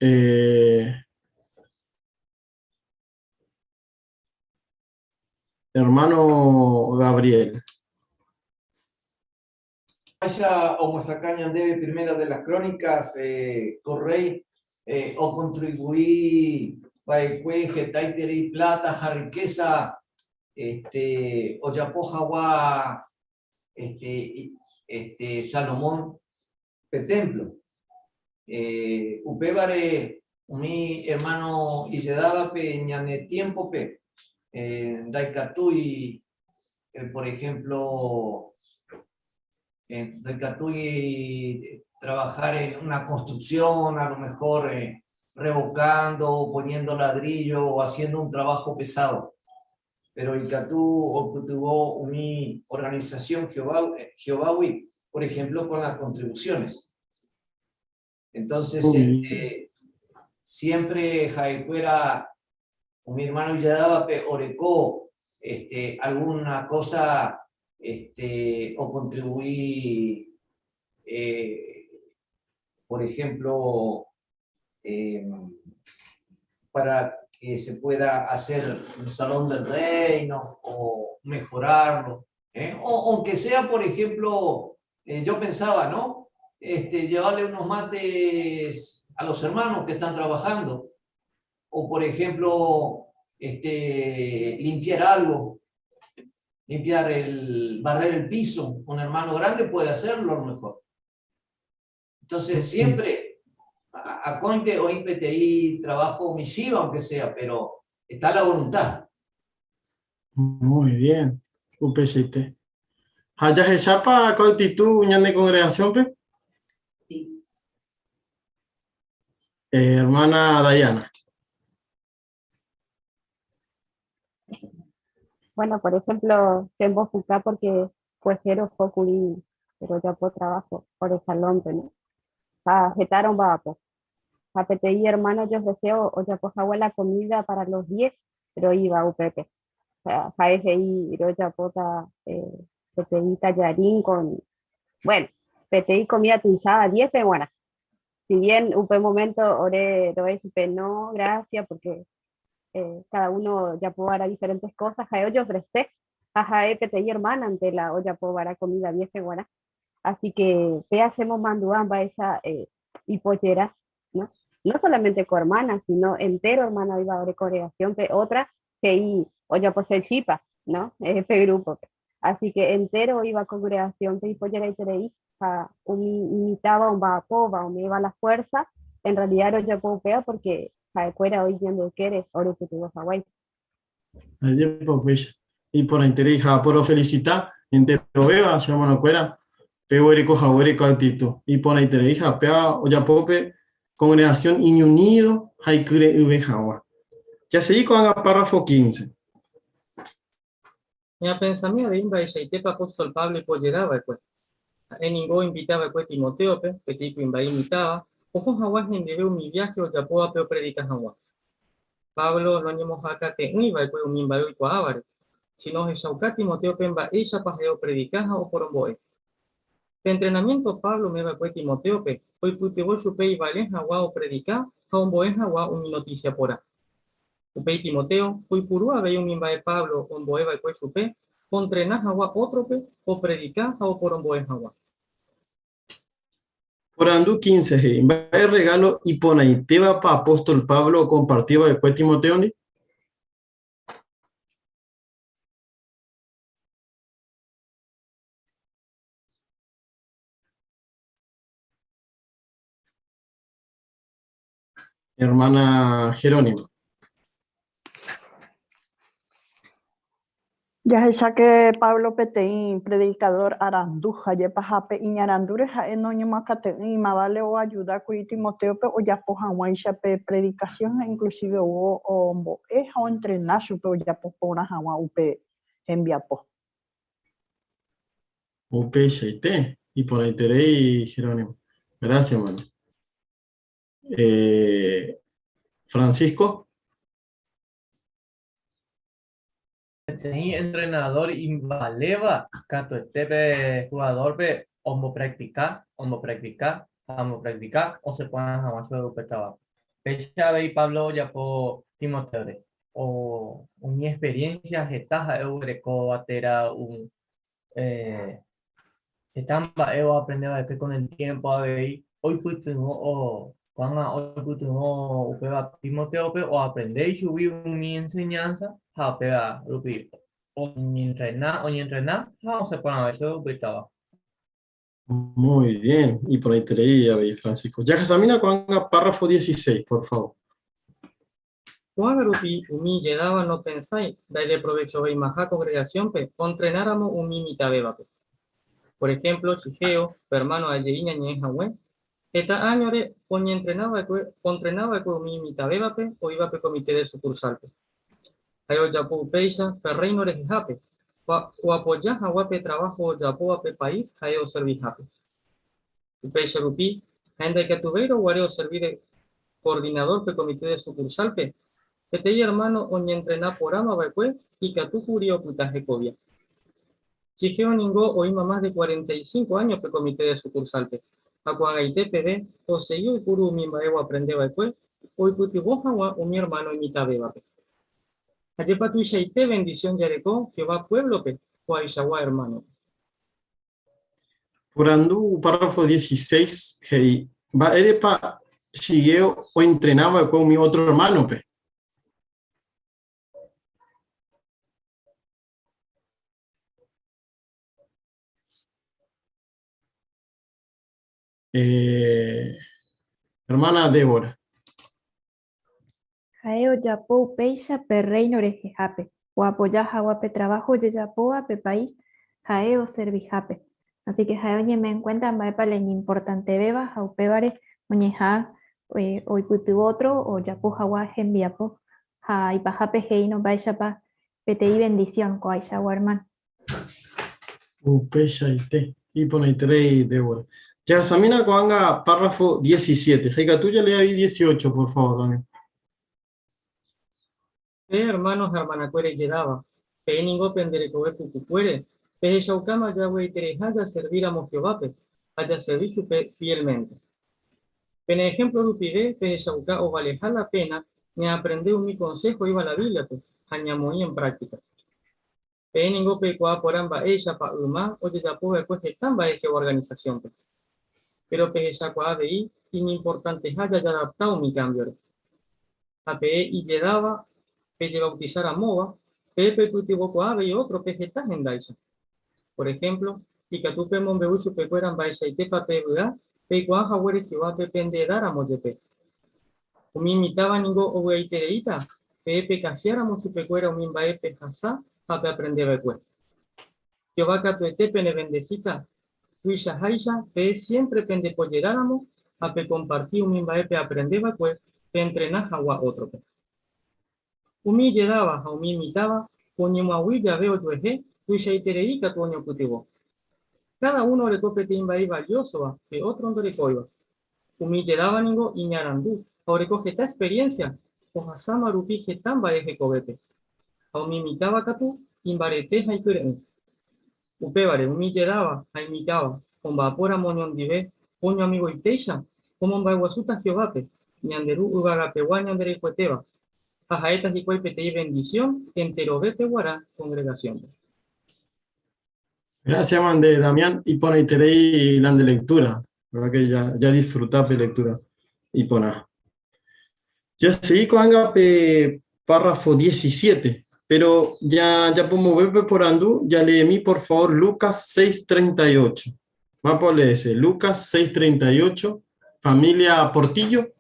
Eh, hermano Gabriel. Vaya omyesakã ñandéve Primera de las Crónicas eh, ko rréi eh, okontribui va'ekue hetaiterei plata ha riqueza este, ojapo hagua este, este, Salomón pe templo. Eh, upévare umi hermano ijedávape ñane tiémpope eh, ndaikatúi, eh, por ejemplo, eh, ndaikatúi trabajar en una construcción, a lo mejor eh, revocando, poniendo ladrillo o haciendo un trabajo pesado. Pero ikatu oipytyvõ umi organización Jehová, Jehovágui, por ejemplo, con las contribuciones. Entonces, este, siempre ha'ekuéra umi hermano ijedávape oreko este, alguna cosa este, ocontribuí, eh, por ejemplo, eh, para que se pueda hacer un salón del reino o mejorarlo. ¿eh? O aunque sea, por ejemplo, eh, yo pensaba, ¿no? Este, llevarle unos mates a los hermanos que están trabajando. O, por ejemplo, este, limpiar algo, limpiar el, barrer el piso. Un hermano grande puede hacerlo a lo mejor. Entonces, siempre akóinte oĩ peteĩ trabajo michĩva, aunque sea, pero está la voluntad. Muy bien, upeichaite. Ha jahechápa ko actitud ñane congregación-pe? Sí. Eh, hermana Dayana. Bueno, por ejemplo, chembojuka porque kuehe roho kuri rojapo trabajo ore salón-pe, no? Ha heta romba'apo. Ha peteĩ hermano ojeofrece ojapo hag̃ua la comida para los 10 roĩva upépe. Ha ha'e he'i rojapóta eh, peteĩ tallarín con, bueno, peteĩ comida tuicháva 10-pe g̃uarã. Si bien upe momento ore ro'e chupe no, gracias, porque eh, cada uno ojapova'erã diferentes cosas, ha'e ojeofrece ha ha'e peteĩ hermana-nte la ojapova'erã comida 10-pe g̃uarã. Así que pe chemomandu'a mba'éicha eh, ipojera, ¿no? No solamente ko hermana, sino entero hermana oĩva ore congregación-pe, otra he'i ojapose chipa, ¿no? Pe grupo-pe. Así que entero oĩva congregación-pe ipojeraiterei ha umi imitãva omba'apóva, ome'ẽva la fuerza, en realidad rojapo upéva porque ha'ekuéra oĩ ñande ykére orupytyvõ haguéicha. Ajépa upéicha. Iporãiterei ha porofelicita enterovéva che hermanokuéra peguereko haguére ko actitud. Iporãiterei ha péva ojapo pe congregación iñunido ha ikyre'ỹve hag̃ua. Jasegi ko'ág̃a párrafo 15. Ñapensami avei mba'eichaitépa apóstol Pablo ipojera va'ekue. Ha'e ningo oinvita va'ekue Timotéope, peteĩ kuimba'e imitãva, oho hag̃ua hendive umi viáhe ojapóvape opredika hag̃ua. Pablo noñemohakate'ỹi va'ekue umi mba'e oikuaávare, síno ohechauka Timotéope mba'éichapa ha'e opredika ha oporombo'e. Pe entrenamiénto Pablo ome'ẽ va'ekue Timotéope oipytyvõ chupe ivale hag̃ua opredika ha ombo'e hag̃ua umi notísia porã. Upéi Timoteo oipuru avei umi mba'e Pablo ombo'e va'ekue chupe ontrena hag̃ua ótrope opredika ha oporombo'e hag̃ua. Porandu 15 he'i, Mba'e rregálo iporãitévapa apóstol Pablo okomparti va'ekue Timotéondi? Hermana Jerónima. Jahecháke Pablo peteĩ predikadór arandu ha jepahápe iñarandúre ha'e noñemoakate'ỹi mávale oajuda kuri Timotéope ojapo hag̃uáicha pe predikasión ha inklusive ou ombo'e ha oentrena chupe ojapo porã hag̃ua upe hembiapo. Upeichaite, iporãiterei Jerónimo. Gracias, hermano. Eh, Francisco. Peteĩ entrenador ivaléva katuete pe jugador-pe ombopractica, ombopractica ha ombopractica osẽ porã hag̃ua chupe upe trabajo. Péicha avei Pablo ojapo Timoteo-re, o umi experiencia heta ha'e oguerekóva térã heta mba'e oaprende va'ekue con el tiempo avei oipytyvõ ko'ág̃a oipytyvõ upéva Timoteo-pe oaprende ichugui umi enseñanza ha upéva rupi oñentrena, oñentrena ha osẽ porãve chupe upe trabajo. Muy bien, iporãiterei avei Francisco. Jahasamína ko'ág̃a párrafo 16, por favor. Ko'ág̃a rupi umi ijedáva nopensái ndaideprovechoveimaha kongregasiónpe ontrenáramo umi mitãvévape. Por ehémplo, Shigeo, pe ermáno aje'i ñañe'ẽ hague, heta áñore oñentrena va'ekue ontrena va'ekue umi mitãvévape oĩva pe Komite de Sukursálpe. Ha'e ojapo upéicha pe Rréino rehehápe, oapoja hag̃ua pe traváho ojapóva pe país ha'e oservihápe. Upéicha rupi, ha'e ndaikatuvéirõ guare oservi de koordinadór pe Komite de Sukursálpe, peteĩ ermáno oñentrena porãma va'ekue ikatu kuri opyta hekovia. Shigeo ningo oĩma mas de 45 áño pe Komite de Sukursálpe, ha ko'ag̃aite peve osegi oipuru umi mba'e oaprende va'ekue oipytyvõ hag̃ua umi ermáno imitãvévape. Ajépa tuichaite vendisión jareko Jehová puévlope ko'ãichagua ermánope! Porandu párrafo 16 he'i, Mba'érepa Shigeo oentrena va'ekue umi ótro ermánope? Eh, hermana Débora. Ha'e ojapo upéicha pe Rréino rehehápe, oapoja hag̃ua pe traváho ojejapóva pe país ha'e oservihápe. Así ke ha'e oñeme'ẽ enkuénta mba'épa la iñimportantevéva ha upévare oñeha'ã oipytyvõ ótro ojapo hag̃ua hembiapo ha ipahápe he'írõ mba'éichapa peteĩ vendisión ko'ãichagua ermáno. Upeichaite, iporãiterei Débora. Jahasamína ko'ág̃a párrafo 17, ha ikatu jalee avei 18, por favor, Daniel. Peẽ hermano ha hermanakuéra ijedáva, peẽ ningo pende rekove pukukuére pehechaukáma jagueitereiha jaservíramo Jehovápe ha jaservi chupe fielmente. Pene ehémplo rupive pehechauka ovaleha la péna ñaaprende umi konsého oĩva la Bíbliape ha ñamoĩ en práktika. Peẽ ningo peikuaa porã mba'éichapa yma ojejapo va'ekue heta mba'e Jehová organisasiónpe. Péro pehechakuaa avei iñimportanteha jajadapta umi kámbiore. Ha peẽ ijedáva pejevautisa ramóva, peẽ peipytyvõkuaa avei ótrope heta hendáicha. Por ehémplo, ikatu pemombe'u chupekuéra mba'eichaitépa pevy'a peikuaa haguére Jehovápe pende edáramo jepe. Umi imitãva ningo ovy'aitereíta peẽ pekasiáramo chupekuéra umi mba'e pehasa ha peaprendeva'ekue. Jehová katuete penevendesíta tuichaháicha peẽ siémpre pendepojeráramo ha pekomparti umi mba'e peaprendeva'ekue peentrena hag̃ua ótrope. Umi ijedáva ha umi imitãva oñemoag̃ui jave ojuehe tuichaiterei katu oñopytyvõ. Káda uno oreko peteĩ mba'e ivaliósova pe ótro ndorekóiva. Umi ijedáva ningo iñarandu ha oreko heta experiénsia ohasáma rupi heta mba'e hekovépe. Ha umi imitãva katu imbarete ha ikyre'ỹ. Upévare, umi ijedáva ha imitãva omba'apóramo oñondive oñoamigoitéicha omomba'eguasúta Jehovápe, ñande Ru yvagapegua ñanderayhuetéva, ha ha'éta hikuái peteĩ vendisión enterovépe guarã kongregasiónpe. Gracias, mande, Damián. Iporãiterei la nde lectura. La verdad que ya, ya disfruta pe lectura. Iporã. Ya seguí ko'ág̃a pe párrafo 17, pero ya, ya pomove pe porandu, ya leemi por favor Lucas 6:38. Mapa oleese, Lucas 6:38, familia Portillo.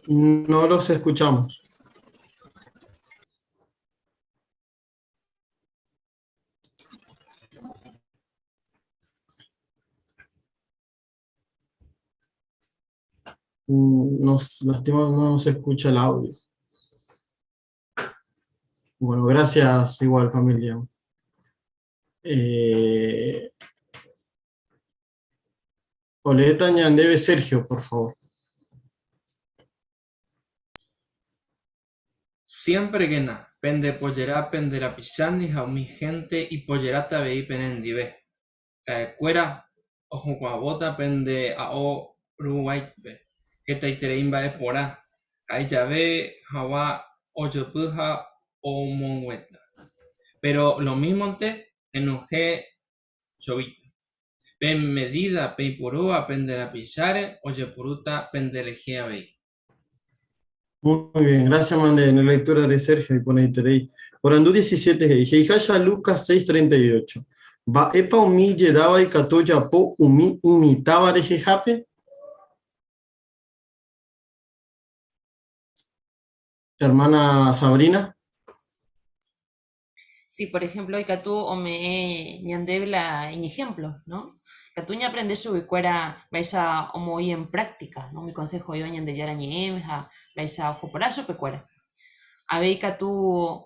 No los escuchamos. Nos lastima, no se escucha el audio. Bueno, gracias igual familia. Oleta Ñandeve Sergio, por favor. Siémprekena pendepojera pende rapichándi ha umi hénte ipojeráta avei penendive. Ha'ekuéra ohukuãvóta pende ao ruguáipe hetaiterei mba'e porã, ha ijave hag̃ua ojopy ha omongueta. Péro lomímonte henyhẽ chovíta. Pe medída peipurúva pende rapicháre ojepurúta penderehe avei. Muy bien, gracias mande en la lectura de Sergio iporãiterei. Porandu 17 he'i, He'iháicha Lucas 6:38, Mba'épa umi ijedáva ikatu ojapo umi imitãva rehehápe? Hermana Sabrina. Sí, por ejemplo, ikatu ome'ẽ ñandéve la iñejemplo, no? Ikatu ñaaprende chuguikuéra mba'éicha omoĩ en práctica, no? Umi consejo oĩva Ñandejára Ñe'ẽme ha mba'éicha oho porã chupekuéra. Avei ikatu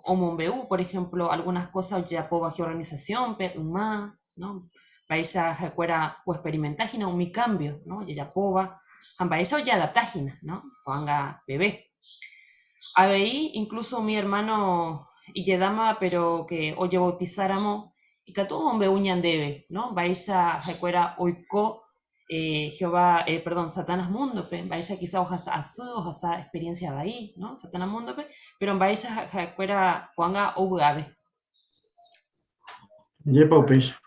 omombe'u, por ejemplo, algunas cosas ojejapóva hi'organización-pe yma, no? Mba'éicha ha'ekuéra oexperimenta hína umi cambio, no? Ojejapóva ha mba'éicha ojeadapta hína, no? Ko'ág̃a peve. Avei incluso umi hermano ijedámava pero que ojebautizáramo ikatu omombe'u ñandéve, no? Mba'éicha ha'ekuéra oiko Jehová, perdón, Satanás múndope, mba'éicha quizá ohasa asy, ohasa experiencia vai, no? Satanás múndope, pero mba'éicha ha'ekuéra ko'ág̃a ovy'ave. Ajépa upéicha.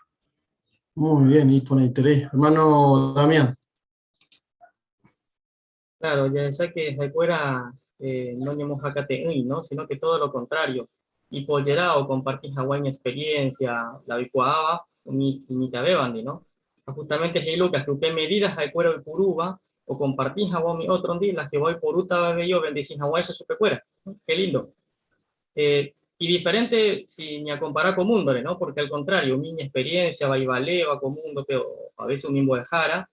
Muy bien, iporãiterei. Hermano Damián. Claro, jahecha que ha'ekuéra noñemohakate'ỹi, ¿no? Sino que todo lo contrario. Ipojera okomparti hag̃ua iñexperiencia, la oikuaáva umi imitãvévandi, ¿no? Ha justamente he'i Lucas que upe medida ha'ekuéra oipurúva okomparti hag̃ua umi ótrondi, la Jehová oiporútava avei ovendesi hag̃uáicha chupekuéra. Qué lindo. Y diferente si ñakompara ko múndore, ¿no? Porque al contrario, umi iñexperiencia vaivaléva ko múndope o a veces umi mbo'ehára,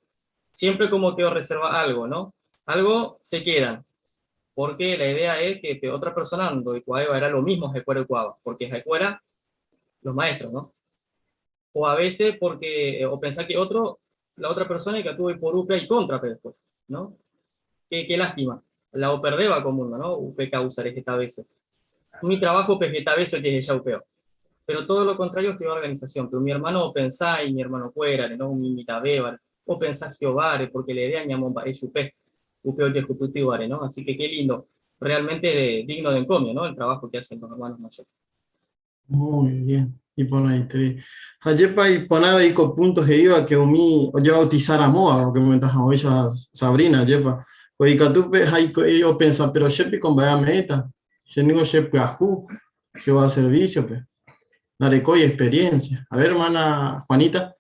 siempre como que reserva algo, ¿no? Algo se quedan, porque la idea es que pe otra persona ndoikuaáiva era lo mismo ha'ekuéra oikuaáva, porque ha'ekuéra los maestros, ¿no? O a veces porque o pensá que otro, la otra persona ikatu oiporu pe icóntrape después, ¿no? Qué, qué lástima, la operdéva ko mundo, ¿no? Upe causa-re heta veces. Umi trabajo pe heta veces ojehecha upéva. Pero todo lo contrario es que organización, pero mi hermano opensa y mi hermano kuérare, ¿no? Umi mitãvévare, opensa Jehováre, porque la idea ñamomba'e chupe, upe ojehupytývare, ¿no? Así que qué lindo, realmente de, digno de encomio, ¿no? El trabajo que hacen los hermanos mayores. Muy bien, iporãiterei. Ha jepa iporã avei ko punto he'íva que umi ojebautisa ramóva, oke omentahaguéicha Sabrina, jepa, ko ikatu pe ha opensa, pero che piko mba'e ame'ẽta, che ningo che pyahu Jehová servicio-pe, ndarekói experiencia. A ver, hermana Juanita.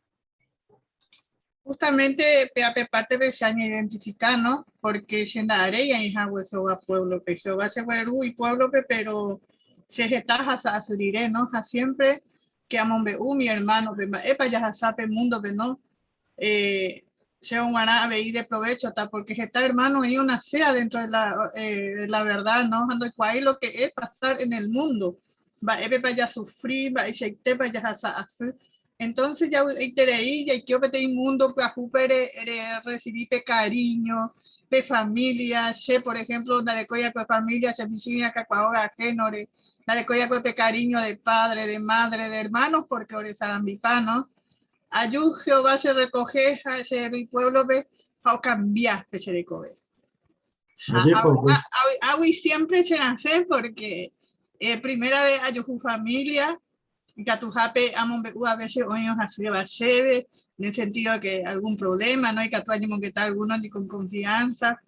Justamente pe ape parte pe che añeidentifica, no? Porque che nda'aréi aĩ hague Jehová pueblo-pe. Jehová chegueru ipueblo-pe, pero che heta ahasa asy rire, no? Ha siempre que amombe'u mi hermano-pe mba'épa jahasa pe mundo-pe, no? Eh, che og̃uarã avei deprovéchota, porque heta hermano oĩ onacea dentro de la, eh, de la verdad, no? Ha ndoikuaái lo que es pasar en el mundo. Mba'épepa jasufri, mba'eichaitépa jahasa asy. Entonces javy'aiterei jaikeo peteĩ mundo pyahúpe re, re recibi pe cariño, pe familia, che por ejemplo ndarekói akue familia, che michĩmi akakuaa óga ajeno-re, ndarekói akue pe cariño de padre, de madre, de hermanos, porque ore sarambipa, no? Aju Jehová che recoge ha che ru ipueblo-pe ha okambia pe che rekove. Ha Ajépa upéi. avy'águi siempre che rasẽ porque eh, primera vez ajuhu familia, Ikatuhápe amombe'u a veces oĩ ohasýva chéve, en el sentido de que algún problema, no? Ikatu añemongeta alguno-ndi con confianza,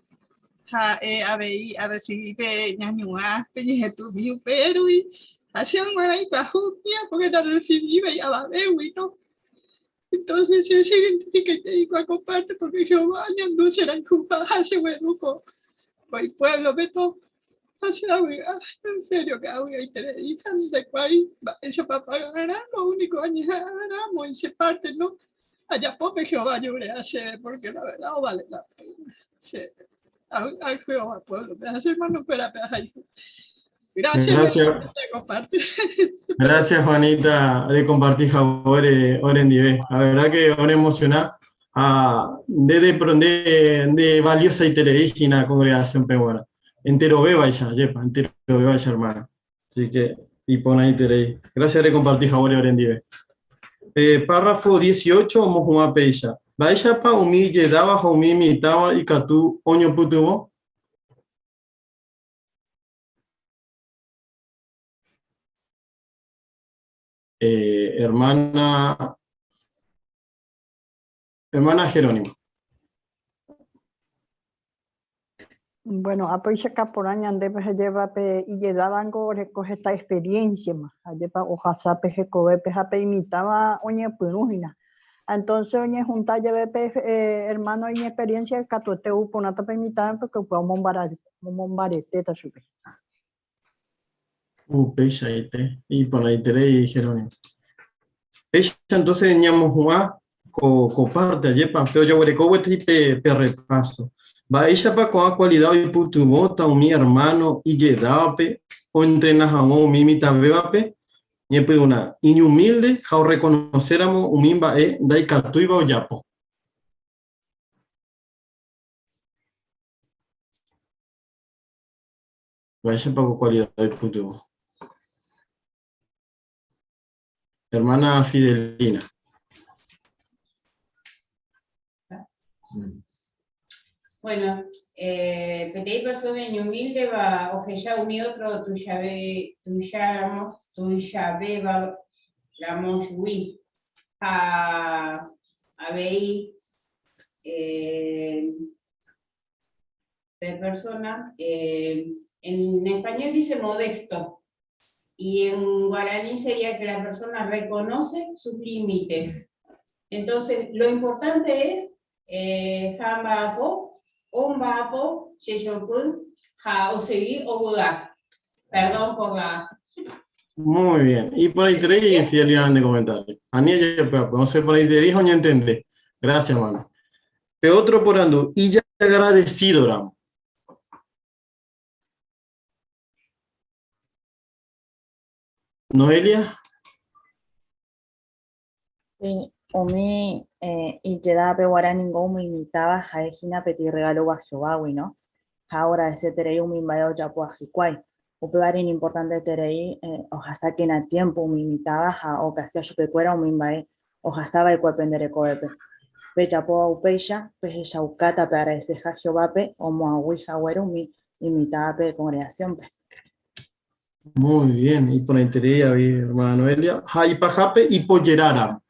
ha'e avei arrecibi pe ñañuã, pe ñehetũmi upérui, ha che og̃uarã ipyahúmia porque ndarrecibívai avavégui, no? Entonces che che identificaite hikuái ko parte porque Jehová añandu che rayhúpa ha che gueru ko ipuéblope, no? Ha che avy'a, en serio que avy'aiterei ha ndaikuaái mba'éichapa apaga'arã, lo único añeha'ãrã amoĩ che parte, no? Ajapo pe Jehová ajerureha chéve porque la verdad ovale la pena. Che. A Jehová pueblo. Gracias, hermano, Gracias, Gracias. Gracias, Juanita, de compartir ore ore La verdad que ahora emocionada ah, de, de, de, valiosa y teledigina congregación peguara. Entero beba ya, yepa, entero beba ya, hermana. Así que, y pon ahí terei. Gracias de compartir ore ore párrafo 18, mojuma peisha. Baisha pa umi yedaba umi mitaba y katu oño putubo. Hermana hermana Jerónimo. Bueno, apoya caporá ñande pe lleva pe ijedávango recoge esta experiencia ma. Ayepa ojasa pe jekove pe jape imitaba oñepyrũhína. Entonces oñe junta lleve pe hermano y experiencia katuete uponata pe imitaba porque upe omombaretéta chupe. Upéicha ite, iporãiterei Jerónimo. Péicha entonces ñamohu'ã ko, ko parte ajépa, pe ojeguereko gueteri pe, pe repaso. Mba'éichapa ko'ã cualidad oipytyvõta umi hermano ijedávape oentrena hag̃ua umi mitãvévape? Ñepyrũrã, iñumilde ha orrekonoséramo umi mba'e ndaikatúiva ojapo. Mba'éichapa ko cualidad oipytyvõ? Hermana Fidelina. Bueno, peteĩ persona iñumíldeva ohecha umi otro tuichave, tuicháramo, tuichavéva ramo chugui. Ha avei pe persona, en español dice modesto, y en guaraní sería que la persona reconoce sus límites. Entonces, lo importante es, ja mba'apo, o mba'apo, chejopy, ja osegi ovy'a. Perdón por la... Muy bien. Y por ahí tres fidelidad de comentario. A mí, no sé, por ahí te dijo, ni entendé. Gracias, hermano. Pe otro por andu, y ya agradecido, Ramo. Noelia. Sí, umi ijedápe guarã ningo umi imitãva ha'e hína peteĩ regalo Jehovágui, no? Ha oagradeseterei umi mba'e ojapóva hikuái. Upévare iñimportanteterei ohasákena tiempo umi imitãva ha okasea chupekuéra umi mba'e ohasava'ekue pende rekovépe. Pejapóva upéicha, pehechaukáta peagradeseha Jehovápe omoag̃ui haguére umi imitãvape congregación-pe. Muy bien, iporãiterei avei, hermana Noelia. Ha ipahápe ipojeráramo.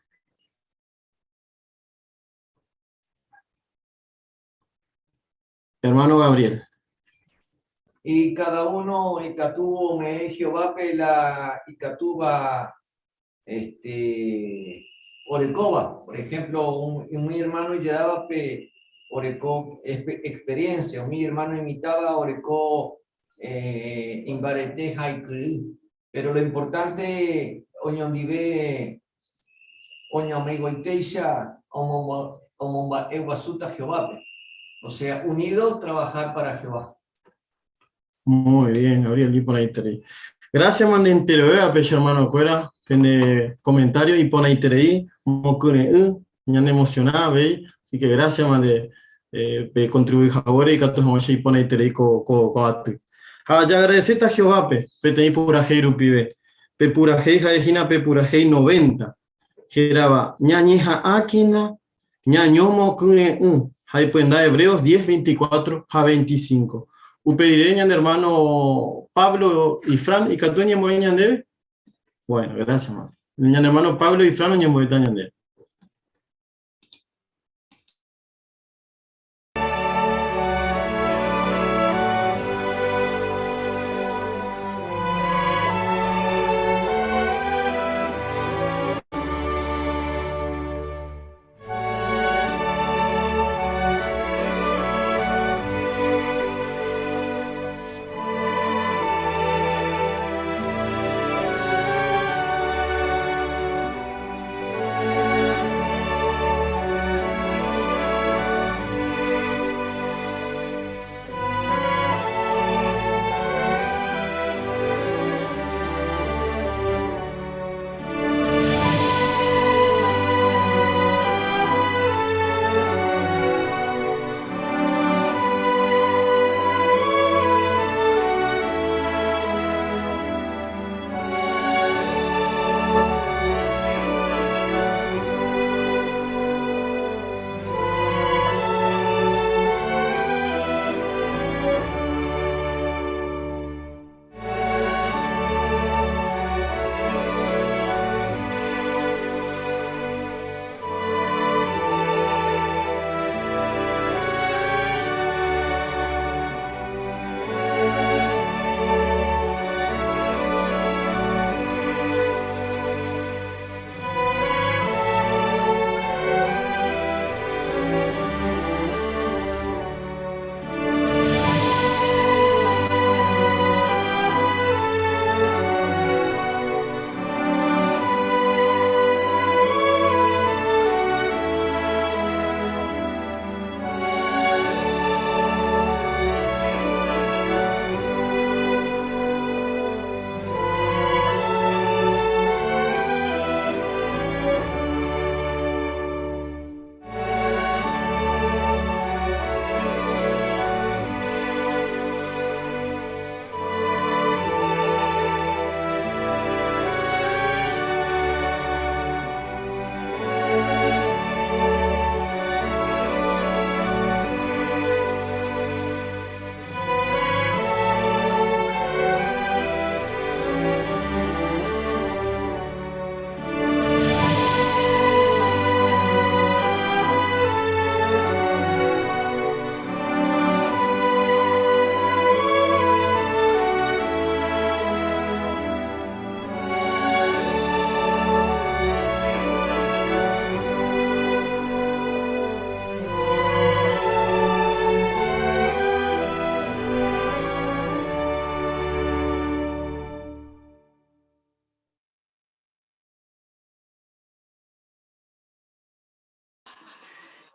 Hermano Gabriel. Y cada uno ikatu ome'ẽ Jehovápe la ikatúva este, orekóva. Por ejemplo, umi hermano ijedávape oreko experiencia, umi hermano imitãva oreko imbarete ha ikyry. Pero lo importante oñondive oñoamigoitéicha omomba'eguasúta Jehovápe. O sea, unidos trabajar para Jehová. Muy bien, Gabriel, y por ahí te Gracias, mandenteroea, pe hermano cuera, pende comentario y por ahí te mokyre'ỹ, ñane emocionada, veis. Así que gracias, mande, pe contribuir ahora y katu hag̃ua iporãiterei ko, ko, ko aty. Ha jaagradeséta Jehovápe peteĩ purahéi rupive. Pe purahéi ha'ehína pe purahéi 90, hérava Ñañeha'ãkena ñañomokyre'ỹ, ha ipyenda Hebreos 10, 24 ha 25. Upe rire ñane hermano Pablo y Fran, ikatu oñemoĩ ñandéve? Bueno, gracias, hermano. Ñane hermano Pablo y Fran oñemoĩta ñandéve.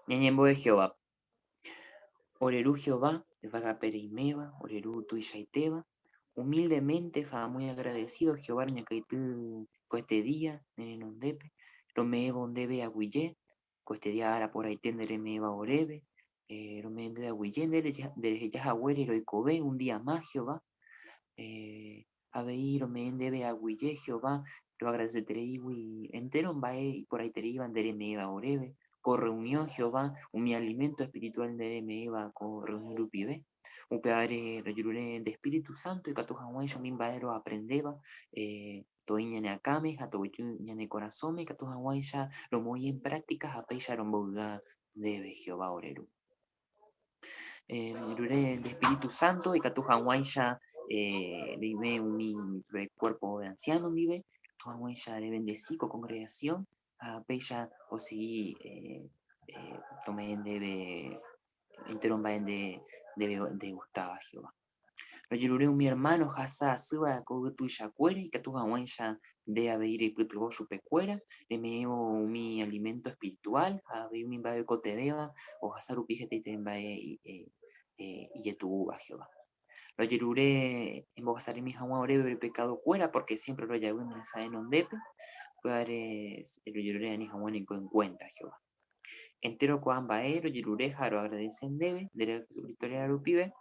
Ñañembo'e Jehovápe. Ore Ru Jehová, yvágape reiméva, ore Ru tuichaitéva, humildemente ha muy agradecido Jehová roñakãity ko este día ne renondépe, rome'ẽvo ndéve aguyje, ko este día ára porãite nde reme'ẽva oréve, rome'ẽ ndéve aguyje nde reheja haguére roikove un día más Jehová, avei rome'ẽ ndéve aguyje Jehová roagradesetereígui entéro mba'e iporãitereíva nde reme'ẽva oréve, ko reunión Jehová, umi alimento espiritual nde reme'ẽva ko reunión rupive, upévare rojerure nde Espíritu Santo ikatu hag̃uáicha umi mba'e roaprendéva toĩ ñane akãme ha toguejy ñane korasõme ikatu hag̃uáicha romoĩ en práctica ha péicha romboyga ndéve Jehová ore Ru. Rojerure nde Espíritu Santo ikatu hag̃uáicha reime umi cuerpo de anciano ndive, ikatu hag̃uáicha rebendeci ko congregación ha péicha osegi tome'ẽ ndéve entéro mba'e ndéve ndegustáva Jehová. Rojerure umi ermáno ohasa asýva ko yvy tuichakuére ikatu hag̃uáicha nde avei reipytyvõ chupekuéra, reme'ẽvo umi aliménto espirituál ha avei umi mba'e oikotevẽva ohasa rupi hetaite mba'e ijetu'úva Jehová. Rojerure embohasaremi hag̃ua oréve ore pekadokuéra pórke siémpre rojavy ne resa renondépe, upévare rojerure ani hag̃ua niko enkuénta Jehová. Entéro ko'ã mba'e rojerure ha roagradese ndéve, nde Réra Jesucristo réra rupive.